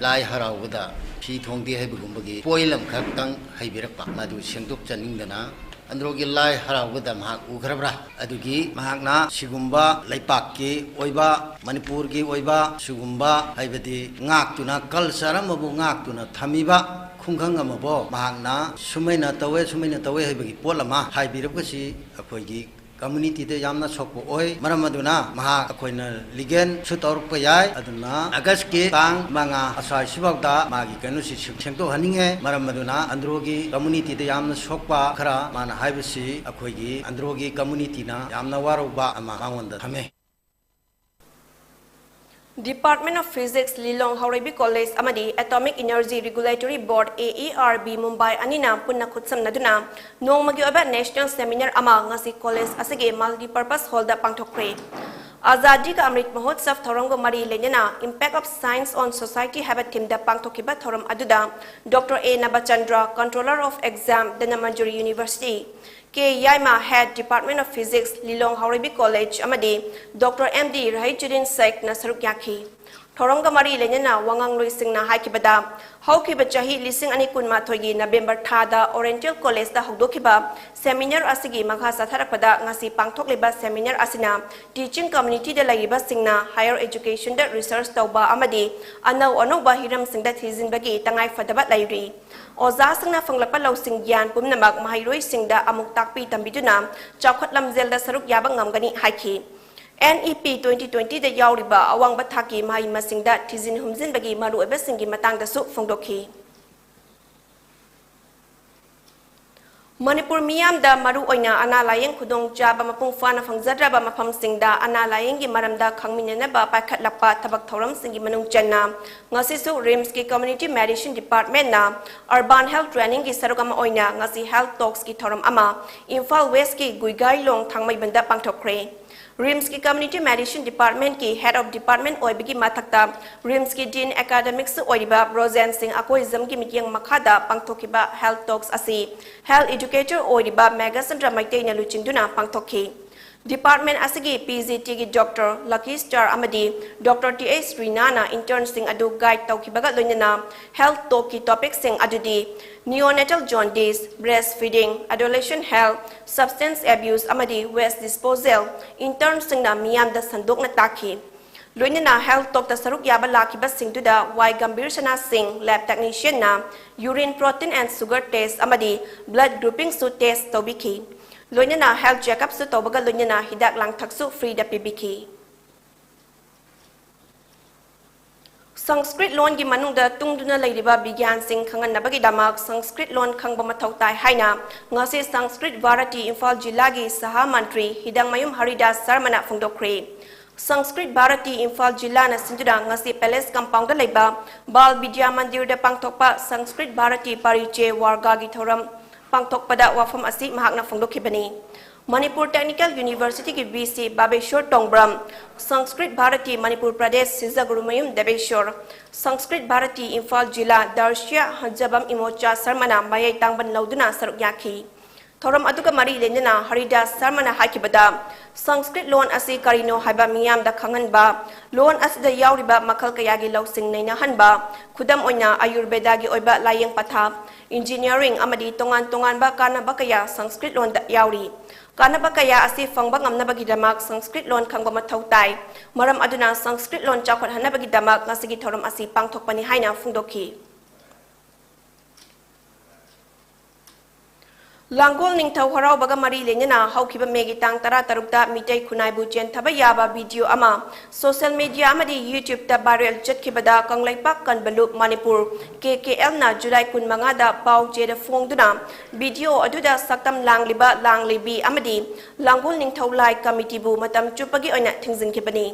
ꯂꯥꯏ ꯍꯔꯥꯎꯕꯗ ꯐꯤ ꯊꯣꯡꯗꯦ ꯍꯥꯏꯕꯒꯨꯝꯕꯒꯤ ꯄꯣꯏꯟ ꯑꯃꯈꯛꯇꯪ ꯍꯩꯕꯤꯔꯛꯄ, ꯃꯗꯨ ꯁꯦꯡꯗꯣꯛꯆꯅꯤꯡꯗꯅ, ꯑꯟꯗ꯭ꯔꯣꯒꯤ ꯂꯥꯏ ꯍꯔꯥꯎꯕꯗ ꯃꯍꯥꯛ ꯎꯈ꯭ꯔꯕ꯭ꯔꯥ? ꯑꯗꯨꯒꯤ ꯃꯍꯥꯛꯅ ꯁꯤꯒꯨꯝꯕ ꯂꯩꯄꯥꯛꯀꯤ ꯑꯣꯏꯕ, ꯃꯅꯤꯄꯨꯔꯒꯤ ꯑꯣꯏꯕ ꯁꯤꯒꯨꯝꯕ, ꯍꯥꯏꯕꯗꯤ ꯉꯥꯛꯇꯨꯅ, culture ꯑꯃꯕꯨ ꯉꯥꯛꯇꯨꯅ ꯊꯝꯃꯤꯕ ꯈꯨꯡꯒꯪ ꯑꯃꯕꯨ ꯃꯍꯥꯛꯅ ꯁꯨꯃꯥꯏꯅ ꯇꯧꯋꯦ, ꯁꯨꯃꯥꯏꯅ ꯇꯧꯋꯦ ꯍꯥꯏꯕꯒꯤ ꯄꯣꯠ ꯑꯃ ꯍꯥꯏꯕꯤꯔꯛꯄꯁꯤ ꯑꯩꯈꯣꯏꯒꯤ communityꯗ ꯌꯥꯝꯅ ꯁꯣꯛꯄ ꯑꯣꯏ꯫ ꯃꯔꯝ ꯑꯗꯨꯅ ꯃꯍꯥꯛ ꯑꯩꯈꯣꯏꯅ legalꯁꯨ ꯇꯧꯔꯛꯄ ꯌꯥꯏ꯫ ꯑꯗꯨꯅ Augustꯀꯤ ꯇꯥꯡ ꯃꯉꯥ ꯑꯁ꯭ꯋꯥꯏꯁꯤꯐꯥꯎꯗ ꯃꯥꯒꯤ ꯀꯩꯅꯣꯁꯤ ꯁꯦꯡ-, ꯁꯦꯡꯗꯣꯛꯍꯟꯅꯤꯡꯉꯦ꯫ ꯃꯔꯝ ꯑꯗꯨꯅ ꯑꯟꯗ꯭ꯔꯣꯒꯤ communityꯗ ꯌꯥꯝꯅ ꯁꯣꯛꯄ ꯈꯔ ꯃꯥꯅ ꯍꯥꯏꯕꯁꯤ ꯑꯩꯈꯣꯏꯒꯤ ꯑꯟꯗ꯭ꯔꯣꯒꯤ communityꯅ ꯌꯥꯝꯅ ꯋꯥꯔꯧꯕ ꯑꯃ ꯃꯉꯣꯟꯗ ꯊꯝꯃꯦ꯫ Department of Physics, Lilong Haoreibi College ꯑꯃꯗꯤ Atomic Energy Regulatory Board, A E R B, Mumbai ꯑꯅꯤꯅ ꯄꯨꯟꯅ ꯈꯨꯠꯁꯝꯅꯗꯨꯅ ꯅꯣꯡꯃꯒꯤ ꯑꯣꯏꯕ National Seminar ꯑꯃ ꯉꯁꯤ college ꯑꯁꯤꯒꯤ Multipurpose Hallꯗ ꯄꯥꯡꯊꯣꯛꯈ꯭ꯔꯦ꯫ ꯑꯖꯥꯗꯤ ꯀꯥ ꯑꯃ꯭ꯔꯤꯠ ꯃꯍꯣꯠꯁꯕ ꯊꯧꯔꯝꯒ ꯃꯔꯤ ꯂꯩꯅꯅ Impact of Science on Society ꯍꯥꯏꯕ themeꯗ ꯄꯥꯡꯊꯣꯛꯈꯤꯕ ꯊꯧꯔꯝ ꯑꯗꯨꯗ Doctor A Nabachandra, Controller of Exam, Dhanamandjuri University, K Yaima, Head, Department of Physics, Lilong Haoreibi College, ꯑꯃꯗꯤ Doctor M D ꯔꯍꯤꯖꯨꯗꯤꯟ ꯁꯦꯈꯅ ꯁꯔꯨꯛ ꯌꯥꯈꯤ꯫ ꯊꯧꯔꯝꯒ ꯃꯔꯤ ꯂꯩꯅꯅ ꯋꯥꯉꯥꯡꯂꯣꯏꯁꯤꯡꯅ ꯍꯥꯏꯈꯤꯕꯗ, ꯍꯧꯈꯤꯕ ꯆꯍꯤ ꯂꯤꯁꯤꯡ ꯑꯅꯤ ꯀꯨꯟꯃꯥꯊꯣꯏꯒꯤ November ꯊꯥꯗ Oriental Collegeꯇ ꯍꯧꯗꯣꯛꯈꯤꯕ seminar ꯑꯁꯤꯒꯤ ꯃꯈꯥ ꯆꯠꯊꯔꯛꯄꯗ ꯉꯁꯤ ꯄꯥꯡꯊꯣꯛꯂꯤꯕ seminar ꯑꯁꯤꯅ teaching communityꯗ ꯂꯩꯔꯤꯕꯁꯤꯡꯅ higher educationꯗ research ꯇꯧꯕ ꯑꯃꯗꯤ ꯑꯅꯧ ꯑꯅꯧꯕ ꯍꯤꯔꯝꯁꯤꯡꯗ ꯊꯤꯖꯤꯟꯕꯒꯤ ꯇꯉꯥꯏ ꯐꯗꯕ ꯂꯩꯔꯤ꯫ ꯑꯣꯖꯥꯁꯤꯡꯅ ꯐꯪꯂꯛꯄ ꯂꯧꯁꯤꯡ ꯒ꯭ꯌꯥꯟ ꯄꯨꯝꯅꯃꯛ ꯃꯍꯩꯔꯣꯏꯁꯤꯡꯗ ꯑꯃꯨꯛ ꯇꯥꯛꯄꯤ ꯇꯝꯕꯤꯗꯨꯅ ꯆꯥꯎꯈꯠ ꯂꯝꯖꯦꯜꯗ ꯁꯔꯨꯛ ꯌꯥꯕ ꯉꯝꯒꯅꯤ ꯍꯥꯏꯈꯤ꯫ N E P twenty twentyꯗ ꯌꯥꯎꯔꯤꯕ ꯑꯋꯥꯡꯕ ꯊꯥꯛꯀꯤ ꯃꯍꯩ ꯃꯁꯤꯡꯗ ꯊꯤꯖꯤꯟ ꯍꯨꯝꯖꯤꯟꯕꯒꯤ ꯃꯔꯨꯑꯣꯏꯕꯁꯤꯡꯒꯤ ꯃꯇꯥꯡꯗꯁꯨ ꯐꯣꯡꯗꯣꯛꯈꯤ꯫ ꯃꯅꯤꯄꯨꯔ ꯃꯤꯌꯥꯝꯗ ꯃꯔꯨꯑꯣꯏꯅ ꯑꯅꯥ ꯂꯥꯌꯦꯡ ꯈꯨꯗꯣꯡꯆꯥꯕ ꯃꯄꯨꯡ ꯐꯥꯅ ꯐꯪꯖꯗ꯭ꯔꯕ ꯃꯐꯝꯁꯤꯡꯗ ꯑꯅꯥ ꯂꯥꯌꯦꯡꯒꯤ ꯃꯔꯝꯗ ꯈꯪꯃꯤꯟꯅꯅꯕ ꯄꯥꯏꯈꯠꯂꯛꯄ ꯊꯕꯛ ꯊꯧꯔꯝꯁꯤꯡꯒꯤ ꯃꯅꯨꯡ ꯆꯟꯅ ꯉꯁꯤꯁꯨ RIMSꯀꯤ Community Medicine Departmentꯅ Urban Health Trainingꯒꯤ ꯁꯔꯨꯛ ꯑꯃ ꯑꯣꯏꯅ ꯉꯁꯤ Health Talksꯀꯤ ꯊꯧꯔꯝ ꯑꯃ Imphal Westꯀꯤ ꯒꯨꯏꯒꯥꯏꯂꯣꯡ ꯊꯥꯡꯃꯩꯕꯟꯗ ꯄꯥꯡꯊꯣꯛꯈ꯭ꯔꯦ꯫ RIMSꯀꯤ Community Medicine Departmentꯀꯤ Head of Department ꯑꯣꯏꯕꯒꯤ ꯃꯊꯛꯇ RIMSꯀꯤ Dean Academicsꯁꯨ ꯑꯣꯏꯔꯤꯕ ꯕ꯭ꯔꯣꯖꯦꯟ ꯁꯤꯡ ꯑꯀꯣꯏꯖꯝꯒꯤ ꯃꯤꯠꯌꯦꯡ ꯃꯈꯥꯗ ꯄꯥꯡꯊꯣꯛꯈꯤꯕ Health Talks ꯑꯁꯤ Health Educator ꯑꯣꯏꯔꯤꯕ ꯃꯦꯘꯆꯟꯗ꯭ꯔ ꯃꯩꯇꯩꯅ ꯂꯨꯆꯤꯡꯗꯨꯅ ꯄꯥꯡꯊꯣꯛꯈꯤ꯫ Department ꯑꯁꯤꯒꯤ P G Tꯒꯤ Doctor Lucky Star ꯑꯃꯗꯤ Doctor T H ꯔꯤꯅꯥꯅ internꯁꯤꯡ ꯑꯗꯨ guide ꯇꯧꯈꯤꯕꯒ ꯂꯣꯏꯅꯅ Health Talkꯀꯤ topicꯁꯤꯡ ꯑꯗꯨꯗꯤ Neonatal Jaundice, Breastfeeding, Adolescent Health, Substance Abuse ꯑꯃꯗꯤ Waste Disposal internꯁꯤꯡꯅ ꯃꯤꯌꯥꯝꯗ ꯁꯟꯗꯣꯛꯅ ꯇꯥꯛꯈꯤ꯫ ꯂꯣꯏꯅꯅ Health Talkꯇ ꯁꯔꯨꯛ ꯌꯥꯕ ꯂꯥꯛꯈꯤꯕꯁꯤꯡꯗꯨꯗ ꯋꯥꯏ ꯒꯝꯚꯤꯔ ꯁꯅꯥ ꯁꯤꯡ, Lab Technicianꯅ urine protein and sugar test ꯑꯃꯗꯤ blood groupingꯁꯨ test ꯇꯧꯕꯤꯈꯤ꯫ ꯂꯣꯏꯅꯅ health checkupꯁꯨ ꯇꯧꯕꯒ ꯂꯣꯏꯅꯅ ꯍꯤꯗꯥꯛ ꯂꯥꯡꯊꯛꯁꯨ freeꯗ ꯄꯤꯕꯤꯈꯤ꯫ ꯁꯪꯁꯀ꯭ꯔꯤꯠ ꯂꯣꯟꯒꯤ ꯃꯅꯨꯡꯗ ꯇꯨꯡꯗꯨꯅ ꯂꯩꯔꯤꯕ ꯕꯤꯒ꯭ꯌꯥꯟꯁꯤꯡ ꯈꯪꯍꯟꯅꯕꯒꯤꯗꯃꯛ ꯁꯪꯁꯀ꯭ꯔꯤꯠ ꯂꯣꯟ ꯈꯪꯕ ꯃꯊꯧ ꯇꯥꯏ ꯍꯥꯏꯅ ꯉꯁꯤ ꯁꯪꯁꯀ꯭ꯔꯤꯠ ꯚꯥꯔꯇꯤ ꯏꯝꯐꯥꯜ ꯖꯤꯂꯥꯒꯤ ꯁꯍꯥ ꯃꯟꯇ꯭ꯔꯤ ꯍꯤꯗꯥꯡꯃꯌꯨꯝ ꯍꯔꯤꯗꯥꯁ ꯁꯔꯃꯅ ꯐꯣꯡꯗꯣꯛꯈ꯭ꯔꯦ꯫ ꯁꯪꯁꯀ꯭ꯔꯤꯠ ꯚꯥꯔꯇꯤ ꯏꯝꯐꯥꯜ ꯖꯤꯂꯥꯅ ꯁꯤꯟꯗꯨꯅ ꯉꯁꯤ ꯄꯦꯂꯦꯁ ꯀꯝꯄꯥꯎꯟꯗ ꯂꯩꯕ ꯕꯥꯜ ꯕꯤꯗ꯭ꯌꯥ ꯃꯟꯗꯤꯔꯗ ꯄꯥꯡꯊꯣꯛꯄ ꯁꯪꯁꯀ꯭ꯔꯤꯠ ꯚꯥꯔꯇꯤ ꯄꯔꯤꯆꯦ ꯋꯥꯔꯒꯥꯒꯤ ꯊꯧꯔꯝ ꯄꯥꯡꯊꯣꯛꯄꯗ ꯋꯥꯐꯝ ꯑꯁꯤ ꯃꯍꯥꯛꯅ ꯐꯣꯡꯗꯣꯛꯈꯤꯕꯅꯤ꯫ ꯃꯅꯤꯄꯨꯔ ꯇꯦꯛꯅꯤꯀꯦꯜ ꯌꯨꯅꯤꯚꯔꯁꯤꯇꯤꯒꯤ ꯚꯤ ꯁꯤ ꯕꯥꯕꯦꯁꯣꯔ ꯇꯣꯡꯕ꯭ꯔꯝ, ꯁꯪꯁꯀ꯭ꯔꯤꯠ ꯚꯥꯔꯇꯤ ꯃꯅꯤꯄꯨꯔ ꯄ꯭ꯔꯗꯦꯁ ꯁꯤꯖꯒꯨꯔꯨꯃꯌꯨꯝ ꯗꯦꯕꯦꯁꯣꯔ, ꯁꯪꯁꯀ꯭ꯔꯤꯠ ꯚꯥꯔꯇꯤ ꯏꯝꯐꯥꯜ ꯖꯤꯂꯥ ꯗꯔꯁ꯭ꯌ ꯍꯟꯖꯕꯝ ꯏꯃꯣꯆꯥ ꯁꯔꯃꯅ ꯃꯌꯥꯏ ꯇꯥꯡꯕꯟ ꯂꯧꯗꯨꯅ ꯁꯔꯨꯛ ꯌꯥꯈꯤ꯫ ꯊꯧꯔꯝ ꯑꯗꯨꯒ ꯃꯔꯤ ꯂꯩꯅꯅ ꯍꯔꯤꯗꯥꯁ ꯁꯔꯃꯅ ꯍꯥꯏꯈꯤꯕꯗ, ꯁꯪꯁꯀ꯭ꯔꯤꯠ ꯂꯣꯟ ꯑꯁꯤ ꯀꯔꯤꯅꯣ ꯍꯥꯏꯕ ꯃꯤꯌꯥꯝꯗ ꯈꯪꯍꯟꯕ, ꯂꯣꯟ ꯑꯁꯤꯗ ꯌꯥꯎꯔꯤꯕ ꯃꯈꯜ ꯀꯌꯥꯒꯤ ꯂꯧꯁꯤꯡ ꯅꯩꯅꯍꯟꯕ, ꯈꯨꯗꯝ ꯑꯣꯏꯅ ꯑꯌꯨꯔꯕꯦꯗꯥꯒꯤ ꯑꯣꯏꯕ ꯂꯥꯏꯌꯦꯡ ꯄꯊꯥꯞ, ꯏꯟꯖꯤꯅꯤꯌꯥꯔꯤꯡ ꯑꯃꯗꯤ ꯇꯣꯉꯥꯟ ꯇꯣꯉꯥꯟꯕ ꯀꯥꯟꯅꯕ ꯀꯌꯥ ꯁꯪꯁꯀ꯭ꯔꯤꯠ ꯂꯣꯟꯗ ꯌꯥꯎꯔꯤ꯫ ꯀꯥꯟꯅꯕ ꯀꯌꯥ ꯑꯁꯤ ꯐꯪꯕ ꯉꯝꯅꯕꯒꯤꯗꯃꯛ ꯁꯪꯁꯀ꯭ꯔꯤꯠ ꯂꯣꯟ ꯈꯪꯕ ꯃꯊꯧ ꯇꯥꯏ꯫ ꯃꯔꯝ ꯑꯗꯨꯅ ꯁꯪꯁꯀ꯭ꯔꯤꯠ ꯂꯣꯟ ꯆꯥꯎꯈꯠꯍꯟꯅꯕꯒꯤꯗꯃꯛ ꯉꯁꯤꯒꯤ ꯊꯧꯔꯝ ꯑꯁꯤ ꯄꯥꯡꯊꯣꯛꯄꯅꯤ ꯍꯥꯏꯅ ꯐꯣꯡꯗꯣꯛꯈꯤ꯫ ꯂꯥꯡꯒꯣꯜ ꯅꯤꯡꯊꯧ ꯍꯔꯥꯎꯕꯒ ꯃꯔꯤ ꯂꯩꯅꯅ ꯍꯧꯈꯤꯕ ꯃꯦꯒꯤ ꯇꯥꯡ ꯇꯔꯥꯇꯔꯨꯛꯇ ꯃꯤꯇꯩ ꯈꯨꯟꯅꯥꯏꯕꯨ ꯆꯦꯟꯊꯕ ꯌꯥꯕ ꯚꯤꯗꯤꯑꯣ ꯑꯃ ꯁꯣꯁꯤꯌꯦꯜ ꯃꯤꯗꯤꯌꯥ ꯑꯃꯗꯤ YouTubeꯇ viral ꯆꯠꯈꯤꯕꯗ ꯀꯪꯂꯩꯄꯥꯛ ꯀꯟꯕ ꯂꯨꯞ ꯃꯅꯤꯄꯨꯔ, KKLꯅ July ꯀꯨꯟꯃꯉꯥꯗ ꯄꯥꯎ ꯆꯦꯗ ꯐꯣꯡꯗꯨꯅ ꯚꯤꯗꯤꯑꯣ ꯑꯗꯨꯗ ꯁꯛꯇꯝ ꯂꯥꯡꯂꯤꯕ ꯂꯥꯡꯂꯤꯕꯤ ꯑꯃꯗꯤ ꯂꯥꯡꯒꯣꯜ ꯅꯤꯡꯊꯧ ꯂꯥꯏ ꯀꯃꯤꯇꯤꯕꯨ ꯃꯇꯝ ꯆꯨꯞꯄꯒꯤ ꯑꯣꯏꯅ ꯊꯤꯡꯖꯤꯟꯈꯤꯕꯅꯤ꯫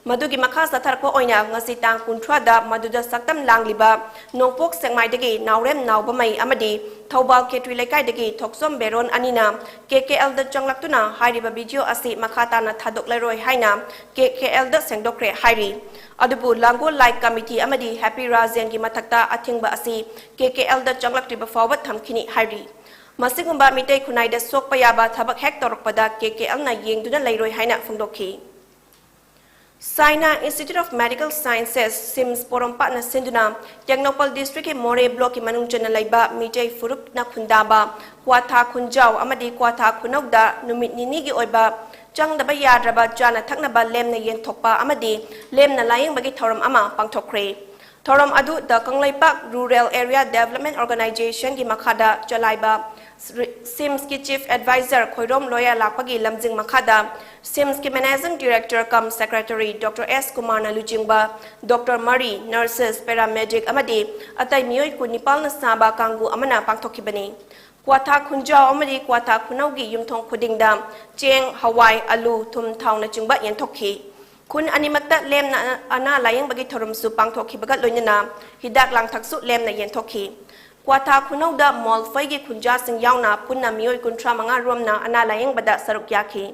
ꯃꯗꯨꯒꯤ ꯃꯈꯥ ꯆꯠꯊꯔꯛꯄ ꯑꯣꯏꯅ ꯉꯁꯤ ꯇꯥꯡ ꯀꯨꯟꯊ꯭ꯔꯥꯗ ꯃꯗꯨꯗ ꯁꯛꯇꯝ ꯂꯥꯡꯂꯤꯕ ꯅꯣꯡꯄꯣꯛ ꯁꯦꯛꯃꯥꯏꯗꯒꯤ ꯅꯥꯎꯔꯦꯝ ꯅꯥꯎꯕꯃꯩ ꯑꯃꯗꯤ ꯊꯧꯕꯥꯜ ꯈꯦꯇ꯭ꯔꯤ ꯂꯩꯀꯥꯏꯗꯒꯤ ꯊꯣꯛꯆꯣꯝ ꯕꯦꯔꯣꯟ ꯑꯅꯤꯅ KKLꯗ ꯆꯪꯂꯛꯇꯨꯅ ꯍꯥꯏꯔꯤꯕ ꯚꯤꯗꯤꯑꯣ ꯑꯁꯤ ꯃꯈꯥ ꯇꯥꯅ ꯊꯥꯗꯣꯛꯂꯔꯣꯏ ꯍꯥꯏꯅ KKLꯗ ꯁꯦꯡꯗꯣꯛꯈ꯭ꯔꯦ ꯍꯥꯏꯔꯤ꯫ ꯑꯗꯨꯕꯨ ꯂꯥꯡꯒꯣꯜ ꯂꯥꯏ ꯀꯃꯤꯇꯤ ꯑꯃꯗꯤ ꯍꯦꯄꯤ ꯔꯥꯖꯦꯟꯒꯤ ꯃꯊꯛꯇ ꯑꯊꯤꯡꯕ ꯑꯁꯤ KKLꯗ ꯆꯪꯂꯛꯇ꯭ꯔꯤꯕ ꯐꯥꯎꯕ ꯊꯝꯈꯤꯅꯤ ꯍꯥꯏꯔꯤ꯫ ꯃꯁꯤꯒꯨꯝꯕ ꯃꯤꯇꯩ ꯈꯨꯟꯅꯥꯏꯗ ꯁꯣꯛꯄ ꯌꯥꯕ ꯊꯕꯛ ꯍꯦꯛ ꯇꯧꯔꯛꯄꯗ KKLꯅ ꯌꯦꯡꯗꯨꯅ ꯂꯩꯔꯣꯏ ꯍꯥꯏꯅ ꯐꯣꯡꯗꯣꯛꯈꯤ꯫ Saina Institute of Medical Sciences, SIMS ꯄꯣꯔꯣꯝꯄꯥꯠꯅ ꯁꯤꯟꯗꯨꯅ ꯇꯦꯡꯅꯧꯄꯜ ꯗꯤꯁꯇ꯭ꯔꯤꯛꯀꯤ ꯃꯣꯔꯦ ꯕ꯭ꯂꯣꯛꯀꯤ ꯃꯅꯨꯡ ꯆꯟꯅ ꯂꯩꯕ ꯃꯤꯇꯩ ꯐꯨꯔꯨꯞꯅ ꯈꯨꯟꯗꯥꯕ ꯀ꯭ꯋꯥꯊꯥ ꯈꯨꯟꯖꯥꯎ ꯑꯃꯗꯤ ꯀ꯭ꯋꯥꯊꯥ ꯈꯨꯅꯧꯗ ꯅꯨꯃꯤꯠ ꯅꯤꯅꯤꯒꯤ ꯑꯣꯏꯕ ꯆꯪꯗꯕ ꯌꯥꯗ꯭ꯔꯕ ꯆꯥꯅ ꯊꯛꯅꯕ ꯂꯦꯝꯅ ꯌꯦꯟꯊꯣꯛꯄ ꯑꯃꯗꯤ ꯂꯦꯝꯅ ꯂꯥꯌꯦꯡꯕꯒꯤ ꯊꯧꯔꯝ ꯑꯃ ꯄꯥꯡꯊꯣꯛꯈ꯭ꯔꯦ꯫ ꯊꯧꯔꯝ ꯑꯗꯨꯗ ꯀꯪꯂꯩꯄꯥꯛ Rural Area Development Organizationꯒꯤ ꯃꯈꯥꯗ ꯆꯂꯥꯏꯕ SIMSꯀꯤ Chief Advisor ꯈꯣꯏꯔꯣꯝ ꯂꯣꯌꯥ ꯂꯥꯛꯄꯒꯤ ꯂꯝꯖꯤꯡ ꯃꯈꯥꯗ SIMSꯀꯤ Managing Director cum Secretary Doctor S ꯀꯨꯃꯥꯔꯅ ꯂꯨꯆꯤꯡꯕ doctor ꯃꯔꯤ, nurses, paramedic ꯑꯃꯗꯤ ꯑꯇꯩ ꯃꯤꯑꯣꯏ ꯀꯨꯟꯅꯤꯄꯥꯜꯅ ꯁꯥꯕ ꯀꯥꯡꯕꯨ ꯑꯃꯅ ꯄꯥꯡꯊꯣꯛꯈꯤꯕꯅꯤ꯫ ꯀ꯭ꯋꯥꯊꯥ ꯈꯨꯟꯖꯥꯎ ꯑꯃꯗꯤ ꯀ꯭ꯋꯥꯊꯥ ꯈꯨꯅꯧꯒꯤ ꯌꯨꯝꯊꯣꯡ ꯈꯨꯗꯤꯡꯗ ꯆꯦꯡ, ꯍꯋꯥꯏ, ꯑꯂꯨ, ꯊꯨꯝ, ꯊꯥꯎꯅꯆꯤꯡꯕ ꯌꯦꯟꯊꯣꯛꯈꯤ꯫ ꯈꯨꯟ ꯑꯅꯤꯃꯛꯇ ꯂꯦꯝꯅ ꯑꯅꯥ ꯂꯥꯌꯦꯡꯕꯒꯤ ꯊꯧꯔꯝꯁꯨ ꯄꯥꯡꯊꯣꯛꯈꯤꯕꯒ ꯂꯣꯏꯅꯅ ꯍꯤꯗꯥꯛ ꯂꯥꯡꯊꯛꯁꯨ ꯂꯦꯝꯅ ꯌꯦꯟꯊꯣꯛꯈꯤ꯫ ꯀ꯭ꯋꯥꯊꯥ ꯈꯨꯅꯧꯗ ꯃꯣꯜꯐꯩꯒꯤ ꯈꯨꯟꯖꯥꯁꯤꯡ ꯌꯥꯎꯅ ꯄꯨꯟꯅ ꯃꯤꯑꯣꯏ ꯀꯨꯟꯊ꯭ꯔꯥ ꯃꯉꯥ ꯔꯣꯝꯅ ꯑꯅꯥ ꯂꯥꯌꯦꯡꯕꯗ ꯁꯔꯨꯛ ꯌꯥꯈꯤ꯫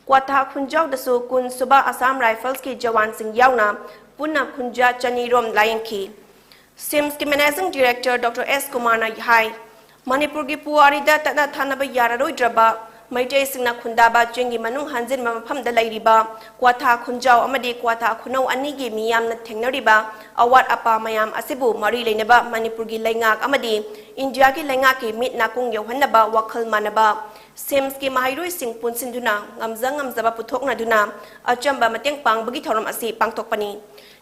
ꯀ꯭ꯋꯥꯊꯥ ꯈꯨꯟꯖꯥꯎꯗꯁꯨ ꯀꯨꯟ ꯁꯨꯕ ꯑꯁꯥꯝ ꯔꯥꯏꯐꯜꯁꯀꯤ ꯖꯋꯥꯟꯁꯤꯡ ꯌꯥꯎꯅ ꯄꯨꯟꯅ ꯈꯨꯟꯖꯥ ꯆꯅꯤ ꯔꯣꯝ ꯂꯥꯌꯦꯡꯈꯤ꯫ ꯁꯤꯝꯁꯀꯤ Managing Director Doctor S ꯀꯨꯃꯥꯔꯅ ꯍꯥꯏ, ꯃꯅꯤꯄꯨꯔꯒꯤ ꯄꯨꯋꯥꯔꯤꯗ ꯇꯠꯅ ꯊꯥꯅꯕ ꯌꯥꯔꯔꯣꯏꯗ꯭ꯔꯕ ꯃꯩꯇꯩꯁꯤꯡꯅ ꯈꯨꯟꯗꯥꯕ ꯆꯤꯡꯒꯤ ꯃꯅꯨꯡ ꯍꯟꯖꯤꯟꯕ ꯃꯐꯝꯗ ꯂꯩꯔꯤꯕ ꯀ꯭ꯋꯥꯊꯥ ꯈꯨꯟꯖꯥꯎ ꯑꯃꯗꯤ ꯀ꯭ꯋꯥꯊꯥ ꯈꯨꯅꯧ ꯑꯅꯤꯒꯤ ꯃꯤꯌꯥꯝꯅ ꯊꯦꯡꯅꯔꯤꯕ ꯑꯋꯥꯠ ꯑꯄꯥ ꯃꯌꯥꯝ ꯑꯁꯤꯕꯨ ꯃꯔꯤ ꯂꯩꯅꯕ ꯃꯅꯤꯄꯨꯔꯒꯤ ꯂꯩꯉꯥꯛ ꯑꯃꯗꯤ ꯏꯟꯗꯤꯌꯥꯒꯤ ꯂꯩꯉꯥꯛꯀꯤ ꯃꯤꯠ ꯅꯥꯀꯣꯡ ꯌꯧꯍꯟꯅꯕ ꯋꯥꯈꯜ ꯃꯥꯟꯅꯕ ꯁꯤꯝꯁꯀꯤ ꯃꯍꯩꯔꯣꯏꯁꯤꯡ ꯄꯨꯟꯁꯤꯟꯗꯨꯅ ꯉꯝꯖ ꯉꯝꯖꯕ ꯄꯨꯊꯣꯛꯅꯗꯨꯅ ꯑꯆꯝꯕ ꯃꯇꯦꯡ ꯄꯥꯡꯕꯒꯤ ꯊꯧꯔꯝ ꯑꯁꯤ ꯄꯥꯡꯊꯣꯛꯄꯅꯤ꯫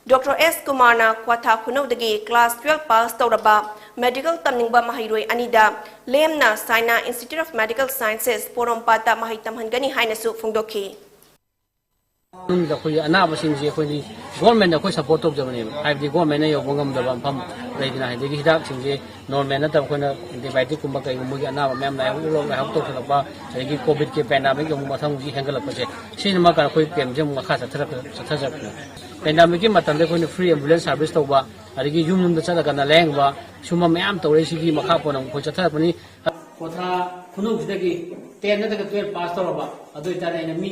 ꯗꯣꯛꯇꯔ ꯑꯦꯁ ꯀꯨꯃꯥꯔꯅ ꯀ꯭ꯋꯥꯊꯥ ꯈꯨꯅꯧꯗꯒꯤ ꯀ꯭ꯂꯥꯁ ꯇꯨꯋꯦꯜꯐ ꯄꯥꯁ ꯇꯧꯔꯕ ꯃꯦꯗꯤꯀꯦꯜ ꯇꯝꯅꯤꯡꯕ ꯃꯍꯩꯔꯣꯏ ꯑꯅꯤꯗ ꯂꯦꯝꯅ ꯁꯥꯏꯅꯥ ꯏꯟꯁꯇꯤꯇ꯭ꯌꯨꯠ ꯑꯣꯐ ꯃꯦꯗꯤꯀꯦꯜ ꯁꯥꯏꯟꯁꯦꯁ ꯄꯣꯔꯣꯝꯄꯥꯠꯇ ꯃꯍꯩ ꯇꯝꯍꯟꯒꯅꯤ ꯍꯥꯏꯅꯁꯨ ꯐꯣꯡꯗꯣꯛꯈꯤ꯫ ꯃꯅꯨꯡꯗ ꯑꯩꯈꯣꯏꯒꯤ ꯑꯅꯥꯕꯁꯤꯡꯁꯦ ꯑꯩꯈꯣꯏꯗꯤ ꯒꯣꯔꯃꯦꯟꯗ ꯑꯩꯈꯣꯏ ꯁꯞꯄꯣꯔꯠ ꯇꯧꯖꯕꯅꯦꯕ꯫ ꯍꯥꯏꯕꯗꯤ ꯒꯣꯔꯃꯦꯟꯅ ꯌꯧꯕ ꯉꯝꯗꯕ ꯃꯐꯝ ꯂꯩꯗꯅ, ꯑꯗꯒꯤ ꯍꯤꯗꯥꯛꯁꯤꯡꯁꯦ ꯅꯣꯔꯃꯦꯜ ꯅꯠꯇꯕ ꯑꯩꯈꯣꯏꯅ ꯑꯦꯟꯇꯤꯕꯥꯌꯣꯇꯤꯛꯀꯨꯝꯕ ꯀꯩꯒꯨꯝꯕꯒꯤ ꯑꯅꯥꯕ ꯃꯌꯥꯝ ꯂꯥꯏꯍꯧ ꯂꯣꯛ ꯂꯥꯏꯍꯧ ꯇꯧꯁꯜꯂꯛꯄ, ꯑꯗꯒꯤ ꯀꯣꯚꯤꯗꯀꯤ ꯄꯦꯟꯗꯥꯃꯤꯛ ꯑꯃꯨꯛ ꯃꯊꯪ ꯍꯧꯖꯤꯛ ꯍꯦꯟꯒꯠꯂꯛꯄꯁꯦ, ꯁꯤꯅ ꯃꯔꯝ ꯑꯣꯏꯔꯀꯥꯟꯗ ꯑꯩꯈꯣꯏ ꯀꯦꯝꯁꯦ ꯑꯃꯨꯛ ꯃꯈꯥ ꯆꯠꯊꯔꯛꯄ ꯆꯠꯊꯖꯔꯛꯄꯅꯦ꯫ ꯄꯦꯟꯗꯥꯃꯤꯛꯀꯤ ꯃꯇꯝꯗ ꯑꯩꯈꯣꯏꯅ ꯐ꯭ꯔꯤ ꯑꯦꯝꯕꯨꯂꯦꯟꯁ ꯁꯥꯔꯚꯤꯁ ꯇꯧꯕ, ꯑꯗꯒꯤ ꯌꯨꯝ ꯌꯨꯝꯗ ꯆꯠꯂꯒꯅ ꯂꯥꯌꯦꯡꯕ, ꯁꯨꯝꯕ ꯃꯌꯥꯝ ꯇꯧꯔꯛꯏꯁꯤꯒꯤ ꯃꯈꯥ ꯄꯣꯟꯅ ꯑꯃꯨꯛ ꯑꯩꯈꯣꯏ ꯆꯠꯊꯔꯛꯄꯅꯤ꯫ ꯀ꯭ꯋꯥꯊꯥ ꯈꯨꯅꯧꯁꯤꯗꯒꯤ ꯇꯦꯟ ꯅꯠꯇ꯭ꯔꯒ ꯇꯨꯋꯦꯜꯐ ꯄꯥꯁ ꯇꯧꯔꯕ, ꯑꯗꯨ ꯑꯣꯏꯇꯥꯔꯗꯤ ꯑꯩꯅ ꯃꯤ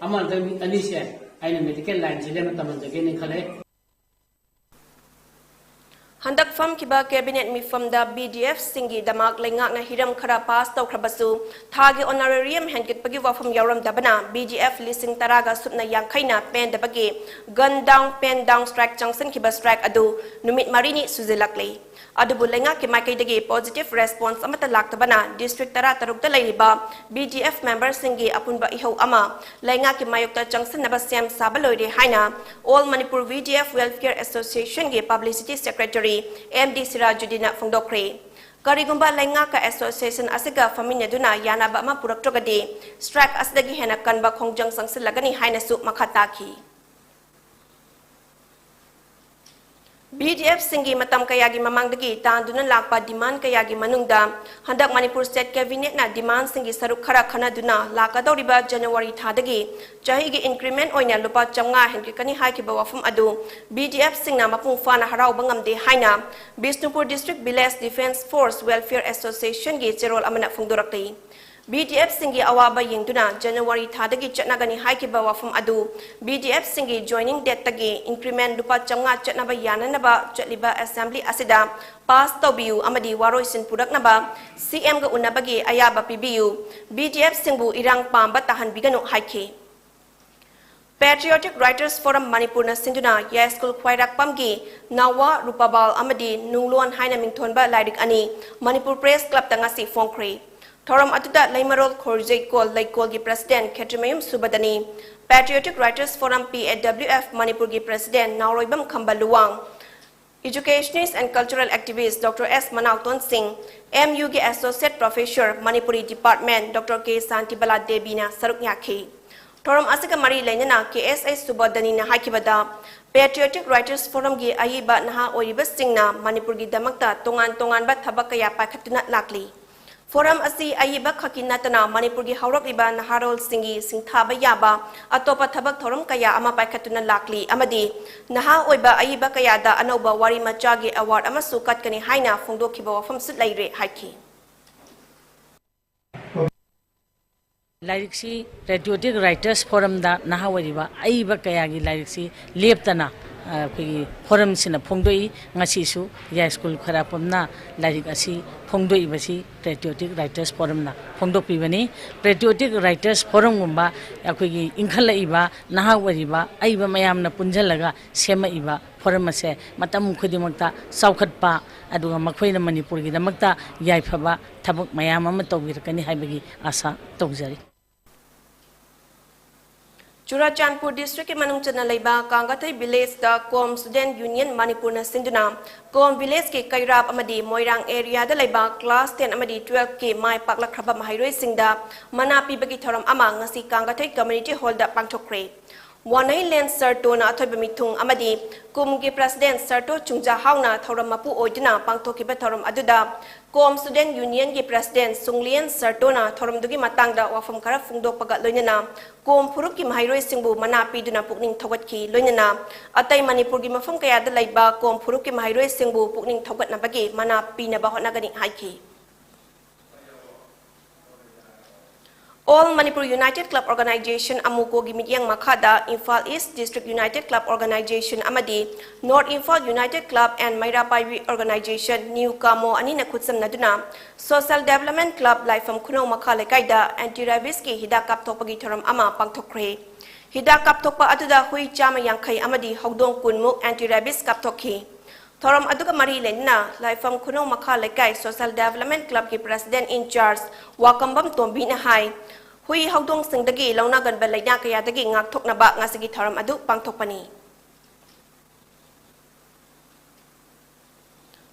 ꯑꯃ ꯅꯠꯇ꯭ꯔꯒ ꯃꯤ ꯑꯅꯤꯁꯦ ꯑꯩꯅ ꯃꯦꯗꯤꯀꯦꯜ ꯂꯥꯏꯟꯁꯤꯗ ꯑꯃ ꯇꯝꯍꯟꯖꯒꯦꯅ ꯈꯜꯂꯦ꯫ ꯍꯟꯗꯛ ꯐꯝꯈꯤꯕ ꯀꯦꯕꯤꯅꯦꯠ ꯃꯤꯐꯝꯗ ꯕꯤ ꯗꯤ ꯑꯦꯐꯁꯤꯡꯒꯤꯗꯃꯛ ꯂꯩꯉꯥꯛꯅ ꯍꯤꯔꯝ ꯈꯔ ꯄꯥꯁ ꯇꯧꯈ꯭ꯔꯕꯁꯨ, ꯊꯥꯒꯤ ꯑꯣꯅꯔꯦꯔꯤꯌꯝ ꯍꯦꯟꯒꯠꯄꯒꯤ ꯋꯥꯐꯝ ꯌꯥꯎꯔꯝꯗꯕꯅ ꯕꯤ ꯗꯤ ꯑꯦꯐ ꯂꯤꯁꯤꯡ ꯇꯔꯥꯒ ꯁꯨꯞꯅ ꯌꯥꯡꯈꯩꯅ ꯄꯦꯟꯗꯕꯒꯤ gun down, pen down strike ꯆꯪꯁꯤꯟꯈꯤꯕ ꯁ꯭ꯇ꯭ꯔꯥꯏꯛ ꯑꯗꯨ ꯅꯨꯃꯤꯠ ꯃꯔꯤꯅꯤ ꯁꯨꯖꯤꯜꯂꯛꯂꯤ꯫ ꯑꯗꯨꯕꯨ ꯂꯩꯉꯥꯛꯀꯤ ꯃꯥꯏꯀꯩꯗꯒꯤ ꯄꯣꯖꯤꯇꯤꯚ ꯔꯦꯁꯄꯣꯟꯁ ꯑꯃꯠꯇ ꯂꯥꯛꯇꯕꯅ ꯗꯤꯁꯇ꯭ꯔꯤꯛ ꯇꯔꯥ ꯇꯔꯨꯛꯇ ꯂꯩꯔꯤꯕ ꯕꯤ ꯗꯤ ꯑꯦꯐ ꯃꯦꯝꯕꯔꯁꯤꯡꯒꯤ ꯑꯄꯨꯟꯕ ꯏꯍꯧ ꯑꯃ ꯂꯩꯉꯥꯛꯀꯤ ꯃꯥꯌꯣꯛꯇ ꯆꯪꯁꯤꯟꯅꯕ ꯁꯦꯝ ꯁꯥꯕ ꯂꯣꯏꯔꯦ ꯍꯥꯏꯅ All Manipur V D F Welfare Associationꯒꯤ ꯄꯕ꯭ꯂꯤꯁꯤꯇꯤ ꯁꯦꯀ꯭ꯔꯦꯇꯔꯤ ꯑꯦꯝ ꯗꯤ ꯁꯤꯔꯥꯖꯨꯗꯤꯟꯅ ꯐꯣꯡꯗꯣꯛꯈ꯭ꯔꯦ꯫ ꯀꯔꯤꯒꯨꯝꯕ ꯂꯩꯉꯥꯛꯀ ꯑꯦꯁꯣꯁꯤꯌꯦꯁꯟ ꯑꯁꯤꯒ ꯐꯝꯃꯤꯟꯅꯗꯨꯅ ꯌꯥꯅꯕ ꯑꯃ ꯄꯨꯔꯛꯇ꯭ꯔꯒꯗꯤ ꯁ꯭ꯇ꯭ꯔꯥꯏꯛ ꯑꯁꯤꯗꯒꯤ ꯍꯦꯟꯅ ꯀꯟꯕ ꯈꯣꯡꯖꯪ ꯆꯪꯁꯤꯜꯂꯒꯅꯤ ꯍꯥꯏꯅꯁꯨ ꯃꯈꯥ ꯇꯥꯈꯤ꯫ ꯕꯤ ꯗꯤ ꯑꯦꯐꯁꯤꯡꯒꯤ ꯃꯇꯝ ꯀꯌꯥꯒꯤ ꯃꯃꯥꯡꯗꯒꯤ ꯇꯥꯟꯗꯨꯅ ꯂꯥꯛꯄ ꯗꯤꯃꯥꯟ ꯀꯌꯥꯒꯤ ꯃꯅꯨꯡꯗ ꯍꯟꯗꯛ ꯃꯅꯤꯄꯨꯔ ꯁ꯭ꯇꯦꯠ ꯀꯦꯕꯤꯅꯦꯠꯅ ꯗꯤꯃꯥꯟꯁꯤꯡꯒꯤ ꯁꯔꯨꯛ ꯈꯔ ꯈꯟꯅꯗꯨꯅ ꯂꯥꯛꯀꯗꯧꯔꯤꯕ ꯖꯅꯋꯥꯔꯤ ꯊꯥꯗꯒꯤ ꯆꯍꯤꯒꯤ ꯏꯟꯀ꯭ꯔꯤꯃꯦꯟ ꯑꯣꯏꯅ ꯂꯨꯄꯥ ꯆꯥꯝꯃꯉꯥ ꯍꯦꯟꯒꯠꯀꯅꯤ ꯍꯥꯏꯈꯤꯕ ꯋꯥꯐꯝ ꯑꯗꯨ ꯕꯤ ꯗꯤ ꯑꯦꯐꯁꯤꯡꯅ ꯃꯄꯨꯡ ꯐꯥꯅ ꯍꯔꯥꯎꯕ ꯉꯝꯗꯦ ꯍꯥꯏꯅ Bishnupur district village defence force welfare ꯑꯦꯁꯣꯁꯤꯌꯦꯁꯟꯒꯤ ꯆꯦꯔꯣꯜ ꯑꯃꯅ ꯐꯣꯡꯗꯣꯔꯛꯂꯤ꯫ ꯕꯤ ꯗꯤ ꯑꯦꯐꯁꯤꯡꯒꯤ ꯑꯋꯥꯕ ꯌꯦꯡꯗꯨꯅ ꯖꯅꯋꯥꯔꯤ ꯊꯥꯗꯒꯤ ꯆꯠꯅꯒꯅꯤ ꯍꯥꯏꯈꯤꯕ ꯋꯥꯐꯝ ꯑꯗꯨ ꯕꯤ ꯗꯤ ꯑꯦꯐꯁꯤꯡꯒꯤ ꯖꯣꯏꯅꯤꯡ ꯗꯦꯠꯇꯒꯤ ꯏꯟꯀ꯭ꯔꯤꯃꯦꯟ ꯂꯨꯄꯥ ꯆꯥꯝꯃꯉꯥ ꯆꯠꯅꯕ ꯌꯥꯅꯅꯕ ꯆꯠꯂꯤꯕ ꯑꯦꯁꯦꯝꯕ꯭ꯂꯤ ꯑꯁꯤꯗ ꯄꯥꯁ ꯇꯧꯕꯤꯌꯨ ꯑꯃꯗꯤ ꯋꯥꯔꯣꯏꯁꯤꯟ ꯄꯨꯔꯛꯅꯕ ꯁꯤ ꯑꯦꯝꯒ ꯎꯅꯕꯒꯤ ꯑꯌꯥꯕ ꯄꯤꯕꯤꯌꯨ, ꯕꯤ ꯗꯤ ꯑꯦꯐꯁꯤꯡꯕꯨ ꯏꯔꯥꯡ ꯄꯥꯝꯕ ꯇꯥꯍꯟꯕꯤꯒꯅꯨ ꯍꯥꯏꯈꯤ꯫ Patriotic Writers Forum ꯃꯅꯤꯄꯨꯔꯅ ꯁꯤꯟꯗꯨꯅ ꯌꯥꯏꯁ꯭ꯀꯨꯜ ꯈ꯭ꯋꯥꯏꯔꯥꯛꯄꯝꯒꯤ ꯅꯥꯋꯥ, ꯔꯨꯄꯥꯕꯥꯜ ꯑꯃꯗꯤ ꯅꯨꯡꯂꯣꯟ ꯍꯥꯏꯅ ꯃꯤꯡꯊꯣꯟꯕ ꯂꯥꯏꯔꯤꯛ ꯑꯅꯤ ꯃꯅꯤꯄꯨꯔ ꯄ꯭ꯔꯦꯁ ꯀ꯭ꯂꯕꯇ ꯉꯁꯤ ꯐꯣꯡꯈ꯭ꯔꯦ꯫ ꯊꯧꯔꯝ ꯑꯗꯨꯗ ꯂꯩꯃꯔꯣꯜ ꯈꯣꯔꯖꯩꯀꯣꯜ ꯂꯩꯀꯣꯜꯒꯤ president Khetrimayum Subadani, Patriotic Writers Forum, P A W F, ꯃꯅꯤꯄꯨꯔꯒꯤ president Naoroibam Khamba Luwang, Educationist and Cultural Activist Doctor S Manaoton Singh, M ꯌꯨꯒꯤ Associate Professor, Manipuri Department, Doctor K Shantibala ꯗꯦꯕꯤꯅ ꯁꯔꯨꯛ ꯌꯥꯈꯤ꯫ ꯊꯧꯔꯝ ꯑꯁꯤꯒ ꯃꯔꯤ ꯂꯩꯅꯅ ꯀꯦ ꯑꯦꯁ ꯑꯩꯆ ꯁꯨꯕꯣꯙꯅꯤꯅ ꯍꯥꯏꯈꯤꯕꯗ, Patriotic Writers Forumꯒꯤ ꯑꯏꯕ ꯅꯍꯥ ꯑꯣꯏꯔꯤꯕꯁꯤꯡꯅ ꯃꯅꯤꯄꯨꯔꯒꯤꯗꯃꯛꯇ ꯇꯣꯉꯥꯟ ꯇꯣꯉꯥꯟꯕ ꯊꯕꯛ ꯀꯌꯥ ꯄꯥꯏꯈꯠꯇꯨꯅ ꯂꯥꯛꯂꯤ꯫ Forum ꯑꯁꯤ ꯑꯏꯕ ꯈꯛꯀꯤ ꯅꯠꯇꯅ ꯃꯅꯤꯄꯨꯔꯒꯤ ꯍꯧꯔꯛꯂꯤꯕ ꯅꯍꯥꯔꯣꯜꯁꯤꯡꯒꯤ ꯁꯤꯡꯊꯥꯕ ꯌꯥꯕ ꯑꯇꯣꯞꯄ ꯊꯕꯛ ꯊꯧꯔꯝ ꯀꯌꯥ ꯑꯃ ꯄꯥꯏꯈꯠꯇꯨꯅ ꯂꯥꯛꯂꯤ ꯑꯃꯗꯤ ꯅꯍꯥ ꯑꯣꯏꯕ ꯑꯏꯕ ꯀꯌꯥꯗ ꯑꯅꯧꯕ ꯋꯥꯔꯤ ꯃꯆꯥꯒꯤ award ꯑꯃꯁꯨ ꯀꯠꯀꯅꯤ ꯍꯥꯏꯅ ꯐꯣꯡꯗꯣꯛꯈꯤꯕ ꯋꯥꯐꯝꯁꯨ ꯂꯩꯔꯦ ꯍꯥꯏꯈꯤ꯫ ꯂꯥꯏꯔꯤꯛꯁꯤ Patriotic Writers Forumꯗ ꯅꯍꯥ ꯑꯣꯏꯔꯤꯕ ꯑꯏꯕ ꯀꯌꯥꯒꯤ ꯂꯥꯏꯔꯤꯛꯁꯤ ꯂꯦꯞꯇꯅ, ꯑ, ꯑꯩꯈꯣꯏꯒꯤ forumꯁꯤꯅ ꯐꯣꯡꯗꯣꯛꯏ꯫ ꯉꯁꯤꯁꯨ ꯌꯥꯏꯁ꯭ꯀꯨꯜ ꯈ꯭ꯋꯥꯏꯔꯥꯛꯄꯝꯅ ꯂꯥꯏꯔꯤꯛ ꯑꯁꯤ ꯐꯣꯡꯗꯣꯛꯏꯕꯁꯤ Patriotic Writers Forumꯅ ꯐꯣꯡꯗꯣꯛꯄꯤꯕꯅꯤ꯫ Patriotic Writers Forumꯒꯨꯝꯕ ꯑꯩꯈꯣꯏꯒꯤ ꯏꯟꯈꯠꯂꯛꯏꯕ ꯅꯍꯥ ꯑꯣꯏꯔꯤꯕ ꯑꯏꯕ ꯃꯌꯥꯝꯅ ꯄꯨꯟꯁꯤꯜꯂꯒ ꯁꯦꯝꯃꯛꯏꯕ forum ꯑꯁꯦ ꯃꯇꯝ ꯈꯨꯗꯤꯡꯃꯛꯇ ꯆꯥꯎꯈꯠꯄ, ꯑꯗꯨꯒ ꯃꯈꯣꯏꯅ ꯃꯅꯤꯄꯨꯔꯒꯤꯗꯃꯛꯇ ꯌꯥꯏꯐꯕ ꯊꯕꯛ ꯃꯌꯥꯝ ꯑꯃ ꯇꯧꯕꯤꯔꯛꯀꯅꯤ ꯍꯥꯏꯕꯒꯤ ꯑꯥꯁꯥ ꯇꯧꯖꯔꯤ꯫ ꯆꯨꯔꯥꯆꯥꯟꯄꯨꯔ ꯗꯤꯁꯇ꯭ꯔꯤꯛꯀꯤ ꯃꯅꯨꯡ ꯆꯟꯅ ꯂꯩꯕ ꯀꯥꯡꯒꯊꯩ ꯚꯤꯂꯦꯖꯇ ꯀꯣꯝ ꯁ꯭ꯇꯨꯗꯦꯟꯠ ꯌꯨꯅꯤꯌꯟ ꯃꯅꯤꯄꯨꯔꯅ ꯁꯤꯟꯗꯨꯅ ꯀꯣꯝ ꯚꯤꯂꯦꯖꯀꯤ ꯀꯩꯔꯥꯞ ꯑꯃꯗꯤ ꯃꯣꯏꯔꯥꯡ ꯑꯦꯔꯤꯌꯥꯗ ꯂꯩꯕ ꯀ꯭ꯂꯥꯁ ꯇꯦꯟ ꯑꯃꯗꯤ ꯇꯨꯋꯦꯜꯐꯀꯤ ꯃꯥꯏ ꯄꯥꯛꯂꯛꯈ꯭ꯔꯕ ꯃꯍꯩꯔꯣꯏꯁꯤꯡꯗ ꯃꯅꯥ ꯄꯤꯕꯒꯤ ꯊꯧꯔꯝ ꯑꯃ ꯉꯁꯤ ꯀꯥꯡꯒꯊꯩ ꯀꯝꯃ꯭ꯌꯨꯅꯤꯇꯤ ꯍꯣꯜꯗ ꯄꯥꯡꯊꯣꯛꯈ꯭ꯔꯦ꯫ ꯋꯥꯅꯩꯂꯦꯟ ꯁꯔꯇꯣꯅ ꯑꯊꯣꯏꯕ ꯃꯤꯊꯨꯡ ꯑꯃꯗꯤ ꯀꯨꯝꯒꯤ President ꯁꯔꯇꯣ ꯆꯨꯡꯖꯥꯍꯥꯎꯅ ꯊꯧꯔꯝ ꯃꯄꯨ ꯑꯣꯏꯗꯨꯅ ꯄꯥꯡꯊꯣꯛꯈꯤꯕ ꯊꯧꯔꯝ ꯑꯗꯨꯗ ꯀꯣꯝ Student Unionꯒꯤ President ꯁꯨꯡꯂꯤꯌꯟ ꯁꯔꯇꯣꯅ ꯊꯧꯔꯝꯗꯨꯒꯤ ꯃꯇꯥꯡꯗ ꯋꯥꯐꯝ ꯈꯔ ꯐꯣꯡꯗꯣꯛꯄꯒ ꯂꯣꯏꯅꯅ ꯀꯣꯝ ꯐꯨꯔꯨꯞꯀꯤ ꯃꯍꯩꯔꯣꯏꯁꯤꯡꯕꯨ ꯃꯅꯥ ꯄꯤꯗꯨꯅ ꯄꯨꯛꯅꯤꯡ ꯊꯧꯒꯠꯈꯤ꯫ ꯂꯣꯏꯅꯅ ꯑꯇꯩ ꯃꯅꯤꯄꯨꯔꯒꯤ ꯃꯐꯝ ꯀꯌꯥꯗ ꯂꯩꯕ ꯀꯣꯝ ꯐꯨꯔꯨꯞꯀꯤ ꯃꯍꯩꯔꯣꯏꯁꯤꯡꯕꯨ ꯄꯨꯛꯅꯤꯡ ꯊꯧꯒꯠꯅꯕꯒꯤ ꯃꯅꯥ ꯄꯤꯅꯕ ꯍꯣꯠꯅꯒꯅꯤ ꯍꯥꯏꯈꯤ꯫ All Manipur United Club Organization, ꯑꯃꯨꯀꯣꯒꯤ ꯃꯤꯠꯌꯦꯡ ꯃꯈꯥꯗ Imphal East District United Club Organization ꯑꯃꯗꯤ North Imphal United Club and Meira Paibi Organization, ꯅ꯭ꯌꯨ ꯀꯥꯃꯣ ꯑꯅꯤꯅ ꯈꯨꯠꯁꯝꯅꯗꯨꯅ Social Development Club ꯂꯥꯏꯐꯝ ꯈꯨꯅꯧ ꯃꯈꯥ ꯂꯩꯀꯥꯏꯗ anti rabiesꯀꯤ ꯍꯤꯗꯥꯛ ꯀꯥꯞꯊꯣꯛꯄꯒꯤ ꯊꯧꯔꯝ ꯑꯃ ꯄꯥꯡꯊꯣꯛꯈ꯭ꯔꯦ꯫ ꯍꯤꯗꯥꯛ ꯀꯥꯞꯊꯣꯛꯄ ꯑꯗꯨꯗ ꯍꯨꯏ ꯆꯥꯝꯃ ꯌꯥꯡꯈꯩ ꯑꯃꯗꯤ ꯍꯧꯗꯣꯡ ꯀꯨꯟꯃꯨꯛ anti rabies ꯀꯥꯞꯊꯣꯛꯈꯤ꯫ ꯊꯧꯔꯝ ꯑꯗꯨꯒ ꯃꯔꯤ ꯂꯩꯅꯅ ꯂꯥꯏꯐꯝ ꯈꯨꯅꯧ ꯃꯈꯥ ꯂꯩꯀꯥꯏ Social Development Clubꯀꯤ President in Charge ꯋꯥꯀꯝꯕꯝ ꯇꯣꯝꯕꯤꯅ ꯍꯥꯏ, ꯍꯨꯏ ꯍꯧꯗꯣꯡꯁꯤꯡꯗꯒꯤ ꯂꯧꯅꯒꯟꯕ ꯂꯥꯏꯅꯥ ꯀꯌꯥꯗꯒꯤ ꯉꯥꯛꯊꯣꯛꯅꯕ ꯉꯁꯤꯒꯤ ꯊꯧꯔꯝ ꯑꯗꯨ ꯄꯥꯡꯊꯣꯛꯄꯅꯤ꯫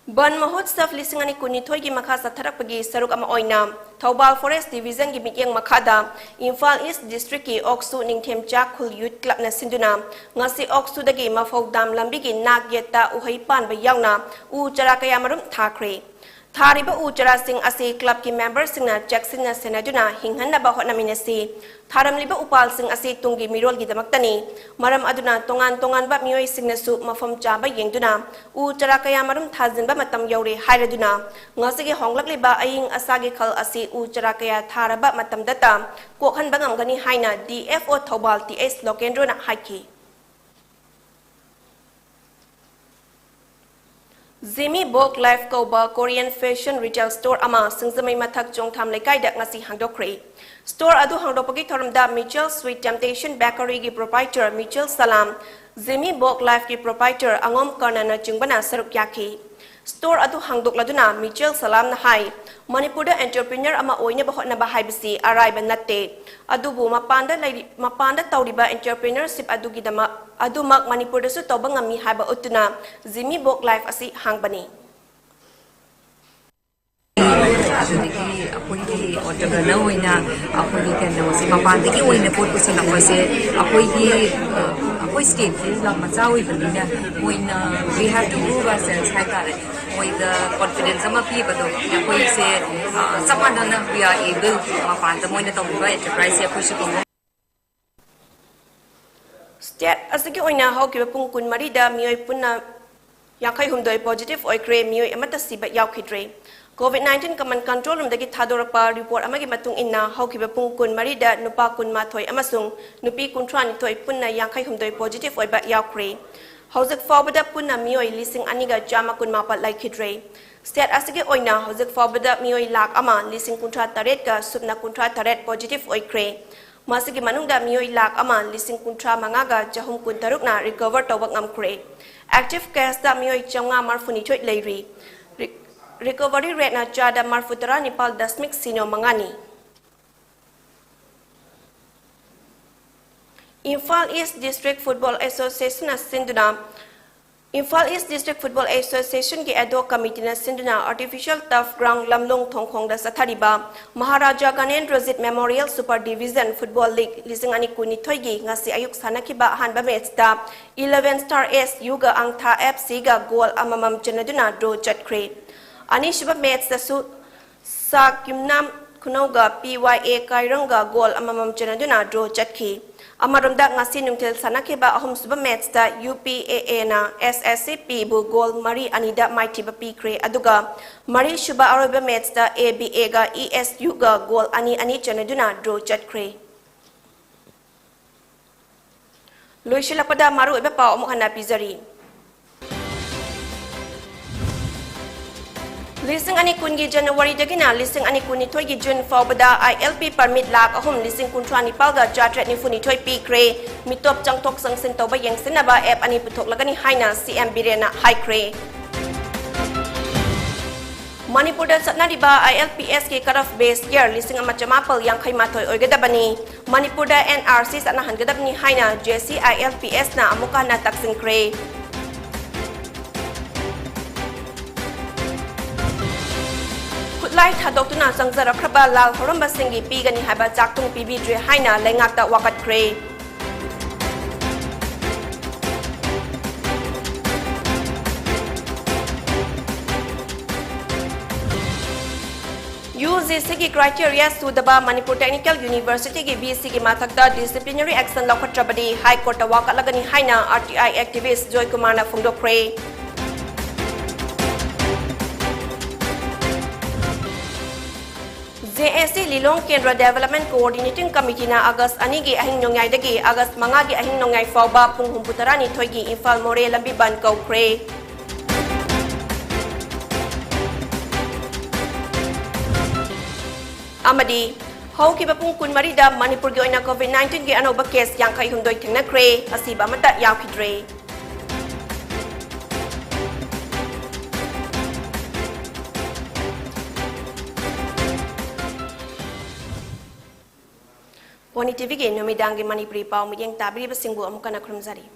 ꯕꯟ ꯃꯍꯣꯠꯁꯕ ꯂꯤꯁꯤꯡ ꯑꯅꯤ ꯀꯨꯟꯅꯤꯊꯣꯏꯒꯤ ꯃꯈꯥ ꯆꯠꯊꯔꯛꯄꯒꯤ ꯁꯔꯨꯛ ꯑꯃ ꯑꯣꯏꯅ ꯊꯧꯕꯥꯜ Forest Divisionꯒꯤ ꯃꯤꯠꯌꯦꯡ ꯃꯈꯥꯗ ꯏꯝꯐꯥꯜ East Districtꯀꯤ ꯑꯣꯛꯁꯨ ꯅꯤꯡꯊꯦꯝꯆꯥ ꯈꯨꯜ Youth Clubꯅ ꯁꯤꯟꯗꯨꯅ ꯉꯁꯤ ꯑꯣꯛꯁꯨꯗꯒꯤ ꯃꯐꯧ ꯗꯥꯝ ꯂꯝꯕꯤꯒꯤ ꯅꯥꯛ ꯌꯦꯠꯇ ꯎꯍꯩ ꯄꯥꯟꯕ ꯌꯥꯎꯅ ꯎ ꯆꯥꯔꯥ ꯀꯌꯥ ꯃꯔꯨꯝ ꯊꯥꯈ꯭ꯔꯦ꯫ ꯊꯥꯔꯤꯕ ꯎ ꯆꯥꯔꯥꯁꯤꯡ ꯑꯁꯤ clubꯀꯤ memberꯁꯤꯡꯅ ꯆꯦꯛꯁꯤꯟꯅ ꯁꯦꯟꯅꯗꯨꯅ ꯍꯤꯡꯍꯟꯅꯕ ꯍꯣꯠꯅꯃꯤꯟꯅꯁꯤ꯫ ꯊꯥꯔꯝꯂꯤꯕ ꯎꯄꯥꯜꯁꯤꯡ ꯑꯁꯤ ꯇꯨꯡꯒꯤ ꯃꯤꯔꯣꯜꯒꯤꯗꯃꯛꯇꯅꯤ꯫ ꯃꯔꯝ ꯑꯗꯨꯅ ꯇꯣꯉꯥꯟ ꯇꯣꯉꯥꯟꯕ ꯃꯤꯑꯣꯏꯁꯤꯡꯅꯁꯨ ꯃꯐꯝ ꯆꯥꯕ ꯌꯦꯡꯗꯨꯅ ꯎ ꯆꯥꯔꯥ ꯀꯌꯥ ꯃꯔꯨꯝ ꯊꯥꯖꯤꯟꯕ ꯃꯇꯝ ꯌꯧꯔꯦ ꯍꯥꯏꯔꯗꯨꯅ ꯉꯁꯤꯒꯤ ꯍꯣꯡꯂꯛꯂꯤꯕ ꯑꯏꯪ ꯑꯁꯥꯒꯤ ꯈꯜ ꯑꯁꯤ ꯎ ꯆꯥꯔꯥ ꯀꯌꯥ ꯊꯥꯔꯕ ꯃꯇꯝꯗꯇ ꯀꯣꯛꯍꯟꯕ ꯉꯝꯒꯅꯤ ꯍꯥꯏꯅ D F O Thoubal T H ꯂꯣꯀꯦꯟꯗ꯭ꯔꯣꯅ ꯍꯥꯏꯈꯤ꯫ Zimi Bok Life ꯀꯧꯕ Korean fashion retail store ꯑꯃ ꯁꯤꯡꯖꯃꯩ ꯃꯊꯛ ꯆꯣꯡꯊꯥꯝ ꯂꯩꯀꯥꯏꯗ ꯉꯁꯤ ꯍꯥꯡꯗꯣꯛꯈ꯭ꯔꯦ꯫ Store ꯑꯗꯨ ꯍꯥꯡꯗꯣꯛꯄꯒꯤ ꯊꯧꯔꯝꯗ Mitchell Sweet Temptation Bakeryꯒꯤ proprietor Mitchell Salam, Zimi Bok Lifeꯀꯤ proprietor ꯑꯉꯣꯝ ꯀꯔꯅꯅꯆꯤꯡꯕꯅ ꯁꯔꯨꯛ ꯌꯥꯈꯤ꯫ Store ꯑꯗꯨ ꯍꯥꯡꯗꯣꯛꯂꯗꯨꯅ Mitchell Salamꯅ ꯍꯥꯏ, ꯃꯅꯤꯄꯨꯔꯗ entrepreneur ꯑꯃ ꯑꯣꯏꯅꯕ ꯍꯣꯠꯅꯕ ꯍꯥꯏꯕꯁꯤ ꯑꯔꯥꯏꯕ ꯅꯠꯇꯦ꯫ ꯑꯗꯨꯕꯨ ꯃꯄꯥꯟꯗ ꯂꯩꯔꯤ-, ꯃꯄꯥꯟꯗ ꯇꯧꯔꯤꯕ entrepreneurship ꯑꯗꯨꯒꯤꯗꯃꯛ, ꯑꯗꯨꯃꯛ ꯃꯅꯤꯄꯨꯔꯗꯁꯨ ꯇꯧꯕ ꯉꯝꯃꯤ ꯍꯥꯏꯕ ꯎꯠꯇꯨꯅ Zimi Bok Life ꯑꯁꯤ ꯍꯥꯡꯕꯅꯤ꯫ ꯑꯗꯨꯗꯒꯤ ꯑꯩꯈꯣꯏꯒꯤ ꯑꯣꯟꯇꯔꯄ꯭ꯔꯤꯅꯔ ꯑꯣꯏꯅ ꯑꯩꯈꯣꯏꯒꯤ ꯀꯩꯅꯣꯁꯦ ꯃꯄꯥꯟꯗꯒꯤ ꯑꯣꯏꯅ ꯄꯣꯠ ꯄꯨꯁꯜꯂꯛꯄꯁꯦ ꯑꯩꯈꯣꯏꯒꯤ ꯑ, ꯑꯩꯈꯣꯏ ꯁ꯭ꯇꯦꯠꯀꯤ ꯂꯝ ꯃꯆꯥ ꯑꯣꯏꯕꯅꯤꯅ ꯃꯣꯏꯅ we have to prove ourselves ꯍꯥꯏꯇꯥꯔꯦ꯫ ꯃꯣꯏꯗ ꯀꯣꯟꯐꯤꯗꯦꯟꯁ ꯑꯃ ꯄꯤꯕꯗꯣ ꯑꯩꯈꯣꯏꯁꯦ ꯑ, ꯆꯞ ꯃꯥꯟꯅꯅ we are able ꯃꯄꯥꯟꯗ ꯃꯣꯏꯅ ꯇꯧꯔꯤꯕ ꯑꯦꯟꯇꯔꯄ꯭ꯔꯥꯏꯁꯁꯦ ꯑꯩꯈꯣꯏꯁꯨ ꯇꯧꯕ ꯁ꯭ꯇꯦꯠ ꯑꯁꯤꯒꯤ ꯑꯣꯏꯅ ꯍꯧꯈꯤꯕ ꯄꯨꯡ ꯀꯨꯟꯃꯔꯤꯗ ꯃꯤꯑꯣꯏ ꯄꯨꯟꯅ ꯌꯥꯡꯈꯩ ꯍꯨꯝꯗꯣꯏ ꯄꯣꯖꯤꯇꯤꯚ ꯑꯣꯏꯈ꯭ꯔꯦ, ꯃꯤꯑꯣꯏ ꯑꯃꯠꯇ ꯁꯤꯕ ꯌꯥꯎꯈꯤꯗ꯭ꯔꯦ꯫ ꯀꯣꯚꯤꯗ ꯅꯥꯏꯟꯇꯤꯟ ꯀꯃꯟ ꯀꯟꯇ꯭ꯔꯣꯜ ꯔꯨꯝꯗꯒꯤ ꯊꯥꯗꯣꯔꯛꯄ ꯔꯤꯄꯣꯔꯠ ꯑꯃꯒꯤ ꯃꯇꯨꯡ ꯏꯟꯅ, ꯍꯧꯈꯤꯕ ꯄꯨꯡ ꯀꯨꯟꯃꯔꯤꯗ ꯅꯨꯄꯥ ꯀꯨꯟꯃꯥꯊꯣꯏ ꯑꯃꯁꯨꯡ ꯅꯨꯄꯤ ꯀꯨꯟꯊ꯭ꯔꯥꯅꯤꯊꯣꯏ ꯄꯨꯟꯅ ꯌꯥꯡꯈꯩ ꯍꯨꯝꯗꯣꯏ ꯄꯣꯖꯤꯇꯤꯚ ꯑꯣꯏꯕ ꯌꯥꯎꯈ꯭ꯔꯦ꯫ ꯍꯧꯖꯤꯛ ꯐꯥꯎꯕꯗ ꯄꯨꯟꯅ ꯃꯤꯑꯣꯏ ꯂꯤꯁꯤꯡ ꯑꯅꯤꯒ ꯆꯥꯝꯃ ꯀꯨꯟꯃꯥꯄꯜ ꯂꯩꯈꯤꯗ꯭ꯔꯦ꯫ ꯁ꯭ꯇꯦꯠ ꯑꯁꯤꯒꯤ ꯑꯣꯏꯅ ꯍꯧꯖꯤꯛ ꯐꯥꯎꯕꯗ ꯃꯤꯑꯣꯏ ꯂꯥꯈ ꯑꯃ ꯂꯤꯁꯤꯡ ꯀꯨꯟꯊ꯭ꯔꯥ ꯇꯔꯦꯠꯀ ꯁꯨꯞꯅ ꯀꯨꯟꯊ꯭ꯔꯥ ꯇꯔꯦꯠ ꯄꯣꯖꯤꯇꯤꯚ ꯑꯣꯏꯈ꯭ꯔꯦ꯫ ꯃꯁꯤꯒꯤ ꯃꯅꯨꯡꯗ ꯃꯤꯑꯣꯏ ꯂꯥꯈ ꯑꯃ ꯂꯤꯁꯤꯡ ꯀꯨꯟꯊ꯭ꯔꯥ ꯃꯉꯥꯒ ꯆꯍꯨꯝ ꯀꯨꯟꯇꯔꯨꯛꯅ ꯔꯤꯀꯣꯚꯔ ꯇꯧꯕ ꯉꯝꯈ꯭ꯔꯦ꯫ ꯑꯦꯛꯇꯤꯚ ꯀꯦꯁꯇ ꯃꯤꯑꯣꯏ ꯆꯥꯝꯃꯉꯥ ꯃꯔꯤꯐꯨꯅꯤꯊꯣꯏ ꯂꯩꯔꯤ꯫ ꯔꯤ-, ꯔꯤꯀꯣꯚꯔꯤ ꯔꯦꯠꯅ ꯆꯥꯗ ꯃꯔꯤꯐꯨ ꯇꯔꯥꯅꯤꯄꯥꯜ ꯗꯁꯃꯤꯛ ꯁꯤꯅꯣ ꯃꯉꯥꯅꯤ꯫ ꯏꯝꯐꯥꯜ ꯏꯁ ꯗꯤꯁꯇ꯭ꯔꯤꯛ ꯐꯨꯠꯕꯣꯜ ꯑꯦꯁꯣꯁꯤꯌꯦꯁꯟꯅ ꯁꯤꯟꯗꯨꯅ ꯏꯝꯐꯥꯜ ꯏꯁ ꯗꯤꯁꯇ꯭ꯔꯤꯛ ꯐꯨꯠꯕꯣꯜ ꯑꯦꯁꯣꯁꯤꯌꯦꯁꯟꯒꯤ ꯑꯦꯗꯣꯛ ꯀꯃꯤꯇꯤꯅ ꯁꯤꯟꯗꯨꯅ ꯑꯥꯔꯇꯤꯐꯤꯁꯤꯌꯦꯜ ꯇꯔꯐ ꯒ꯭ꯔꯥꯎꯟ ꯂꯝꯂꯣꯡ ꯊꯣꯡꯈꯣꯡꯗ ꯆꯠꯊꯔꯤꯕ Maharaja Ganendrajit memorial super division football league ꯂꯤꯁꯤꯡ ꯑꯅꯤ ꯀꯨꯟꯅꯤꯊꯣꯏꯒꯤ ꯉꯁꯤ ꯑꯌꯨꯛ ꯁꯥꯟꯅꯈꯤꯕ ꯑꯍꯥꯟꯕ ꯃꯦꯠꯆꯇ ꯏꯂꯦꯚꯦꯟ ꯁ꯭ꯇꯥꯔ ꯑꯦꯁ ꯌꯨꯒ ꯑꯪꯊꯥ ꯑꯦꯐ ꯁꯤꯒ ꯒꯣꯜ ꯑꯃꯃꯝ ꯆꯟꯅꯗꯨꯅ ꯗ꯭ꯔꯣ ꯆꯠꯈ꯭ꯔꯦ꯫ ꯑꯅꯤꯁꯨꯕ ꯃꯦꯠꯆꯇꯁꯨ ꯁꯥꯛ ꯌꯨꯝꯅꯥꯝ ꯈꯨꯅꯧꯒ ꯄꯤ ꯋꯥꯏ ꯑꯦ ꯀꯥꯏꯔꯪꯒ ꯒꯣꯜ ꯑꯃꯃꯝ ꯆꯟꯅꯗꯨꯅ ꯗ꯭ꯔꯣ ꯆꯠꯈꯤ꯫ ꯑꯃꯔꯣꯝꯗ ꯉꯁꯤ ꯅꯨꯡꯊꯤꯜ ꯁꯥꯟꯅꯈꯤꯕ ꯑꯍꯨꯝꯁꯨꯕ ꯃꯦꯠꯆꯇ ꯌꯨ ꯄꯤ ꯑꯦ ꯑꯦꯅ ꯑꯦꯁ ꯑꯦꯁ ꯁꯤ ꯄꯤꯕꯨ ꯒꯣꯜ ꯃꯔꯤ ꯑꯅꯤꯗ ꯃꯥꯏꯊꯤꯕ ꯄꯤꯈ꯭ꯔꯦ, ꯑꯗꯨꯒ ꯃꯔꯤꯁꯨꯕ ꯑꯔꯣꯏꯕ ꯃꯦꯠꯆꯇ ꯑꯦ ꯕꯤ ꯑꯦꯒ ꯏ ꯑꯦꯁ ꯌꯨꯒ ꯒꯣꯜ ꯑꯅꯤ ꯑꯅꯤ ꯆꯟꯅꯗꯨꯅ ꯗ꯭ꯔꯣ ꯆꯠꯈ꯭ꯔꯦ꯫ ꯂꯣꯏꯁꯤꯜꯂꯛꯄꯗ ꯃꯔꯨꯑꯣꯏꯕ ꯄꯥꯎ ꯑꯃꯨꯛ ꯍꯟꯅ ꯄꯤꯖꯔꯤ꯫ ꯂꯤꯁꯤꯡ ꯑꯅꯤ ꯀꯨꯟꯒꯤ ꯖꯅꯋꯥꯔꯤꯗꯒꯤꯅ ꯂꯤꯁꯤꯡ ꯑꯅꯤ ꯀꯨꯟꯅꯤꯊꯣꯏꯒꯤ ꯖꯨꯟ ꯐꯥꯎꯕꯗ ꯑꯥꯏ ꯑꯦꯜ ꯄꯤ ꯄꯔꯃꯤꯠ ꯂꯥꯈ ꯑꯍꯨꯝ ꯂꯤꯁꯤꯡ ꯀꯨꯟꯊ꯭ꯔꯥ ꯅꯤꯄꯥꯜꯒ ꯆꯥꯇ꯭ꯔꯦꯠ ꯅꯤꯐꯨ ꯅꯤꯊꯣꯏ ꯄꯤꯈ꯭ꯔꯦ꯫ ꯃꯤꯇꯣꯞ ꯆꯪꯊꯣꯛ ꯆꯪꯁꯤꯟ ꯇꯧꯕ ꯌꯦꯡꯁꯤꯟꯅꯕ ꯑꯦꯞ ꯑꯅꯤ ꯄꯨꯊꯣꯛꯂꯒꯅꯤ ꯍꯥꯏꯅ ꯁꯤ ꯑꯦꯝ ꯕꯤꯔꯦꯟꯅ ꯍꯥꯏꯈ꯭ꯔꯦ꯫ ꯃꯅꯤꯄꯨꯔꯗ ꯆꯠꯅꯔꯤꯕ ꯑꯥꯏ ꯑꯦꯜ ꯄꯤ ꯑꯦꯁꯀꯤ ꯀꯠ ꯑꯣꯐ ꯕꯦꯁ ꯌꯔ ꯂꯤꯁꯤꯡ ꯑꯃ ꯆꯃꯥꯄꯜ ꯌꯥꯡꯈꯩ ꯃꯥꯊꯣꯏ ꯑꯣꯏꯒꯗꯕꯅꯤ꯫ ꯃꯅꯤꯄꯨꯔꯗ ꯑꯦꯟ ꯑꯥꯔ ꯁꯤ ꯆꯠꯅꯍꯟꯒꯗꯕꯅꯤ ꯍꯥꯏꯅ J C I L P ꯑꯦꯁꯅ ꯑꯃꯨꯛꯀ ꯍꯟꯅ ꯇꯛꯁꯤꯟꯈ꯭ꯔꯦ꯫ ꯈꯨꯠ ꯈꯨꯠꯂꯥꯏ ꯊꯥꯗꯣꯛꯇꯨꯅ ꯆꯪꯖꯔꯛꯈ꯭ꯔꯕ ꯂꯥꯜ ꯍꯧꯔꯝꯕꯁꯤꯡꯒꯤ ꯄꯤꯒꯅꯤ ꯍꯥꯏꯕ ꯆꯥꯛꯊꯨꯡ ꯄꯤꯕꯤꯗ꯭ꯔꯦ ꯍꯥꯏꯅ ꯂꯩꯉꯥꯛꯇ ꯋꯥꯀꯠꯈ꯭ꯔꯦ꯫ UGCꯒꯤ criteria ꯁꯨꯗꯕ ꯃꯅꯤꯄꯨꯔ Technical Universityꯒꯤ VCꯒꯤ ꯃꯊꯛꯇ disciplinary action ꯂꯧꯈꯠꯇ꯭ꯔꯕꯗꯤ High Courtꯇ ꯋꯥꯀꯠꯂꯒꯅꯤ ꯍꯥꯏꯅ RTI activist ꯖꯣꯏꯀꯨꯃꯥꯔꯅ ꯐꯣꯡꯗꯣꯛꯈ꯭ꯔꯦ꯫ JAC ꯂꯤꯂꯣꯡ ꯀꯦꯟꯗ꯭ꯔ Development Coordinating Committeeꯅ ꯑꯥꯒꯁ ꯑꯅꯤꯒꯤ ꯑꯍꯤꯡ ꯅꯣꯡꯌꯥꯏꯗꯒꯤ ꯑꯥꯒꯁ ꯃꯉꯥꯒꯤ ꯑꯍꯤꯡ ꯅꯣꯡꯌꯥꯏ ꯐꯥꯎꯕ ꯄꯨꯡ ꯍꯨꯝꯐꯨ ꯇꯔꯥꯅꯤꯊꯣꯏꯒꯤ ꯏꯝꯐꯥꯜ ꯃꯣꯔꯦ ꯂꯝꯕꯤ ꯕꯟꯗ ꯀꯧꯈ꯭ꯔꯦ꯫ ꯑꯃꯗꯤ ꯍꯧꯈꯤꯕ ꯄꯨꯡ ꯀꯨꯟꯃꯔꯤꯗ ꯃꯅꯤꯄꯨꯔꯒꯤ ꯑꯣꯏꯅ COVID nineteenꯒꯤ ꯑꯅꯧꯕ case ꯌꯥꯡꯈꯩ ꯍꯨꯝꯗꯣꯏ ꯊꯦꯡꯅꯈ꯭ꯔꯦ, ꯑꯁꯤꯕ ꯑꯃꯠꯇ ꯌꯥꯎꯈꯤꯗ꯭ꯔꯦ꯫ ꯄꯣꯅꯤ TVꯒꯤ ꯅꯨꯃꯤꯗꯥꯡꯒꯤ ꯃꯅꯤꯄꯨꯔꯤ ꯄꯥꯎ ꯃꯤꯠꯌꯦꯡ ꯇꯥꯕꯤꯔꯤꯕꯁꯤꯡꯕꯨ ꯑꯃꯨꯛ ꯍꯟꯅ ꯈꯨꯔꯨꯝꯖꯔꯤ꯫